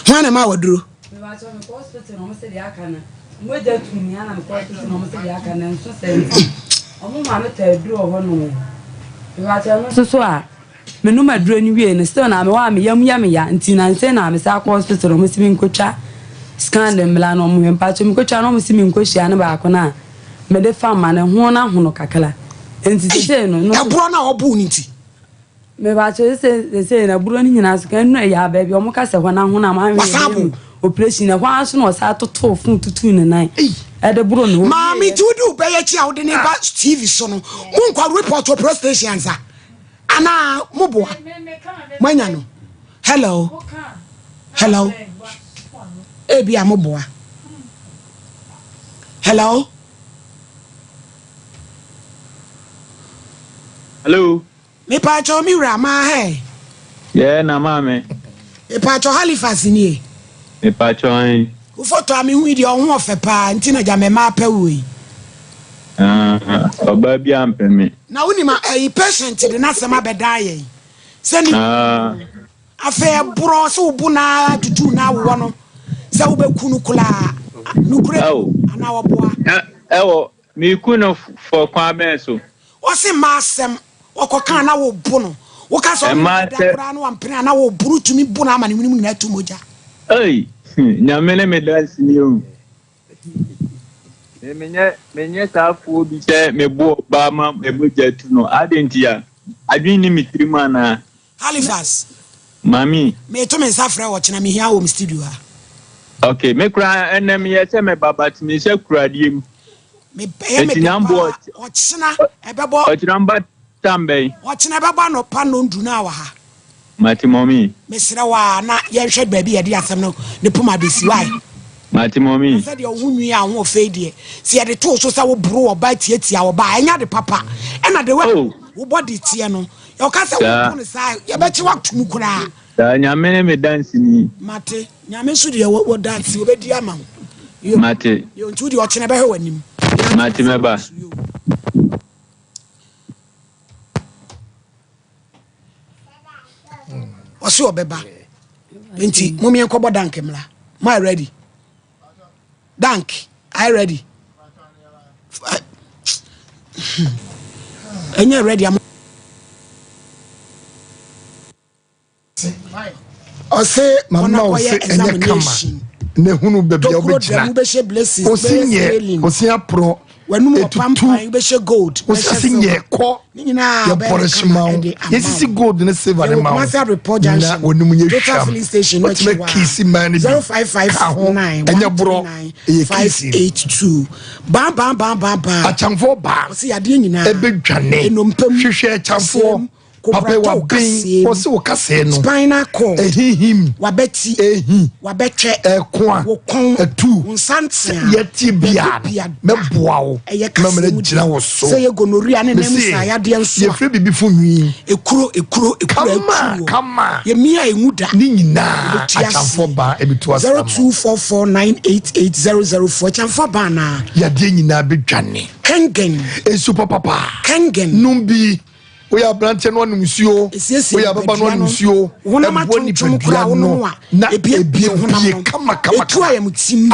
Hwan na ɛma waduro? Soso a menom aduro no wie no still na mewɔ a me yam yɛ me ya nti nansa na me san kɔ hospital ɔmo si me nkotwa scan de mmla na ɔmo hwɛ mpakyɛ me kotwa na ɔmo si me nkɔhyia ne baako no a mede fam ma ne ho no ahono kakra nti sesei no no ɛborɔ no a ɔboo no nti mebakyɛ sɛ sesei na ɛborɔ no nyinaa so kan nnura yɛ baabi ɔmo ka sɛ hɔ no ahono a mahwɛ Wasan abo. operation ɛhɔ ara so na ɔsan totoo fon tutuu ne nan ɛde boro ne hɔ Maame nti wode wo bɛyɛ akyi a wode ne ba TV so no monkɔ report wɔ police station ansa anaa moboa moanya no hello hello ebi a moboa hello Hello. Mepaakyɛw me wura maa hɛ. Yɛɛ na maame. Mepaakyɛw Halifax nie. Mepaakyɛw ahen. Wo photo a mehu yi deɛ ɔho ɔfɛ paa nti na gya mɛma apɛ wo yi. Ah, ɔbaa bi ampɛ me. Na wonim a ɛyi patient de n'asɛm abɛdan yɛn sɛ ne Ah. afei ɛborɔ sɛ wobo na tutu na awowɔ no sɛ wobɛku no koraa nokorɛ anaa ɔboa. Ɛwɔ meku no fɔ kwan bɛn so? Ɔse mma asɛm ɔkɔ kaa na wo bo no wo ka sɛ ɔne da koraa na wampene a na wo bo no tumi bo no ama ne hwene mu nyinaa tu mogya. Ei Nyame ne me danseni o. Me menyɛ menyɛ saa foɔ bi sɛ me bo ɔbaa ma me mogya tu no adɛn nti a? Adwene nni me tirim anaa? Halifax. Mami. Meto me nsa frɛ wo ɔkyena mehia wo wɔ me studio ha. Ok me koraa ɛnɛ meyɛ sɛ mɛba but mehyɛ kuradeɛ mu. Ɛyɛ me dɛ paa ɔkyena ɛbɛbɔ. Ɔkyena mba tam bɛn? Ɔkyena ɛbɛbɔ anɔpa nnɔndu na wɔ ha. Mate mɔmi. Mesrɛ wo a na yɛnhwɛ baabi yɛde asɛm no ne poma bɛsi wae. Mate mɔmi. Na sɛdeɛ wo ho nwi a ho ɔfɛ yi deɛ sɛ yɛde to wo so sɛ woboro ɔbaa tiatia ɔbaa ɛnyɛ ade papa ɛna the way wo body teɛ no yɛka sɛ wobo no saa yɛbɛkye woato mu koraa. Saa Nyame ne me danseni. Mate Nyame nso deɛ wɔ danse wɔbɛdi ama wo. Yo. Mate. Yo nti wo deɛ ɔkyena bɛhwɛ w'anim. Mate mɛba. Ɔse ɔbɛba nti mom yɛnkɔbɔ dank mmra. Mo ayɛ ready? Dank ayɛ ready? Ɛnyɛ ready ama. Ɔse mama wo se ɛnyɛ kama na ehunu baabi a wobɛgyina. Osi nyɛ osi aporɔ. W'anum wɔ pampan, wobɛhyɛ gold, Wo wobɛhyɛ sase silver. nyɛ kɔ. Ne nyinaa Yɛ bɛyɛ pɔrehye kama ma wo. ɛde ama Yɛsisi wo. gold ne silver ne Yɛwɔ ma wo. Kumasi Abrepɔ Na Junction, w'anum nyɛ Total hwam. filling station no Wotumi akyi hɔ a. kiisi mmaa no bi. Ka ho. 0559 Ɛnyɛ borɔ. 139 Ɛyɛ kiisi. 582. Baa baa baa baa baa. Akyɛnfoɔ baa. Ɔsi yadeɛ nyinaa. Ɛbɛdwane. Nnompe mu. Hwehwɛ akyɛnfoɔ. Kasɛm. Papa yi Kokoratɔ waben. kasɛm. Ɔsi wo kasɛɛ no. Spinal cord. Ehihim. Wabɛti. Ehi. Wabɛtwɛ. Ɛko a. Wo kɔn. Ɛtu. Wo nsa ntea. Yɛte bia no. Mɛboa wo. Ɛyɛ Mɛma no kasɛm agyina wo so. Sɛ yɛ gonorrhea ne nam Mese, saa yadeɛ nso a. Yɛfrɛ biribi fo nwi. Ekuro ekuro ekuro Kama ekuro. kama. Yɛmia enwu da. Ne nyinaa Yɛbɛtua akyɛnfoɔ baa ɛbɛtu ase ama wo. 0244988004 Akyɛnfoɔ baa naa. Yadeɛ nyinaa bɛdwane. Kengen. Nsu papapa. Kengen. Nom bi. Woyɛ aberanteɛ no anom nsuo. Esiesie Woyɛ ababa no nipadua anom no. nsuo. Honam Ɛboa atontom koraa nipadua wonom no a, na ebiebie honam ebie no. kama kama Etu ayamtim.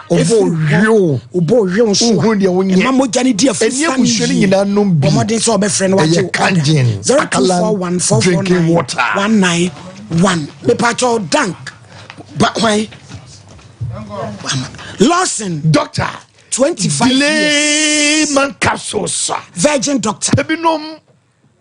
Ɔbɔ Efiri hɔ. ohwio. Ɔbɔ ohwio nso a. Wohunu deɛ wonyɛ. Ɛma mogya no di Ɛne afusa abusua no yie. nyinaa nom bi. Bɔ mmɔden sɛ ɔbɛfrɛ no wagye Ɛyɛ wo order. kangen. 0241 Drinking 449 water. 191. Mepakyɛw dank. Ba hwan? Lawson. Doctor. 25 years. Delay man capsules. Virgin doctor. Ebi nom.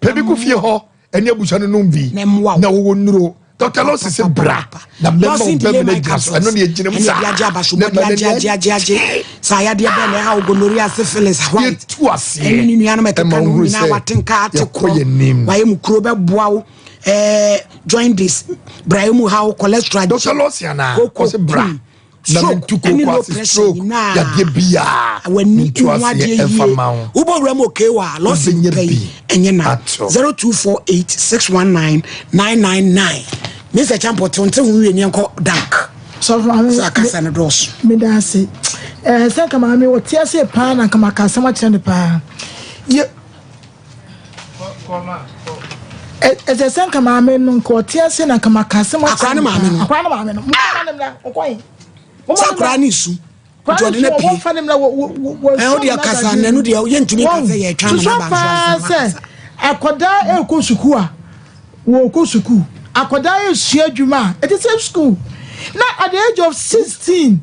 Pɛ bi gu fie hɔ ɛne abusua no nom bi na wɔwɔ nnuro. Dr. Lawson sɛ bra na mɛma wo bɛma no agyina so ɛno ne ɛgyina mu saa agye abasobɔde na ma agye n'ani agye agye agye saa yadeɛ bɛn na ɛha wo gonorrhea syphilis white yɛtu aseɛ ɛne ne nuanom ɛkeka ɛma no wohunu nyinaa sɛ wate nka ate yɛkɔ korɔ yɛn anim. wayɛ mu kuro bɛboa wo ɛɛ jaundice brayɛ mu haw cholesterol Dr. Lawson anaa koko ɔsɛ bra kum, na stroke mentu ɛne kooko low ase pressure stroke nyinaa yadeɛ biaa w'ani mentu hu aseɛ adeɛ ɛmfa yie ma wo wobɔ wura mu okay wa lɔsi Wobɛnya pɛ yi bi ɛnyɛ na ato. 0248 619 999 Mr. Champo te nte ho wie ne nkɔ dank Sɔfo maame sɛ akasa no dɔɔso meda ase ɛɛ sɛ nka maame wɔte ase paa na nka maka asɛm akyerɛ no paa yɛ ɛsɛ sɛ nka maame no nka ɔte ase na nka maka asɛm akyerɛ Akwaraa ne maame no. akwaraa ne maame no mo fa ne mmra ɔkɔ yi sɛ akwaraa ne su nti ɔde no pie wɔmfa ne mmra wɔ wɔ wɔ Ɛ, wo deɛ kasa, na ɛno deɛ yɛntumi nka sɛ yɛretwa ama no susu aba nso paa ansa sɛ akwadaa ɛrekɔ sukuu a wɔrekɔ sukuu akwadaa esua adwuma a ɛte sɛ sukuu na at the age of 16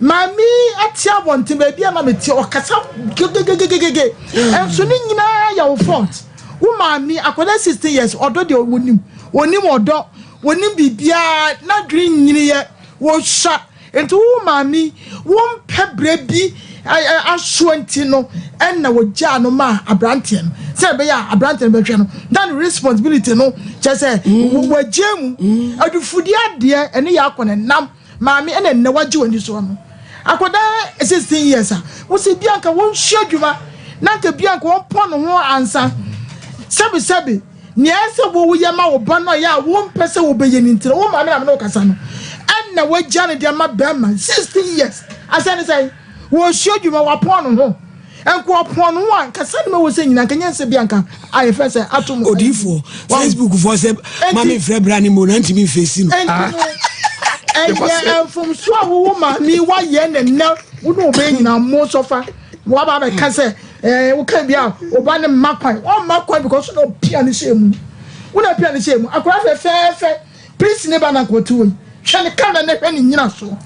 maame yi ate abɔnten baabi a na mete ɔkasa gegegegege ɛnso ne nyinaa yɛ wo fault wo maame akwadaa 16 years ɔdɔ deɛ wɔnim wɔnim ɔdɔ wɔnim biribiara n'adwene nyiniyɛ wɔsua nti wo maame wompɛ berɛ bi asoɔ nti no ɛna wɔgyaa no ma aberanteɛ no sɛ ɛbɛyɛ a aberanteɛ no bɛhwɛ no na ne responsibility no kyerɛ sɛ wɔagye mu adufudeɛ adeɛ ɛne yɛ akɔ ne nam maame ɛna nnɛ wagye w'ani soɔ no akwadaa 16 years a wosi bi anka wɔnsua adwuma na anka bi anka wɔmpɔ ne ho ansa sɛbisɛbi nea ɛsɛ wo yɛ ma wo ba no a yɛ a wompɛ sɛ wobɛyɛ ne nti no wo maame na me ne wo kasa no ɛna wagya ne deɛ ma bɛrima 16 years asɛ ne sɛ wɔsua adwuma wapɔn ne ho nko ɔpɔn ne ho a nkasa ne ma wɔ sɛ nyina nka nyɛ nsɛ bi anka ayɛ fɛ sɛ ato mu odiifoɔ facebook foɔ sɛ ma memfrɛ bra ne mu na ntumi mfɛsi no Enti no ɛyɛ mfomso a wowo maame wayɛ ne nnɛ wo ne ɔbɛyɛ nyinaa mo sɔfa waba abɛka sɛ ɛɛ woka bi a ɔba ne mma kwan ɔmma kwan because na ɔpia ne hyɛ mu wo na pia ne hyɛ mu akwadaa fɛfɛɛfɛ polisi ne ba na nkɔte wɔ yi hwɛ ne kamera ne hwɛ ne nyina so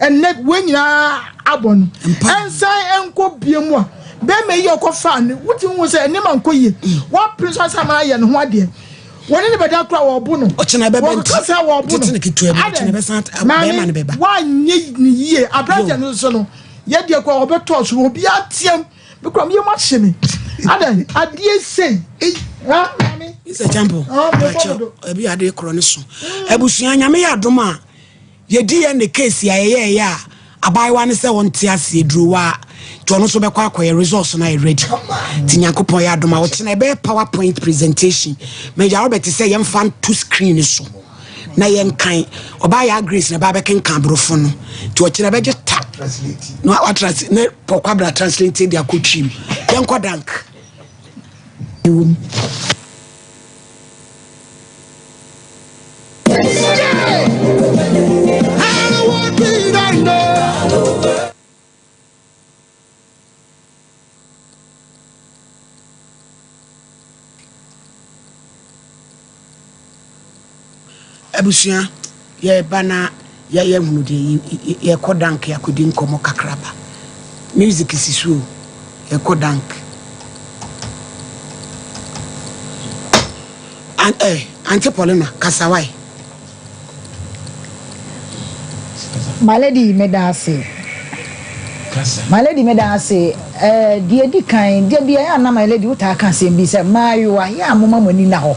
ɛnɛ wɔn nyinaa abɔ no ɛnsan ɛnkɔ bie mu a bɛrima yi a ɔkɔfa ne wotu hu sɛ nneɛma nkɔ yie wapere so asan ayɛ ne ho adeɛ wɔne ne bɛda kora wɔbo no ɔkyena bɛbɛ nti wɔkeka sɛ wɔbo tete ne ketewa bi ɔkyena bɛsan bɛrima no bɛba woanyɛ ne yie aberanteɛ no nso no yɛdeɛ kora wɔbɛtɔɔ so obiara team me kora meyɛ mu ahye me adɛn adeɛ sei ha maame Mr. Champo Ah, mebɔ me do. ebi ade korɔ ne so abusua nyame yɛ adom a yɛdi yɛ ne case a yɛyɛɛyɛ a abaayewa ne sɛ wɔnte aseɛ durowa a nti ɔno nso bɛkɔ akɔyɛ results no ayɛ ready nti nyankopɔn yɛ adom a wɔkyena ɛbɛyɛ powerpoint presentation magya robert sɛ yɛmfa nto screen so na yɛnkan ɔbaa yɛ grace na ɛbaa bɛkenkan aborɔfo no nti ɔkyena bɛgye ta na watrans ne pɔkwabra translate de akɔ twim yɛnkɔ dank ɛwɔ mu. Abusua, yɛreba na yɛayɛ hunu deɛ yɛkɔ dank yɛakɔdi nkɔmmɔ kakraba. Music si so o. Yɛkɔ dank. An eh, Auntie Paulina, kasa wae. My lady meda ase. My lady meda ase. Eh, deɛ edi kan, deɛ bi ɛyɛ a na my lady wotaa ka asɛm bi sɛ mmaayewa yɛ a moma mo ani nna hɔ.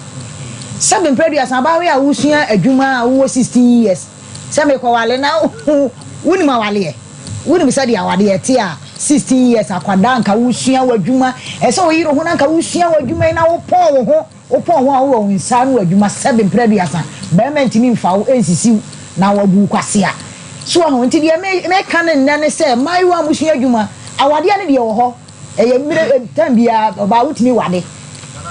Sɛbe mprɛ aduasa abaayewa a wosua adwuma a wowɔ 16 years sɛ mekɔwale na wonim awaleɛ? Wonim sɛdeɛ awadeɛ te a 16 years akwadaa nka wosua w'adwuma ɛsɛ woyere ho na nka wosua w'adwuma yi na wopɔn wo ho Wopɔn ho a wowɔ wo nsa ano adwuma sɛbe mprɛ aduasa, barima ntumi mfa wo nsisi wo na wabu wo kwasea. So wahu? Nti deɛ me meka no nnɛ ne sɛ, mmaayewa a mosua adwuma, awadeɛ no deɛ wɔ hɔ, ɛyɛ mmerɛ, time biara ɔbaa wotumi wade.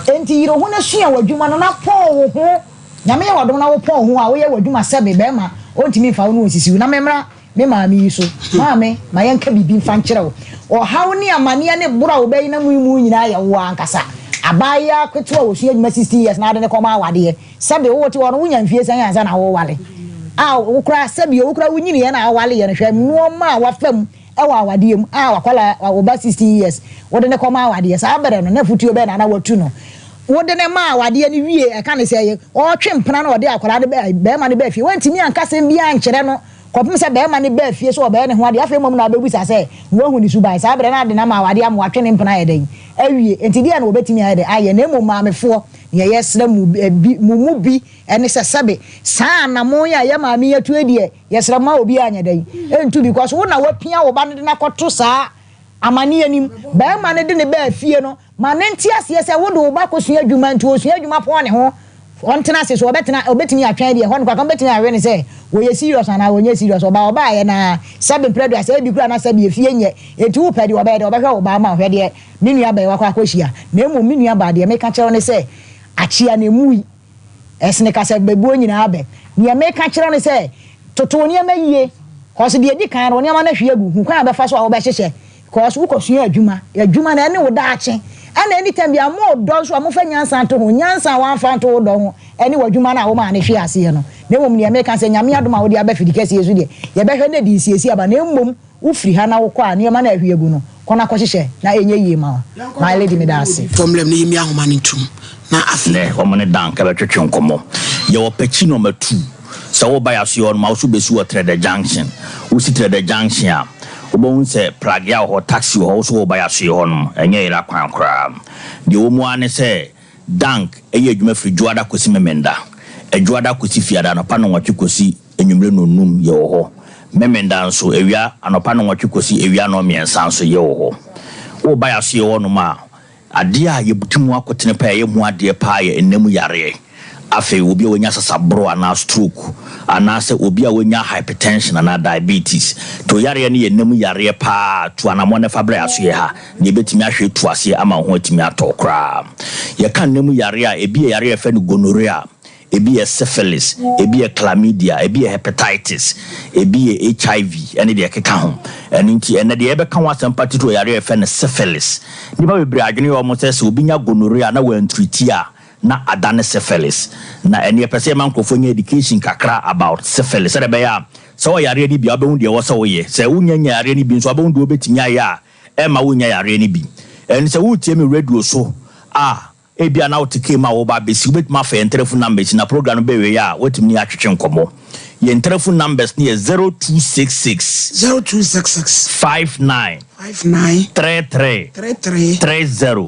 Enti yere wo ho na sua w'adwuma no na pɔn wo ho. Nyame yɛ w'adom na wopɔn wo ho a, woyɛ w'adwuma sɛbe barima ɔntumi mfa wo na ɔnsisi wo. Na memmra Me maame yi so. Maame, ma yɛnka biribi mfa nkyerɛ wo. Ɔhaw ne amaneɛ ne boro a wobɛyi na mu nyinaa yɛ wo ara ankasa. Abaayewa ketewa a ɔsua adwuma 16 years na wode no kɔma awadeɛ. Sɛbe wote hɔ no, wonya mfie sɛn ansa na woreware? A wo koraa, sɛbe o, wo koraa wonyiniiɛ na wowareeɛ no, hwɛ nnoɔma a woafa mu wɔ awadeɛ mu a w'akwadaa, wo ba 16 years, wode no kɔma awadeɛ. Saa berɛ no, na afutuo bɛn na na woatu no? Wode no maa awadeɛ no wie, ɛka ne sɛ ɔretwe mpena na ɔde akwadaa no baa, barima no baa fie. Woantumi anka asɛm biara ankyerɛ no. Kɔpem sɛ barima no baa fie sɛ ɔbɛyɛ ne ho adeɛ, afei mmom na wabɛbisa sɛ, Na woahu ne suban? Saa berɛ no ade no ama awadeɛ ama watwe ne mpena ayɛ dɛn? Awie. Enti deɛn na wɔbɛtumi ayɛ dɛn? Ayɛ. Na mmom maamefoɔ, deɛ yɛsrɛ mo bi, mo mu bi ne sɛ, sɛbe saa anamon yi a yɛ maame yi atu yi deɛ, yɛsrɛ mo ma obiara nyɛ dɛn? Ntu bi, because wo na woapia wo ba no de no akɔto saa amaneɛ no mu. Barima no de no baa fie no, Ma no nte aseɛ sɛ wode wo ba kɔsua adwuma nti ɔsua adwuma pɔn ne ho, ɔntena ase so ɔbɛtena ɔbɛtumi atwɛn deɛ ɛhɔ no koraa ka ɔbɛtumi ahwɛ no sɛ ɔyɛ serious anaa ɔnyɛ serious ɔba ɔbaeɛ no ara sɛbe mprɛ aduasa ebi koraa na sɛbe efie nyɛ enti wopɛ deɛ ɔbɛyɛ deɛ ɔbɛhwɛ wo ba ama wo hwɛ deɛ me nua baa yi wakɔ akɔhyia na mmom me nua baa deɛ meka kyerɛ wo ne sɛ akyea na ɛmui Ɛsene kasabebuo nyinaa bɛ. Deɛ meka kyerɛ wo ne sɛ, toto wo nneɛma yie, cos deɛ ɛdi kan no, wo nneɛma no ahwie agu, hu kwan a wobɛfa so a wobɛhyehyɛ, cos wokɔsua adwuma, adwuma no ɛne wo daakye, ɛna anytime biara mo dɔ nso a mofa nyansa nto ho, nyansa a woamfa anto wo dɔ ho ɛne w'adwuma no a womaa no hwee aseɛ no. Na mmom deɛ meka sɛ, Nyame adom a wode aba fidikɛseɛ yi so deɛ, yɛbɛhwɛ na ɛde nsiesie aba, na mmom Wo firi ha na wo kɔ a nneɛma no a ahwie agu no, kɔ na kɔhyehyɛ na ɛnyɛ yie ma wo. My lady meda ase. Fam lɛm na yɛmmia ahoma no ntom na afei. Nɛ wɔn ne Dan kɛbɛtwetwe nkɔmmɔ. Yɛwɔ Pɛkyi nɔma tuu. Sɛ woba Yasoyɛ hɔ nom a, wo so bɛsi wɔ Trɛdɛ junction. Wosi Trɛdɛ junction a, wobɛhu sɛ pragea wɔ hɔ, taxi wɔ hɔ, wo so woba Yasoyɛ hɔ nom. Ɛnyɛ yera kwan koraa. Deɛ ɛwɔ mu ara ne sɛ, Dank yɛ adwuma firi Dwoada kɔsi Memenda. Ɛdwoada kɔsi Fiada anɔpa nnɔnwɔtwe kɔsi Anwummere nnɔnnum yɛwɔ hɔ. Memenda nso, awia anɔpa nnɔnwɔtwe kɔsi awia nnɔnmiɛnsa nso yɛwɔ hɔ. Woreba yɛn asoɛeɛ hɔnom a, adeɛ a yɛdi mu akotene paa a ɛyɛ hu adeɛ paa yɛ nna mu yareɛ. Afei obi a wanya sasaboro anaa stroke, anaasɛ obi a wanya hypertension anaa diabetes. To yareɛ no yɛ nna mu yareɛ paa, tu anammɔn na fa bra yɛn asoɛeɛ ha na yɛbɛtumi ahwɛ atu aseɛ ama wo ho atumi atɔ wo koraa. Yɛka nna mu yareɛ a, ebi yɛ yareɛ a yɛfrɛ no gonorrhea. Ebi yɛ syphilis, ebi yɛ chlamydia, ebi yɛ hepatitis, ebi yɛ HIV ne deɛ ɛkeka ho. Ɛno nti, ɛnnɛ deɛ yɛbɛka ho asɛm pa titiriw yɛ yareɛ a yɛfrɛ no syphilis. Nnipa bebree adwene yɛ wɔn sɛ, sɛ obi nya gonorrhea na wantriti a, na adane syphilis. Na ɛnnɛ yɛpɛ sɛ yɛma nkurɔfoɔ nya education kakra about syphilis sɛdeɛ ɛbɛyɛ a sɛ wowɔ yareɛ no bi a, wobɛhu deɛ ɛwɔ sɛ woyɛ. Sɛ wonnya nnya yareɛ no bi nso a, wobɛhu deɛ wobɛtumi ayɛ a ɛremma wonnya yareɛ no bi. Ɛno sɛ woretie me radio so a, Ebia na wote car mu a woreba abesi. Wobɛtumi afa yɛn telephone numbers yi na program no bɛwie a, woatumi ne yɛn atwetwe nkɔmmɔ. Yɛn telephone numbers no yɛ 0266. 0266. 59. 59. 33. 33. 30. 30.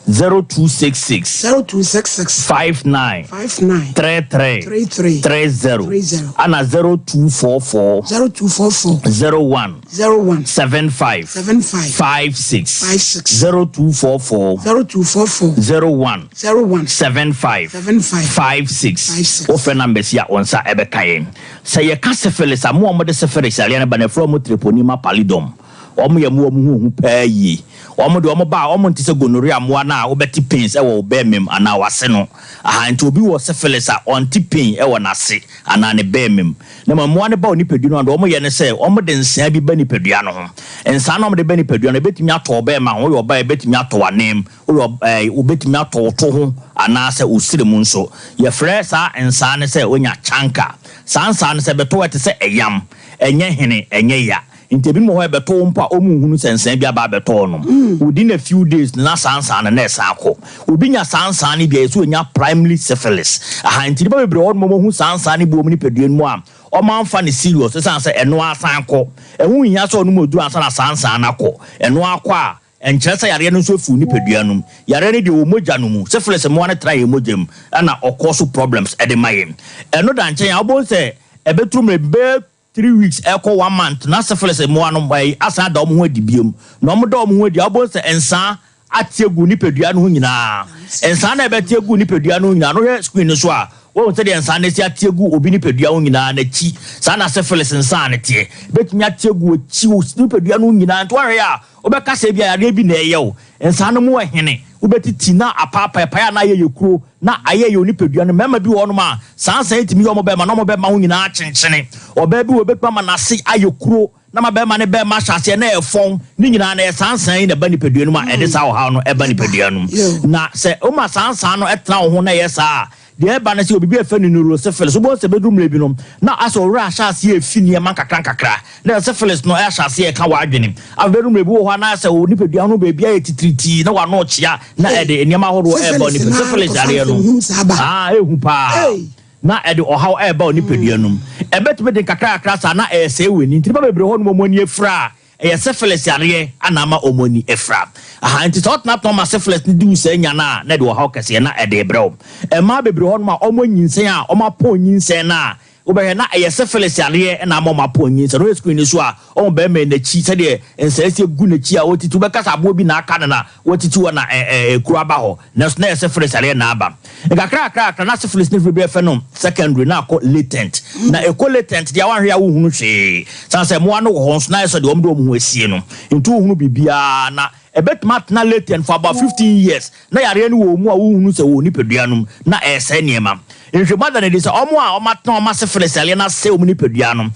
0266. 0266. 59. 59. 33. 33. 30. 30. Ana 0244. 0244. 01. 01. 75. 75. 56. 56. 0244. 0244. 01. 01. 75. 75. 56. 56. Wofrɛ numbers yi a, wo nsa ɛbɛka yɛn. Sɛ yɛka syphilis a, mo a wɔde syphilis yareɛ no ba no, yɛfrɛ wɔn treponema pallidum. Wɔn yɛ mmoa a wɔn ho hu paa yie. Wɔn deɛ wɔn ba a, wɔn nte sɛ gonorrhea mmoa no a wobɛte pains wɔ wo bɛɛmam anaa w'ase no. Aha, nti obi wɔ syphilis a, ɔnte pain wɔ n'ase anaa ne bɛɛmam. Na mmom mmoa no ba wo nipadua no mu a, deɛ wɔyɛ ne sɛ, wɔde nsaa bi ba nipadua no ho. Nsaa no a wɔde ba nipadua no, ɛbɛtumi atɔ ɔbarima ho, woyɛ ɔbaa a, ɛbɛtumi atɔ w'anan mu, woyɛ ɛɛ, wobɛtumi atɔ wo to ho anaasɛ wo srɛ mu nso. Yɛfrɛ saa nsaa no sɛ woanya canker. Saa nsaa no, sɛ ɛbɛtɔ wo a, ɛte sɛ ɛyam. Ɛnyɛ hene, ɛnyɛ ya. Nti ebinom wɔ hɔ a ɛbɛtɔ wɔn mpo a wɔnhunu sɛ nsaa bi aba abɛtɔ wɔn. Within a few days no na saa nsaa no na ɛsan akɔ. Obi nya saa nsaa no bi a, yɛsɛ ɔnya primary syphilis. Aha, nti nnipa bebree wɔ hɔnom a wɔahu saa nsaa no bi wɔ wɔn nipadua no mu a, wɔamfa no serious ɛsiane sɛ ɛno ara san kɔ. Ɛho nhia sɛ ɔnom aduru ansa na saa nsaa no akɔ. Ɛno ara kɔ a, ɛnkyerɛ sɛ yareɛ no nso afi wo nipadua no mu. Yareɛ no deɛ ɛwɔ mogya no mu. Syphilis mmoa no tra yɛn mogya mu ɛna ɔkɔ so problems de ma yɛn. Ɛno da nkyɛn a, wobɛhu sɛ ɛbɛturu mmerɛ bi bɛyɛ 3 weeks ɛkɔ one month na syphilis mmoa no ɛyi asan ada wɔn ho adi biom. Na wɔn da wɔn ho adi a, wobɛhu sɛ nsaa ate agu nipadua no ho nyinaa. Nsaa no a ɛbɛte agu nipadua no ho nyinaa no, wohwɛ screen no so a, woahu sɛdeɛ nsaa no asi ate agu obi nipadua ho nyinaa, n'akyi. Saa na syphilis nsaa no teɛ. Ɛbɛtumi ate agu w'akyi, wo nipadua no ho nyinaa. Nti woahwɛ a, wobɛka sɛ ebia yareɛ bi na ɛreyɛ wo. Nsaa no mu ɛhene, wobɛtiti na apaapaepae anaa ayɛ yɛ kuro na ayɛ yɛ onipadua no. Mmarima bi wɔ hɔnom a, saa nsa yi tumi yɛ wɔn bɛrima na wɔn bɛrima ho nyinaa akyenkyene. Ɔbaa bi wɔ hɔ, ɛbɛtumi ama n'ase ayɛ kuro na ma bɛrima ne bɛrima ahyɛ aseɛ na ɛfɔn. Ne nyinaa no, ɛyɛ saa nsa yi na ɛba nipadua no mu a ɛde saa ɔhaw no ba nipadua no mu. Na sɛ woma saa nsa no tena wo ho na ɛyɛ saa a, Deɛ ɛba ne sɛ, obi bi a yɛfrɛ no neurosyphilis, wobɛhu sɛ ɛbɛduru mmerɛ bi no, na asɛ wo werɛ ahyɛ aseɛ refi nneɛma nkakrankakra, na syphilis no ahyɛ aseɛ reka w'adwene. Afei ɛbɛduru mmerɛ bi wɔ hɔ a, na asɛ wo nipadua ho baabi ayɛ titiritii, na w'ano rekyea, na ɛde nneɛma ahodoɔ reba wo nipadua. Syphilis yareɛ no, ah, ɛhu paa. Na ɛde ɔhaw reba wo nipadua no mu. Ɛbɛtumi de nkakrankakra saa na ɛresɛe w'ani. Nti nnipa bebree wɔ hɔnom a wɔn ani afira a, Ɛyɛ syphilis yareɛ na ama wɔn ani afira. Aha, nti sɛ wotenatena hɔ ma syphilis no di wo saa nya no a, na ɛde ɔhaw kɛseɛ na ɛde rebrɛ wo. Mmaa bebree wɔ hɔnom a wɔanyinsɛn a wɔapɔn nyinsɛn no a, wobɛhwɛ na ɛyɛ syphilis yareɛ na ama wɔapɔn nyinsɛn. Wohwɛ screen no so a, wohu barima yi n'akyi sɛdeɛ nsaeɛ gu n'akyi a ɔretiti, wobɛka sɛ aboa bi na aka no na watiti hɔ na ekuro aba hɔ, nanso na ɛyɛ syphilis yareɛ na aba. Nkakrankakra na syphilis no firi baabi a yɛfrɛ no secondary na akɔ latent. Na ɛkɔ latent deɛ a woanhwɛ a wonhunu hwee. Sane sɛ mmoa no wɔ hɔ nso na ayɛ sɛ deɛ wɔde wɔn ho asie no nti wonhunu biribiara. Na ɛbɛtumi atena latent for about 15 years na yareɛ no wɔ wo mu a wonhunu sɛ ɛwɔ wo nipadua no mu na ɛresɛe nneɛma. Nhwehwɛmu ada no adi sɛ wɔn a wɔatena wɔn syphilis yareɛ no asɛe wɔn nipadua no,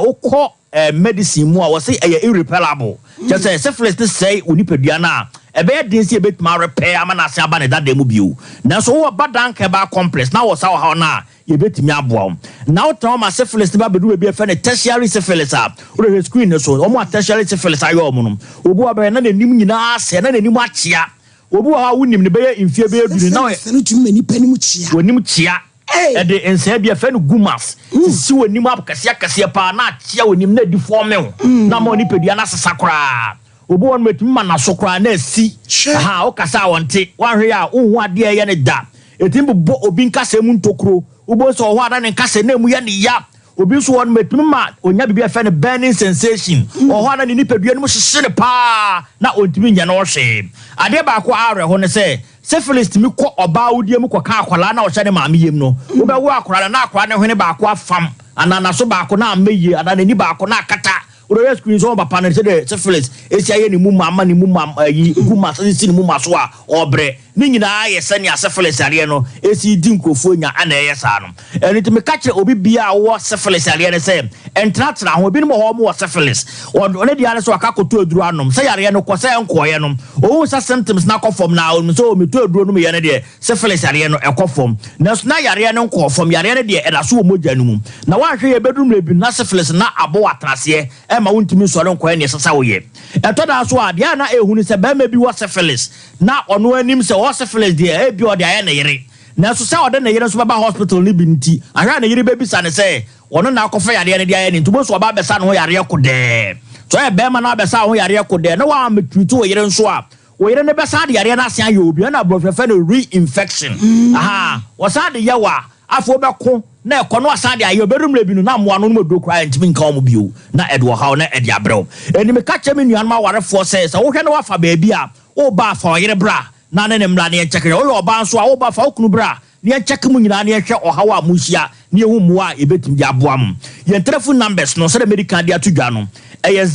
wokɔ medicine mu a wɔse ɛyɛ irreparable, kyerɛ sɛ syphilis no sɛe wo nipadua no a, ɛbɛyɛ den sɛ yɛbɛtumi arepɛɛ ama no asan aba ne dada mu bio. Nanso wowɔ Badank Herbal Complex na wɔ saa ɔhaw no a, yɛbɛtumi aboa wo. Na wotena hɔ ma syphilis no ba bɛduru baabi a yɛfrɛ no tertiary syphilis a, wode hwɛ screen no so, wɔn a tertiary syphilis ayɛ wɔn no, obi wɔ hɔ a bɛhwɛ na n'anim nyinaa asɛe, na n'anim akyea. Obi wɔ hɔ a wonim no bɛyɛ mfeɛ bɛyɛ du no na Syphilis no tumi ma nipa anim kyea. W'anim kyea. Ɛde nsɛe bi a yɛfrɛ no gumas sisi w'anim akɛseɛ akɛseɛ paa na akyea w'anim na adi fɔme wo na ama wo nipadua no asesa koraa. Obi wɔ hɔ nom ɛtumi ma n'aso koraa na asi. Ahaa, wokasa a ɔnte. Woanhwɛ yie a wonhu adeɛ a ɛyɛ no da. Ɛtumi bobɔ obi nkasɛɛ mu ntokuro. Wobɛhu sɛ ɔwɔ hɔ a na ne nkasɛɛ no ɛmu yɛ no ya. Obi nso wɔ hɔ nom ɛtumi ma ɔnya biribi a yɛfrɛ no burning sensation. Ɔwɔ hɔ a na ne nipadua no mu hyehye no paa na ɔntumi nyɛ no hwee. Adeɛ baako a awerɛho ne sɛ, Syphilis tumi kɔ ɔbaa awodeɛ mu kɔka akwadaa no a ɔhyɛ ne maame yam no. Wobɛwo akwadaa no na akwadaa no hwene baako afam anaa n'aso baako na amma yie anaa n'ani baako na akata. Wode hwɛ screen so papa no sɛdeɛ syphilis esi ayɛ ne mu ma ama ne mu ma ayi gu ma sisi ne mu ma so a ɔbrɛ. Ne nyinaa yɛ sɛnea syphilis yareɛ no esi di nkurɔfoɔ nya ɛna ɛyɛ saa no. Ɛno nti meka kyerɛ obi biara a ɔwɔ syphilis yareɛ no sɛ ntenatena ho. Ebinom wɔ hɔ wɔwɔ syphilis, ɔno deɛ ara ne sɛ waka akɔtɔ aduro anom. Sɛ yareɛ no kɔ sɛ ɛnkɔeɛ no, ɔhu sɛ symptoms no akɔ fam na ɔnim sɛ oh metɔ aduro nomyɛ no deɛ syphilis yareɛ no ɛkɔ fam. Nanso na yareɛ no nkɔɔ fam, yareɛ no deɛ ɛda so wɔ mogya no mu. Na woanhwɛ yie ɛbɛduru mmerɛ bi no na syphilis no abɔ wo atenaseɛ ɛmma wontumi nsɔre nkɔyɛ deɛ ɛsɛ sɛ woyɛ. Ɛtɔ da nso a, deɛ a na ɛhu ne sɛ barima bi wɔ syphilis na ɔno ara nim sɛ ɔwɔ syphilis deɛ ebia ɔde ayɛ ne yere. Nanso sɛ ɔde ne yere nso bɛba hospital no bi nti, ahwɛ a ne yere bɛbisa no sɛ ɔno na akɔfa yareɛ no de ayɛ no nti, wobɛhu sɛ ɔba abɛsa ne ho yareɛ kodɛɛ. Sɛ ɔyɛ barima na wabɛsa wo ho yareɛ kodɛɛ na woammɛtreat wo yere nso a, wo yere no bɛsan de yareɛ no asan ayɛ obi. Ɛna aborɔfo frɛ no re-infection. Ahaa, wɔsan de yɛ wo a, afei wobɛko na ɛkɔ na wasan de ayɛ wo. Ɛbɛduru mmerɛ bi no, na mmoa no nom aduro koraa ntumi nka wɔn bio, na ɛde ɔhaw na ɛde abrɛ wo. Enti meka kyerɛ me nuanom awarefoɔ sɛ, sɛ wohwɛ na woafa baabi a, woreba a, fa ɔyere bra. na ne ne mmra na yɛnkyɛke hwɛ. Woyɛ ɔbaa nso a, wo ba, fa wo kunu bra na yɛnkyɛke mo nyinaa na yɛnhwɛ ɔhaw a mohyia na yɛhu mmoa a yɛbɛtumi de aboa mo. Yɛn telefon numbers no, sɛdeɛ madi kan de ato dwa no, ɛyɛ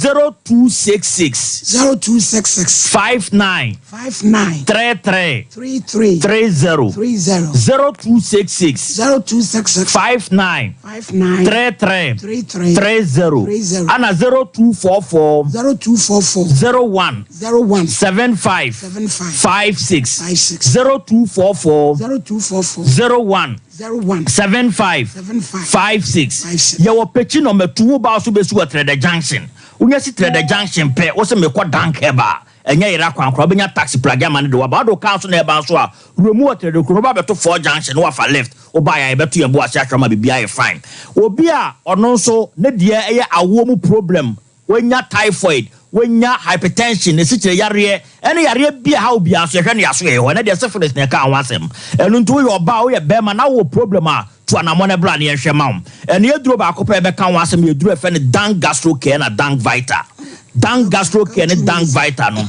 0266. 0266. 59. 59. 33. 33. 30. 30. 0266. 0266. 59. 59. 33. 33. 30. 30. Ana 0244. 0244. 01. 01. 75. 75. 56. 56. 0244. 0244. 01. 01. 75. 75. 56. 56. Yɛwɔ Pekyi nɔmba 2 wo ba so bɛsi wɔ Trɛdɛ junction. Wonya si Trɛdɛ junction pɛ, wo se mekɔ Dank Herbal. Ɛnyɛ yera kwan koraa, wobɛnya taxi plage ama no de wo aba. Wode wo car nso na ɛreba nso a, wura mu wɔ Trɛdɛ kuro no, woba abɛto Four Junction na woafa left. Wobaeɛ a, yɛbɛto yɛn bo ase ahwɛ wo ma biribiara ayɛ fine. Obi a ɔno nso ne deɛ ɛyɛ awoɔ mu problem, wanya typhoid, wanya hypertension, asikyire yareɛ, ɛne yareɛ bi a ɛha obiara nso, yɛhwɛ no yɛaso yɛyɛ hɔ. Ɛnɛ deɛ syphilis na yɛkaa ho asɛm. Ɛno nti woyɛ ɔbaa, woyɛ barima na wowɔ problem a, tu anammɔn na bra na yɛnhwɛ ma wo. Ɛno yɛ duro baako pɛ a yɛbɛka ho asɛm, yɛ duro a yɛfrɛ no Dank Gastro Care na Dank Vita. Dank Gastro Care ne Dank Vita no,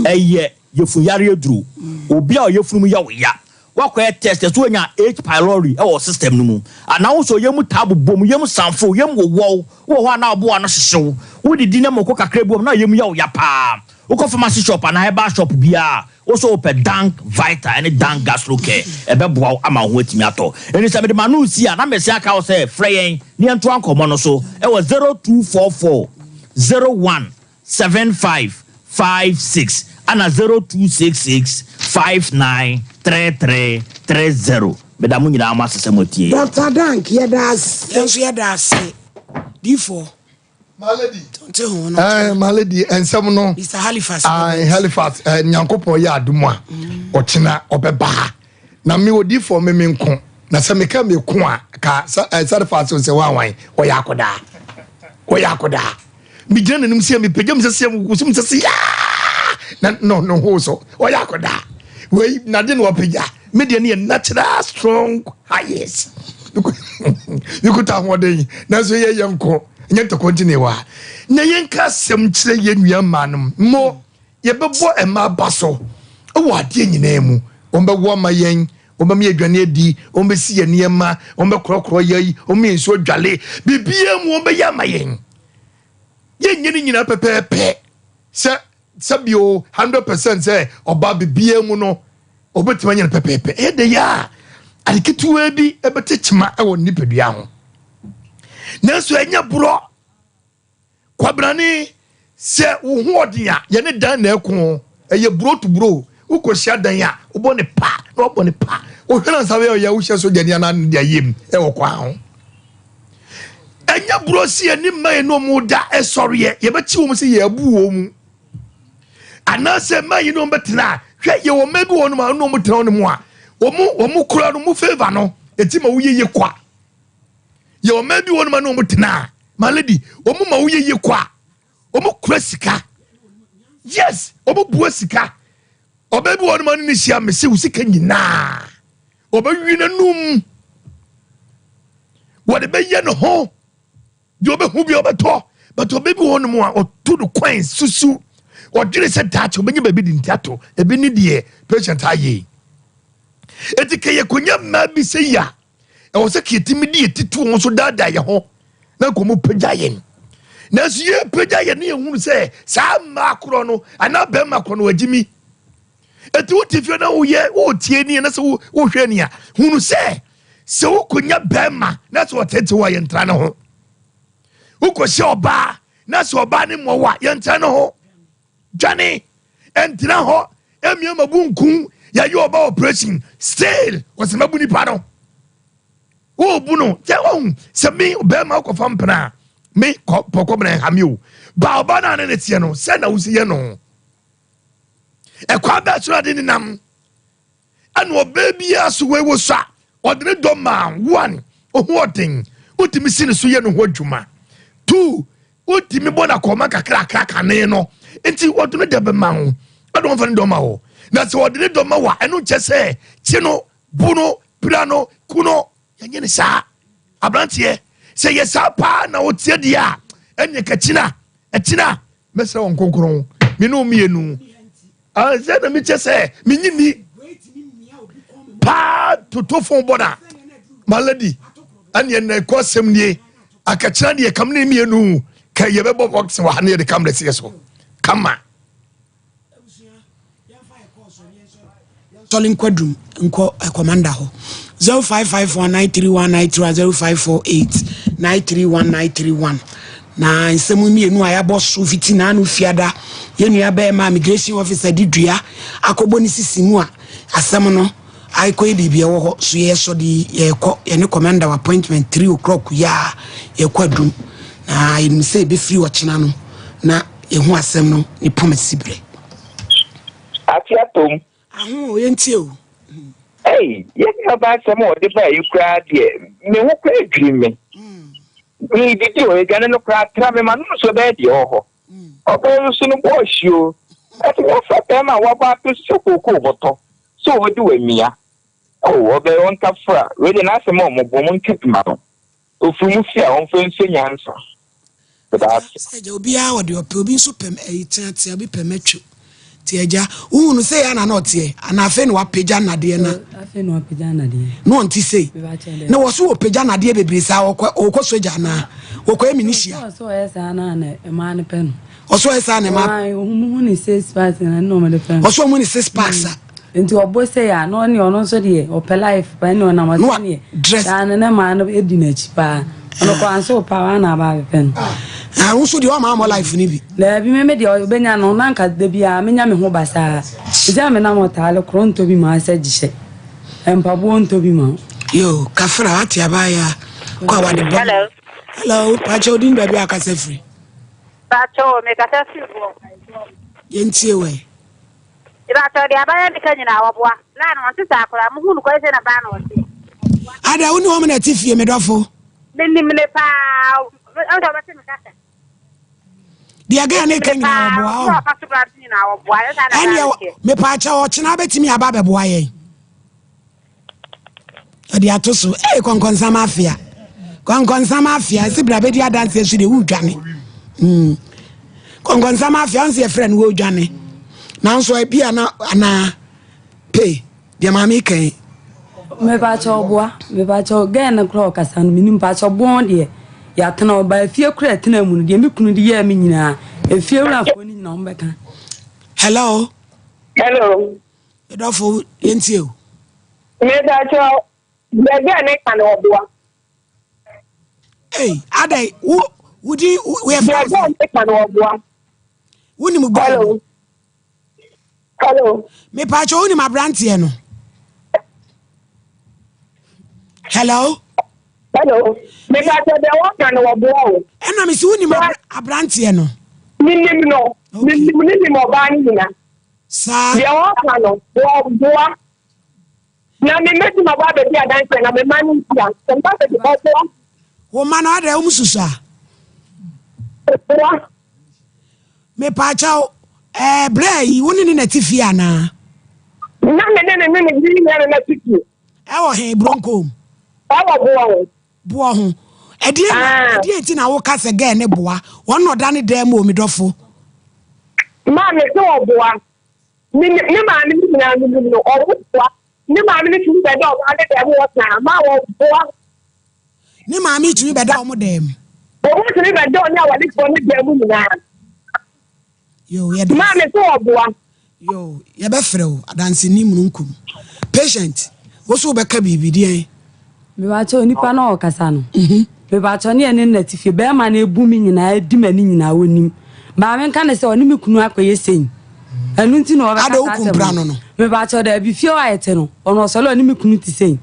ɛyɛ yafunu yareɛ duro. Obi a ɔyafunu mu yɛ wo ya, Woakɔyɛ test ɛsɛ woanya H pylori wɔ wo system no mu anaa wo nso yam taa bobɔ mu, yam sanfo, yam wowɔw, wowɔ hɔ a na ɔbo ano hyehye wo, wodidi na moko kakra bi wɔ mu na yam yɛ wo ya paa. Wokɔ pharmacy shop anaa herbal shop biara a, wo nso wopɛ Dank Vita ne Dank Gastro Care, ɛbɛboa wo ama wo ho atumi atɔ. Enti sɛ mede m'ano resi a, na mesan aka wo sɛ frɛ yɛn na yɛntoa nkɔmmɔ no so wɔ 0244 01 7556 ana 0266 5933 30 Meda mo nyinaa mo ase sɛ moatie yɛn. Doctor Dank yɛda ase. Yɛn nso yɛda ase difoɔ. My lady. Nte ho no. Eh, my lady, nsɛm no. Mr. Halifax. Ah, Halifax, eh, Nyankopɔn yɛ adom a, ɔkyena ɔbɛba ha. Na me odifoɔ me me nko. Na sɛ meka me ko a, ka sɛ eh, Halifax sɛ wanwan, ɔyɛ akodaa. Ɔyɛ akodaa. megyina n'anim sɛ mepagya mu sɛ sɛ wosi mu sɛ sɛ yaa na no no ho so ɔyɛ akɔdaa wei nade na ɔpagya me deɛ no yɛ natural strong highest mekuta ahoɔden nanso yɛ yɛ nko nyɛ ntɔkwa nti na ɛwɔ ha na yɛnka asɛm kyerɛ yɛ nua mmaa no mo yɛbɛbɔ mmaa ba so wɔ adeɛ nyinaa mu wɔn bɛwo ama yɛn wɔn bɛma yɛ aduane adi wɔn bɛsi yɛ nneɛma wɔn bɛkorɔkorɔ yɛ yi wɔn yɛ nsuo dwale biribiara mu wɔn bɛyɛ ama yɛn yɛnyɛ ne nyinaa pɛpɛɛpɛ sɛ sɛbio 100% sɛ ɔba biribiara mu no ɔbɛtumi anya no pɛpɛɛpɛ ɛyɛ dɛ yɛ a ade ketewa bi ɛbɛte kyema ɛwɔ nipadua ho nanso ɛnyɛ borɔ Kwabrane, sɛ wo ho ɔden a, yɛne dan na ɛko. Ɛyɛ buro to buro. Wokɔhyia dan a, wobɔ ne pa na wabɔ ne pa. Wohwɛ no ansa bɛyɛ ɔyɛ wohyɛ sogyani anaa ne de ayɛ mu ɛwɔ kwan ho. Ɛnyɛ buro si yɛne mma yɛne ɔmo da ɛsɔreɛ. Yɛbɛkye wɔn sɛ yɛabu wɔn mu. Anaasɛ mma yɛne wɔn bɛtena a, hwɛ yɛwɔ mma bi wɔ hɔnom a ɔne wɔn tena hɔnom a, wɔn wɔn kora no, wɔn favour no, ɛti ma woyɛ yie kwa. Yɛ ɔman bi wɔ nom a ne wɔn tena a my lady wɔn ma woyɛ yie kɔ a wɔn kura sika yes wɔn bua sika ɔbaa bi wɔ nom a ne ne hyia mese wo sika nyinaa ɔbɛwi n'anum wɔde bɛyɛ ne ho deɛ ɔbɛhu bi ɔbɛtɔ but ɔbɛ bi wɔ nom a ɔto no kwan susu ɔdwene sɛ daakye ɔbɛnya baabi de nti ato ebi ne deɛ patient ayɛ eti kɛyɛ konya mmaa bi sɛ yi a ɛwɔ sɛ yɛtumi de yɛti to wɔn so daadaa yɛn ho na nka wɔn pagya yɛn nanso yɛpagya yɛn ne yɛhunu sɛ saa mmaa korɔ no anaa bɛrima korɔ no wagye mi eti wote fie na woyɛ wotie ni na sɛ wohwɛ ni a hunu sɛ sɛ wokɔnya bɛrima na sɛ ɔtete wɔ yɛntra ne ho wokɔhyɛ ɔbaa na sɛ ɔbaa ne mmɔ wɔ a yɛntra ne ho dwane ɛntena hɔ ɛmia ma bu nku yɛyɛ ɔba operation still wɔsɛ mabu nipa no wobu no sɛ wahu sɛ me bɛrima wokɔfa mpena a me pɔkɔ mena ɛha me o ba ɔba no a ne ne teɛ no sɛ na wosi yɛ no ɛkwan bɛɛ so ade nenam Ɛna ɔbaa biara so wei wɔ so a ɔde ne dɔ maa one oho ɔden wotumi si ne so yɛ ne ho adwuma two wotumi bɔ n'akɔma kakrakra kane no nti ɔde ne dɔ bɛma wo ɛna ɔmfa ne dɔ ma wo na sɛ ɔde ne dɔ ma wo a ɛno nkyɛ sɛ kye no bu no pira no ku no yɛnyɛ ne saa aberanteɛ sɛ yɛ saa paa na woteɛ deɛ a ɛneɛ kakyina ɛkyina mɛsrɛ wɔn kronkron me ne wo mmienu sɛ na mekyɛ sɛ menyi ni paa toto fon bɔ na my lady ɛneɛ na ɛkɔ asɛm nie akakyena deɛ kam ne mmienu ka yɛbɛbɔ box wɔ ha ne yɛde kamera si so kama Sɔle nkwadum nkɔ eh, commander hɔ 0554931931 0548931931 na nsɛm mmienu a yɛabɔ so fiti naano fiada yɛn nua bɛrima immigration officer de dua akɔbɔ ne sisi mu a asɛm no akɔyɛ biribi ɛwɔ hɔ so yɛsɔ de yɛkɔ yɛne commander appointment 3 o'clock yɛ a yɛkɔ adum na yɛnim sɛ ɛbɛfiri ɔkyena no. na yɛhu asɛm no ne pɔm asi berɛ. Ate atom. Aho o, yɛntie o. Ei, yɛn nuabaa asɛm a ɔde baeɛ yi koraa deɛ, me ho koraa dwiri me. Meredidi o, aduane no koraa tra me, m'anom nso ɛbɛyɛ deɛ ɛwɔ hɔ. Ɔbaa yi nso no bɔɔ hye o. Ɛte wafa bɛrima a wabɔ ato so sɛ kookoo bɔtɔ sɛ ɔde wamia. Oh, ɔbaa yi ɔntafra. Wei deɛ n'asɛm a ɔmɔbɔ, monka bi ma no. Ofiri mu fi a, ɔmfa nsua nyansa. Meda ase. Sɛ agya obiara wɔ deɛ ɔpɛ obi nso pɛ ɛyi teatea obi pɛ mɛtwo ti agya wohu no sɛ yɛ ana na ɔteɛ ana afei na wapagya nnadeɛ na afei na wapagya nnadeɛ na ɔnte sei na wɔ so wɔpagya nnadeɛ bebree saa ɔkɔ ɔkɔ sogya anaa wɔkɔyɛ minisia ɔsɛ ɔyɛ saa na na ɛmaa no pɛ no ɔsɛ ɔyɛ saa na ɛmaa ɔhu ne six packs na ɛna ɔmo de pɛ no ɔsɛ ɔmo ne six packs a Nti ɔbɔ sei a na ɔne ɔno nso deɛ ɔpɛ life paa ɛne ɔnam ɔsɛ neɛ saa no ne maa no di n'akyi paa ɔno kɔ anso paa wa na aba abɛpɛ no. Ah, wo nso deɛ ɔma amɔ life no bi. Daabi me me deɛ ɔbɛnya no na nka da biara menya me ho basaa nti a menam ɔtaale korɔ ntɔ bi ma asɛ gyehyɛ mpaboɔ ntɔ bi ma. Yo kafra wate abaayewa kɔ a wade bɔ. Hello. Hello, pakyɛ odin baabi a akasa firi. Pakyɛ o, mekasa firi boɔ. Yɛntie wɛ. Mepakyɛw deɛ abayewa bi ka nyinaa ɔboa. Laa no ɔnte saa koraa muhuu no kɔe sɛ na baa na ɔteɛ. Ada wo ne wɔn na ɛte fie me dɔfo. Menim ne paa ɔn sɛ ɔbɛte me kasa. Deɛ gɛɛ ne ka nyinaa ɔboa ɔn. Ɛneɛ mepaakyɛw ɔkyena bɛtumi aba abɛboa yɛn. Ɔde ato so ee kɔnkɔnsam afea kɔnkɔnsam afea ɛsi bra bɛdi adanseɛ so deɛ wodwane mm. Kɔnkɔnsam afea ɔnse yɛfrɛ no wodwane nanso ebi ana anaa pay deɛ maame kan. Mepakyɛ ɔboa mepakyɛ gɛn no korɔ ɔkasa no menim pakyɛ bɔn deɛ yɛatena ɔba efie korɔ ɛtena mu no deɛ me kunu de yɛɛ me nyinaa efie wurafoɔ no nyinaa wɔn bɛka. Hello. Hello. Medɔfo yɛntie o. Mepakyɛw, baabi a meka no ɔboa. Ei, adɛn, wo, wo din, wo yɛ fɛn. Baabi a meka no ɔboa. Wonim boy no? Hello. Hello. Mepakyɛw, wonim aberanteɛ no? Hello. Hello. Mepakyɛw, deɛ wɔka no ɔboa o. Ɛna mesi wonim aberanteɛ no? Menim no. Menim ne nim ɔbaa no nyina. Saa. Deɛ ɔka no, wɔboa. Na me mɛtumi aba abɛdi adanseɛ na me mma no ntia. Sɛ mba bɛdi ɔboa. Wo mma no adɛn wɔn susua? Ɔboa. Mepaakyɛw, ɛɛ brɛ yi wo ne ne na te fie anaa? Na me ne ne ne ne ne nua no na te fie. Ɛwɔ he Bronkom? Ɛwɔ boɔ ho. Boɔ ho. Ɛdeɛ na ah. ɛdeɛ nti na woka sɛ gɛɛ ne boa wɔn na ɔda ne dan mu omi dɔfo. Maa mi sɛ ɔboa ne ne maame ne nyinaa no mu no ɔmo boa ne maame ne tumi bɛda ɔbaa ne dan mu wɔ saa maa ɔboa. Ne maame tumi bɛda ɔmo dan mu. Ɔmo tumi bɛda ɔne awalefoɔ ne dan mu nyinaa. Yo, yɛda Maame sɛ ɔboa. Yo, yɛbɛfrɛ wo adanseni mununkum. Patient, wo so wobɛka biribi deɛn? Mebakyɛw nipa na ɔkasa no. Mhm. Mebakyɛw ne ɛne nna ti fie bɛrima na ebu me nyinaa edi m'ani nyinaa onim. Maame nka ne sɛ ɔne me kunu akɔyɛ sɛn. Ɛno nti na ɔbɛka Ada wo kun pra no no. Mebakyɛw daabi fie hɔ a yɛte no ɔno ɔsɔre ɔne me kunu te sɛn.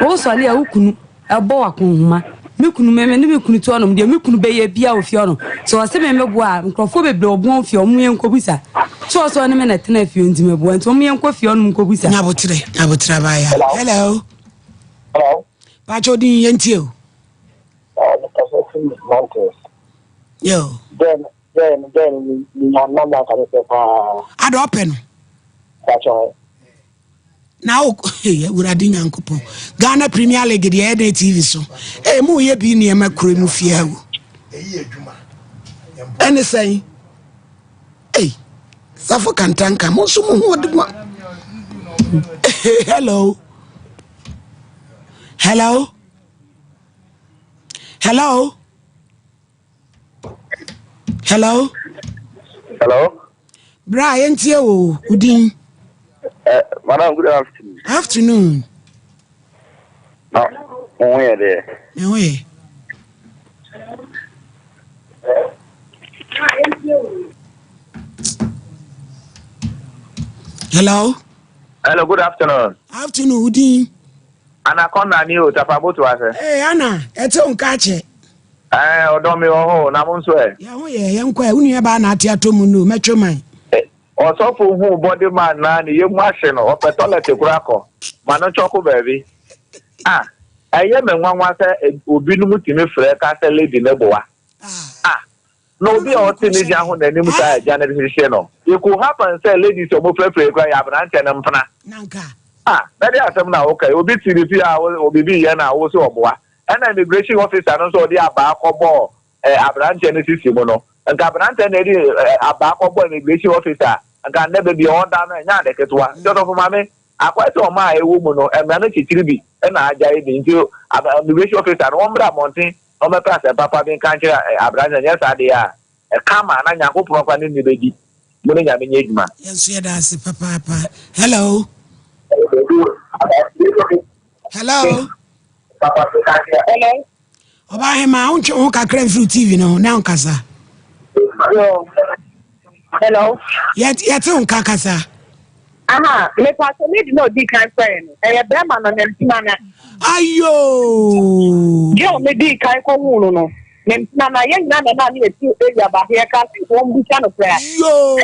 Wosɔre a wo kunu Ɛbɔ w'akonhoma. Me kunu, me me ne me kunu te hɔnom, deɛ me kunu bɛyɛ biara wɔ fie hɔnom. Sɛ ɔse me meboa a, nkurɔfoɔ bebree wɔ wɔn fie, wɔn yɛn nkɔbisa. Sɛ ɔse ɔne me na ɛtena fie nti meboa, nti wɔn yɛn nkɔ fie hɔnom nkɔbisa. Nyabotrɛ, nyabotrɛ abaayewa. Hello. Hello. Pakyɛ odin yɛn tie o. Mekasa firi Nantes. Yo. Dɛn dɛn dɛn mi nya namba nka mepɛ paa. Ada ɔpɛ no. Pakyɛ. Na wo hey awurade nyankopɔn Ghana Premier League deɛ ɛyɛ dɛn TV so ee mo yɛ bi nneɛma kuro mu fie ha o ɛne sɛn ei safo kantanka mo nso mo ho ɔde mo hello hello hello hello hello bra yɛntie wo wo din eh, madam good afternoon afternoon na wo ho yɛ deɛ me ho yɛ hello hello good afternoon afternoon wo din anaconda ni o tafaboto ase hey, ana ɛte wo nka akyɛ. Ɛɛ, ɔdɔ me wɔ hɔ o, na mo nso ɛ? Yɛn ho yɛ, yɛn kɔ ɛ, wo nua baa na ate atɔ mu no, mɛtwe man. Ɔsɔfo hu body man na ne yam ahye no, ɔpɛ tɔlɛt koraa kɔ. Ma no nkyɔko baabi. Ah, ɛyɛ me nwanwa sɛ obinom tumi frɛ ka sɛ lady no boa. Ah, na obi a ɔte ne gya ho n'anim saa agya no de hyehyɛ no. It could happen sɛ ladies a wɔfrɛfrɛ yi koraa yɛ aberanteɛ no mpena. Ah, na de asɛm na woka yi, obi te ne fie a obibi yɛ na wo sɛ ɔboa. Ɛna immigration officer no nso ɔde abaa kɔbɔɔ eh, aberanteɛ no sisi mu no, nka aberanteɛ na ɛde eh, abaa kɔbɔɔ immigration officer a, nka nnɛ baabi a ɔda no ɛnyɛ ade ketewa. Nti ɔsɔfo maame, akɔyɛ sɛ ɔma a ɛwɔ mu no, mmara no kyekyere bi na agyae bi. Nti immigration officer no, wɔmmra mmɔnten na wɔmmɛpɛ asɛm papa bi nka nkyerɛ eh, aberanteɛ no, nyɛ saa deɛ a, ɛka ma na Nyankopɔn koraa ne nni bɛdi. Mo ne Nyame nyɛ adwuma. Yɛn nso yɛda ase papaapa. Hello. Hello. Hello. Ɔbaa hemaa wontwe wo ho kakra mfiri TV no ho na nkasa. Hello. Yɛte wo nka kasa. Aha, mepa sɛ lady na odi kan frɛ no. Ɛyɛ bɛrima no ne mpena na. Ayo. Girl me di kan kɔ hu no no. Ne mpena na yɛn nyinaa na na ne yɛtu area baako yɛka sɛ wɔn bisa no koraa. Yoo.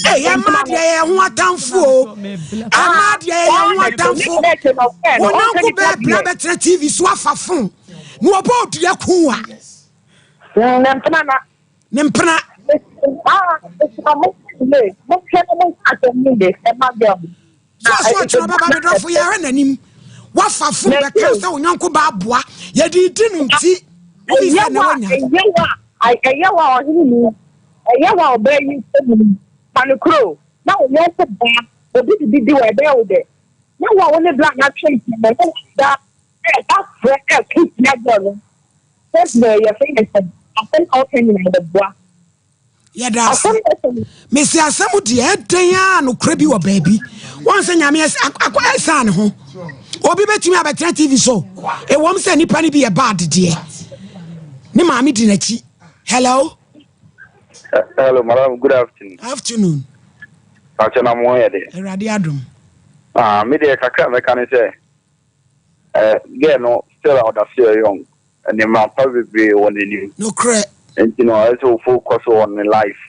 Ɛyɛ mmaa deɛ yɛ ho atamfo o. Mmaa deɛ yɛ ho atamfo. Wɔn nanko bɛɛ pira bɛtena TV so afa fon na wɔbɔ odua kun wa. Ne mpena na. Ne mpena. So ɔso ɔkyerɛ ɔbɛba me dɔfo yɛhwɛ n'anim wafa fo bɛka sɛ wo yɔnko ba aboa yɛde di no nti wofi sɛ na wanya. Ɛyɛ wa ɔhene mu ɛyɛ wa ɔbaa yi mu fa no kuro na wo yɔnko ba obi de didi wɔ ɛbɛyɛ wo dɛ na wo a wo ne bla na atwe mpena na wo da ɛda frɛ ɛko tia girl no sɛ yɛfrɛ ne sɛ asɛm a ɔka nyinaa bɛboa. Yɛda ase. Mese asɛm deɛ ɛdɛn a nokorɛ bi wɔ baabi. Wɔn sɛ nyame akɔ ɛsan ne ho. Obi bɛtumi abɛtena TV so. Ɛwɔm sɛ nipa no bi yɛ bad deɛ. Ne maame di n'akyi. Hello. Hello, madam. Good afternoon. Afternoon. Pakyɛ na mo yɛ de. Awurade adom. Ah, me deɛ kakra mɛka ne sɛ, eh, girl no still a ɔda so yɛ young. Nneɛma pa bebree wɔ n'anim. Nokorɛ. Nti no ɛsɛ sɛ wo focus on ne life.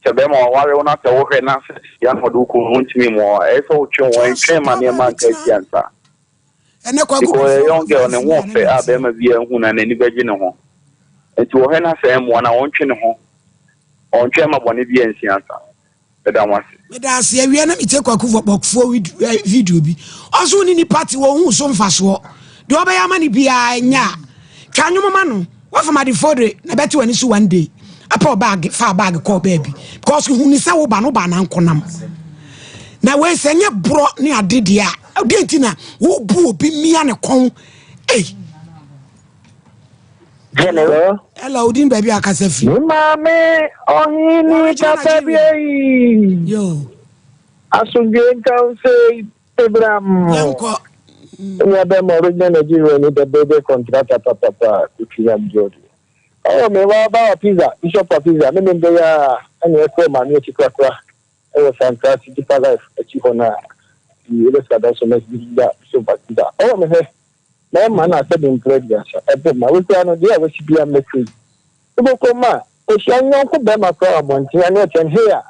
Sɛ bɛrima waware wo na sɛ wohwɛ na sɛ sia na ɔde wo kɔ mu wontumi mmoa wo a, ɛsɛ sɛ wotwe wo ho ntwɛn ma nneɛma nka akyi ansa. Ɛnɛ Kwaku Because ɔyɛ Kufuor young girl ne voice ho yi a na ɔfɛ a mente. bɛrima biara hu no a n'ani bɛgye ne ho. Nti wɔhwɛ na sɛ ɛmmoa no a ɔntwe ne ho. Ɔntwɛn ma bɔne biara nsi ansa. Meda mo ase. Meda ase awia na metie kwaku bɔkfoɔ eh, video bi ɔso wo ne nipa te wɔ hu so mfasoɔ deɛ ɔbɛyɛ ama no biara ɛnyɛ a twa nwom ma no wafam adefoɔ de na bɛte w'ani so one day apɛ ɔbaage fa baage kɔɔ baabi because hu ne sɛ woba no ba na nkonam na wei sɛ nyɛ borɔ ne ade deɛ a deɛ nti na wobu obi mia ne kɔn ei Hello. Hello, odin baabi a akasa firi. Me maame ɔhene papa bi ayi. Yo. Asomdwe nka wo sɛ Ebram. Yɛnkɔ. Nua bɛma original Nigeria ni the baby contractor papapa kutwi nyam jodi. Oh me wa ba wa pizza, Bishop wa pizza, me me mbɛ ya ɛna ɛkɔ maame akyi korakora ɛwɔ Sankrasi Deeper Life akyi hɔ na ɛbɛsika dɔn so mɛsi Bishop wa pizza. Oh me hwɛ. Mɛma no asɛde mprɛ aduasa. Ɛbo ma wokura no, deɛ a wasi biara mmɛtɔ yi. Wobɛkɔ mu a, ɔhyia ne yɔnko barima koraa wɔ abɔnten a, na ɔkyerɛ no, Hei a!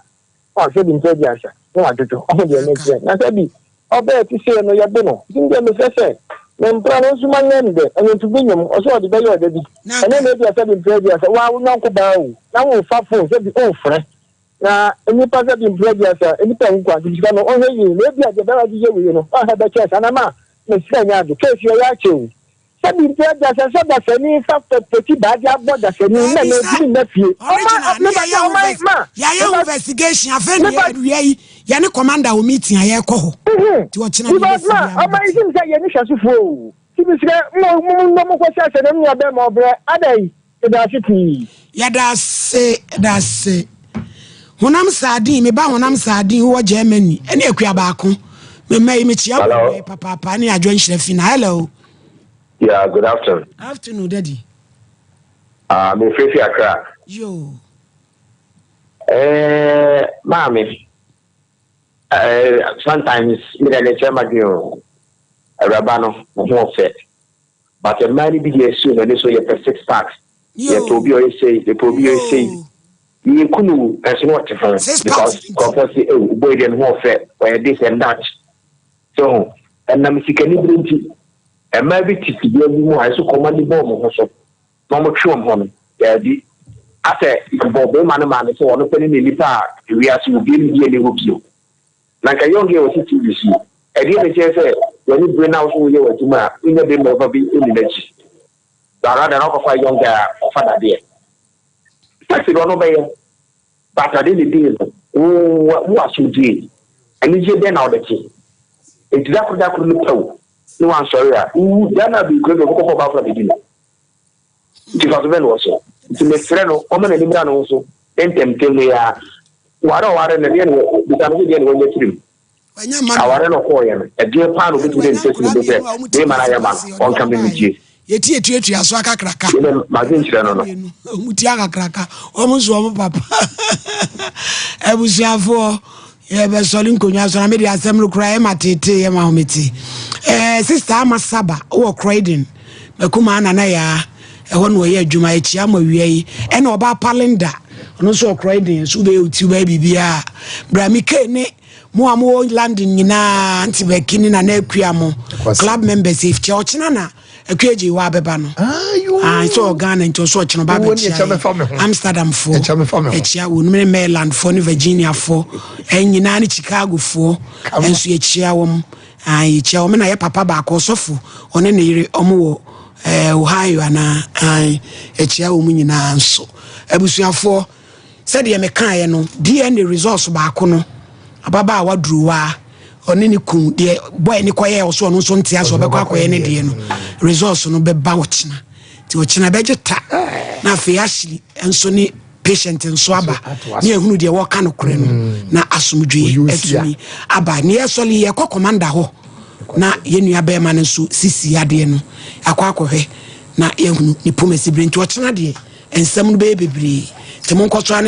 Na wasɛde mprɛ aduasa, na wadwodwo. Ɔho deɛ mekyerɛ. Na sɛ bi ɔbaa a ɛte sei no, yɛbo no. Nti medeɛ mesrɛ sɛ, me mpra no nso manyɛ no dɛ, ɔnwonto bi nnwom, ɔsɛ ɔde bɛyɛ ɔdɛ bi. Ɛnɛ na ebia sɛde mprɛ aduasa, wo ara wo yɔnko baa o, na worefa fon sɛ bi worefrɛ. Na nnipa sɛ bi mprɛ aduasa, nnipa nwu kwa, nti sika no ɔnhwɛ yie, na ebia deɛ bɛrima de yɛ wei no, ɔnhwɛ bɛkyɛɛ saa, na ma me sika nyɛ ade, case yi ɛyɛ akyɛ o. Sɛ bi mprɛ aduasa, sɛ dasani fa pɛti baa de abɔ dasani, na na ntumi nna fie. Original, ne yɛyɛ ho yɛayɛ ho investigation, afei ne yɛawia yi, yɛne commander wɔ meeting a yɛrekɔ hɔ. Nti ɔkyena ne Because ma, ɔma yi sim sɛ yɛne hwɛsofoɔ o, nti mesrɛ mo, mo mo mo nkɔhyɛ ahyɛ na me nua bɛrima ɔbrɛ, adɛn? Yɛda ase pii. Yɛda ase, yɛda ase. Honam sardine, me ba honam sardine wɔ Germany. Ɛne akua baako. Me mma yi mekyia mo yi papaapa ne adwo nhyira fi na. Hello. Yeah, good afternoon. Afternoon, daddy. Ah, uh, me frɛ fi Accra. Yo. Eh, maame. Eh, sometimes me da ne kyerɛ madwen o. Awuraba no, ho ɔfɛ. But mmaa no bi deɛ ɛsi wɔn ani so yɛpɛ six packs, yɛpɛ obi a ɔyɛ sei, yɛpɛ obi a ɔyɛ sei. Yɛku no wu nso na ɔte ho because nkurɔfoɔ se oh boy deɛ ne ho ɔfɛ, ɔyɛ this and that. So ho, ɛnam sikanibere nti, mmaa bi te tebea bi mu a ɛso kɔm ani bɔ wɔn ho so na wɔtwe wɔn ho no, daabi. Asɛ yɛbɔ barima no maa no sɛ ɔno pɛ ne ne nipa a ewiase obiara bi nni hɔ bio. Na nka young girl ɔte TV so yi, ɛdeɛn na ɛkyerɛ sɛ w'ani bere na wo nso woyɛ w'adwuma a wonnya barima ba bi nni n'akyi? But rather na wokɔfa young guy a ɔfa dadeɛ. Sex deɛ ɔno bɛyɛ, but at the end of the day no, wo wo asomdwie, anigyeɛ bɛn na wode te? Nti da koro da koro no pɛw ne wansɔre a, wowu, da no a biribi kura bi ɔbɛkɔfa ɔbaa foforɔ abɛdi no. Nti mfaso bɛn na ɛwɔ so? Nti mesrɛ no ɔmma n'ani mmra ne ho so ntɛmntɛm yi ara. Ware a ɔware no, ɛdeɛn na bisa no sɛ deɛn na wanya afiri mu? Aware no ɔkɔeɛ no, ɛdeɛn paa na ɔbɛtumi de ne nsa si ne bo sɛ bɛrima no ayɛ ma no? Ɔnka me metie. Yɛti etuatua so akakraka. Yɛdɛ madwenkyerɛ no no. Wɔn ti akakraka. Wɔn nso wɔn papa. Abusuafoɔ yɛbɛsɔre nkonnwa so na mede asɛm no koraa ɛma tete yɛ ma ahomete. Ɛɛ sista ama saba wɔ Croydon. Makumaa Nana Yaa, ɛhɔ na ɔyɛ adwuma, yɛkyia mo awia yi. Ɛna ɔbaa pa Linda, ɔno nso ɔkorɔ den, nso wobɛyɛ oti wobɛyɛ biribiara. Bra Mike ne mo a mowɔ London nyinaa, Auntie Becky ne Nana Akua mo, club members ɛkyɛ ɔkyena na Akua gye wɔ abɛba no. Ah, sɛ ɔ Ghana nti ɔsɛ ɔkyena ɔba abɛkyia yɛ. Amsterdam foɔ, ɛkyia wɔn ne Maryland foɔ ne Virginia foɔ, ɛnyinaa ne Chicago foɔ, ɛnso yɛkyia wɔn. Ae yɛkyia wɔn na yɛ papa baako ɔsɔfo ɔne ne yere wɔn wɔ eh, Ohio anaa ae yɛkyia wɔn nyinaa nso abusuafoɔ sɛdeɛ mekaeɛ no DNA results baako no ababaawa duruwa ɔne ne kun deɛ bɔɛ ne kɔyɛ ɔso ɔno nso nte ase ɔbɛkɔ akɔyɛ ne deɛ no results no bɛba ɔkyena nti ɔkyena bɛgye ta na afei Ashley nso ne patient nso aba ne ehunu deɛ wɔka no korɛ no mm. na asomdwe atumi aba ne yɛsɔle yɛkɔ commander hɔ na yɛn nua bɛrima no nso sisi adeɛ no akɔ akɔhwɛ na yɛhunu ne poma si bere nti ɔkyena deɛ nsɛm no bɛyɛ bebree nti monkɔ so ano.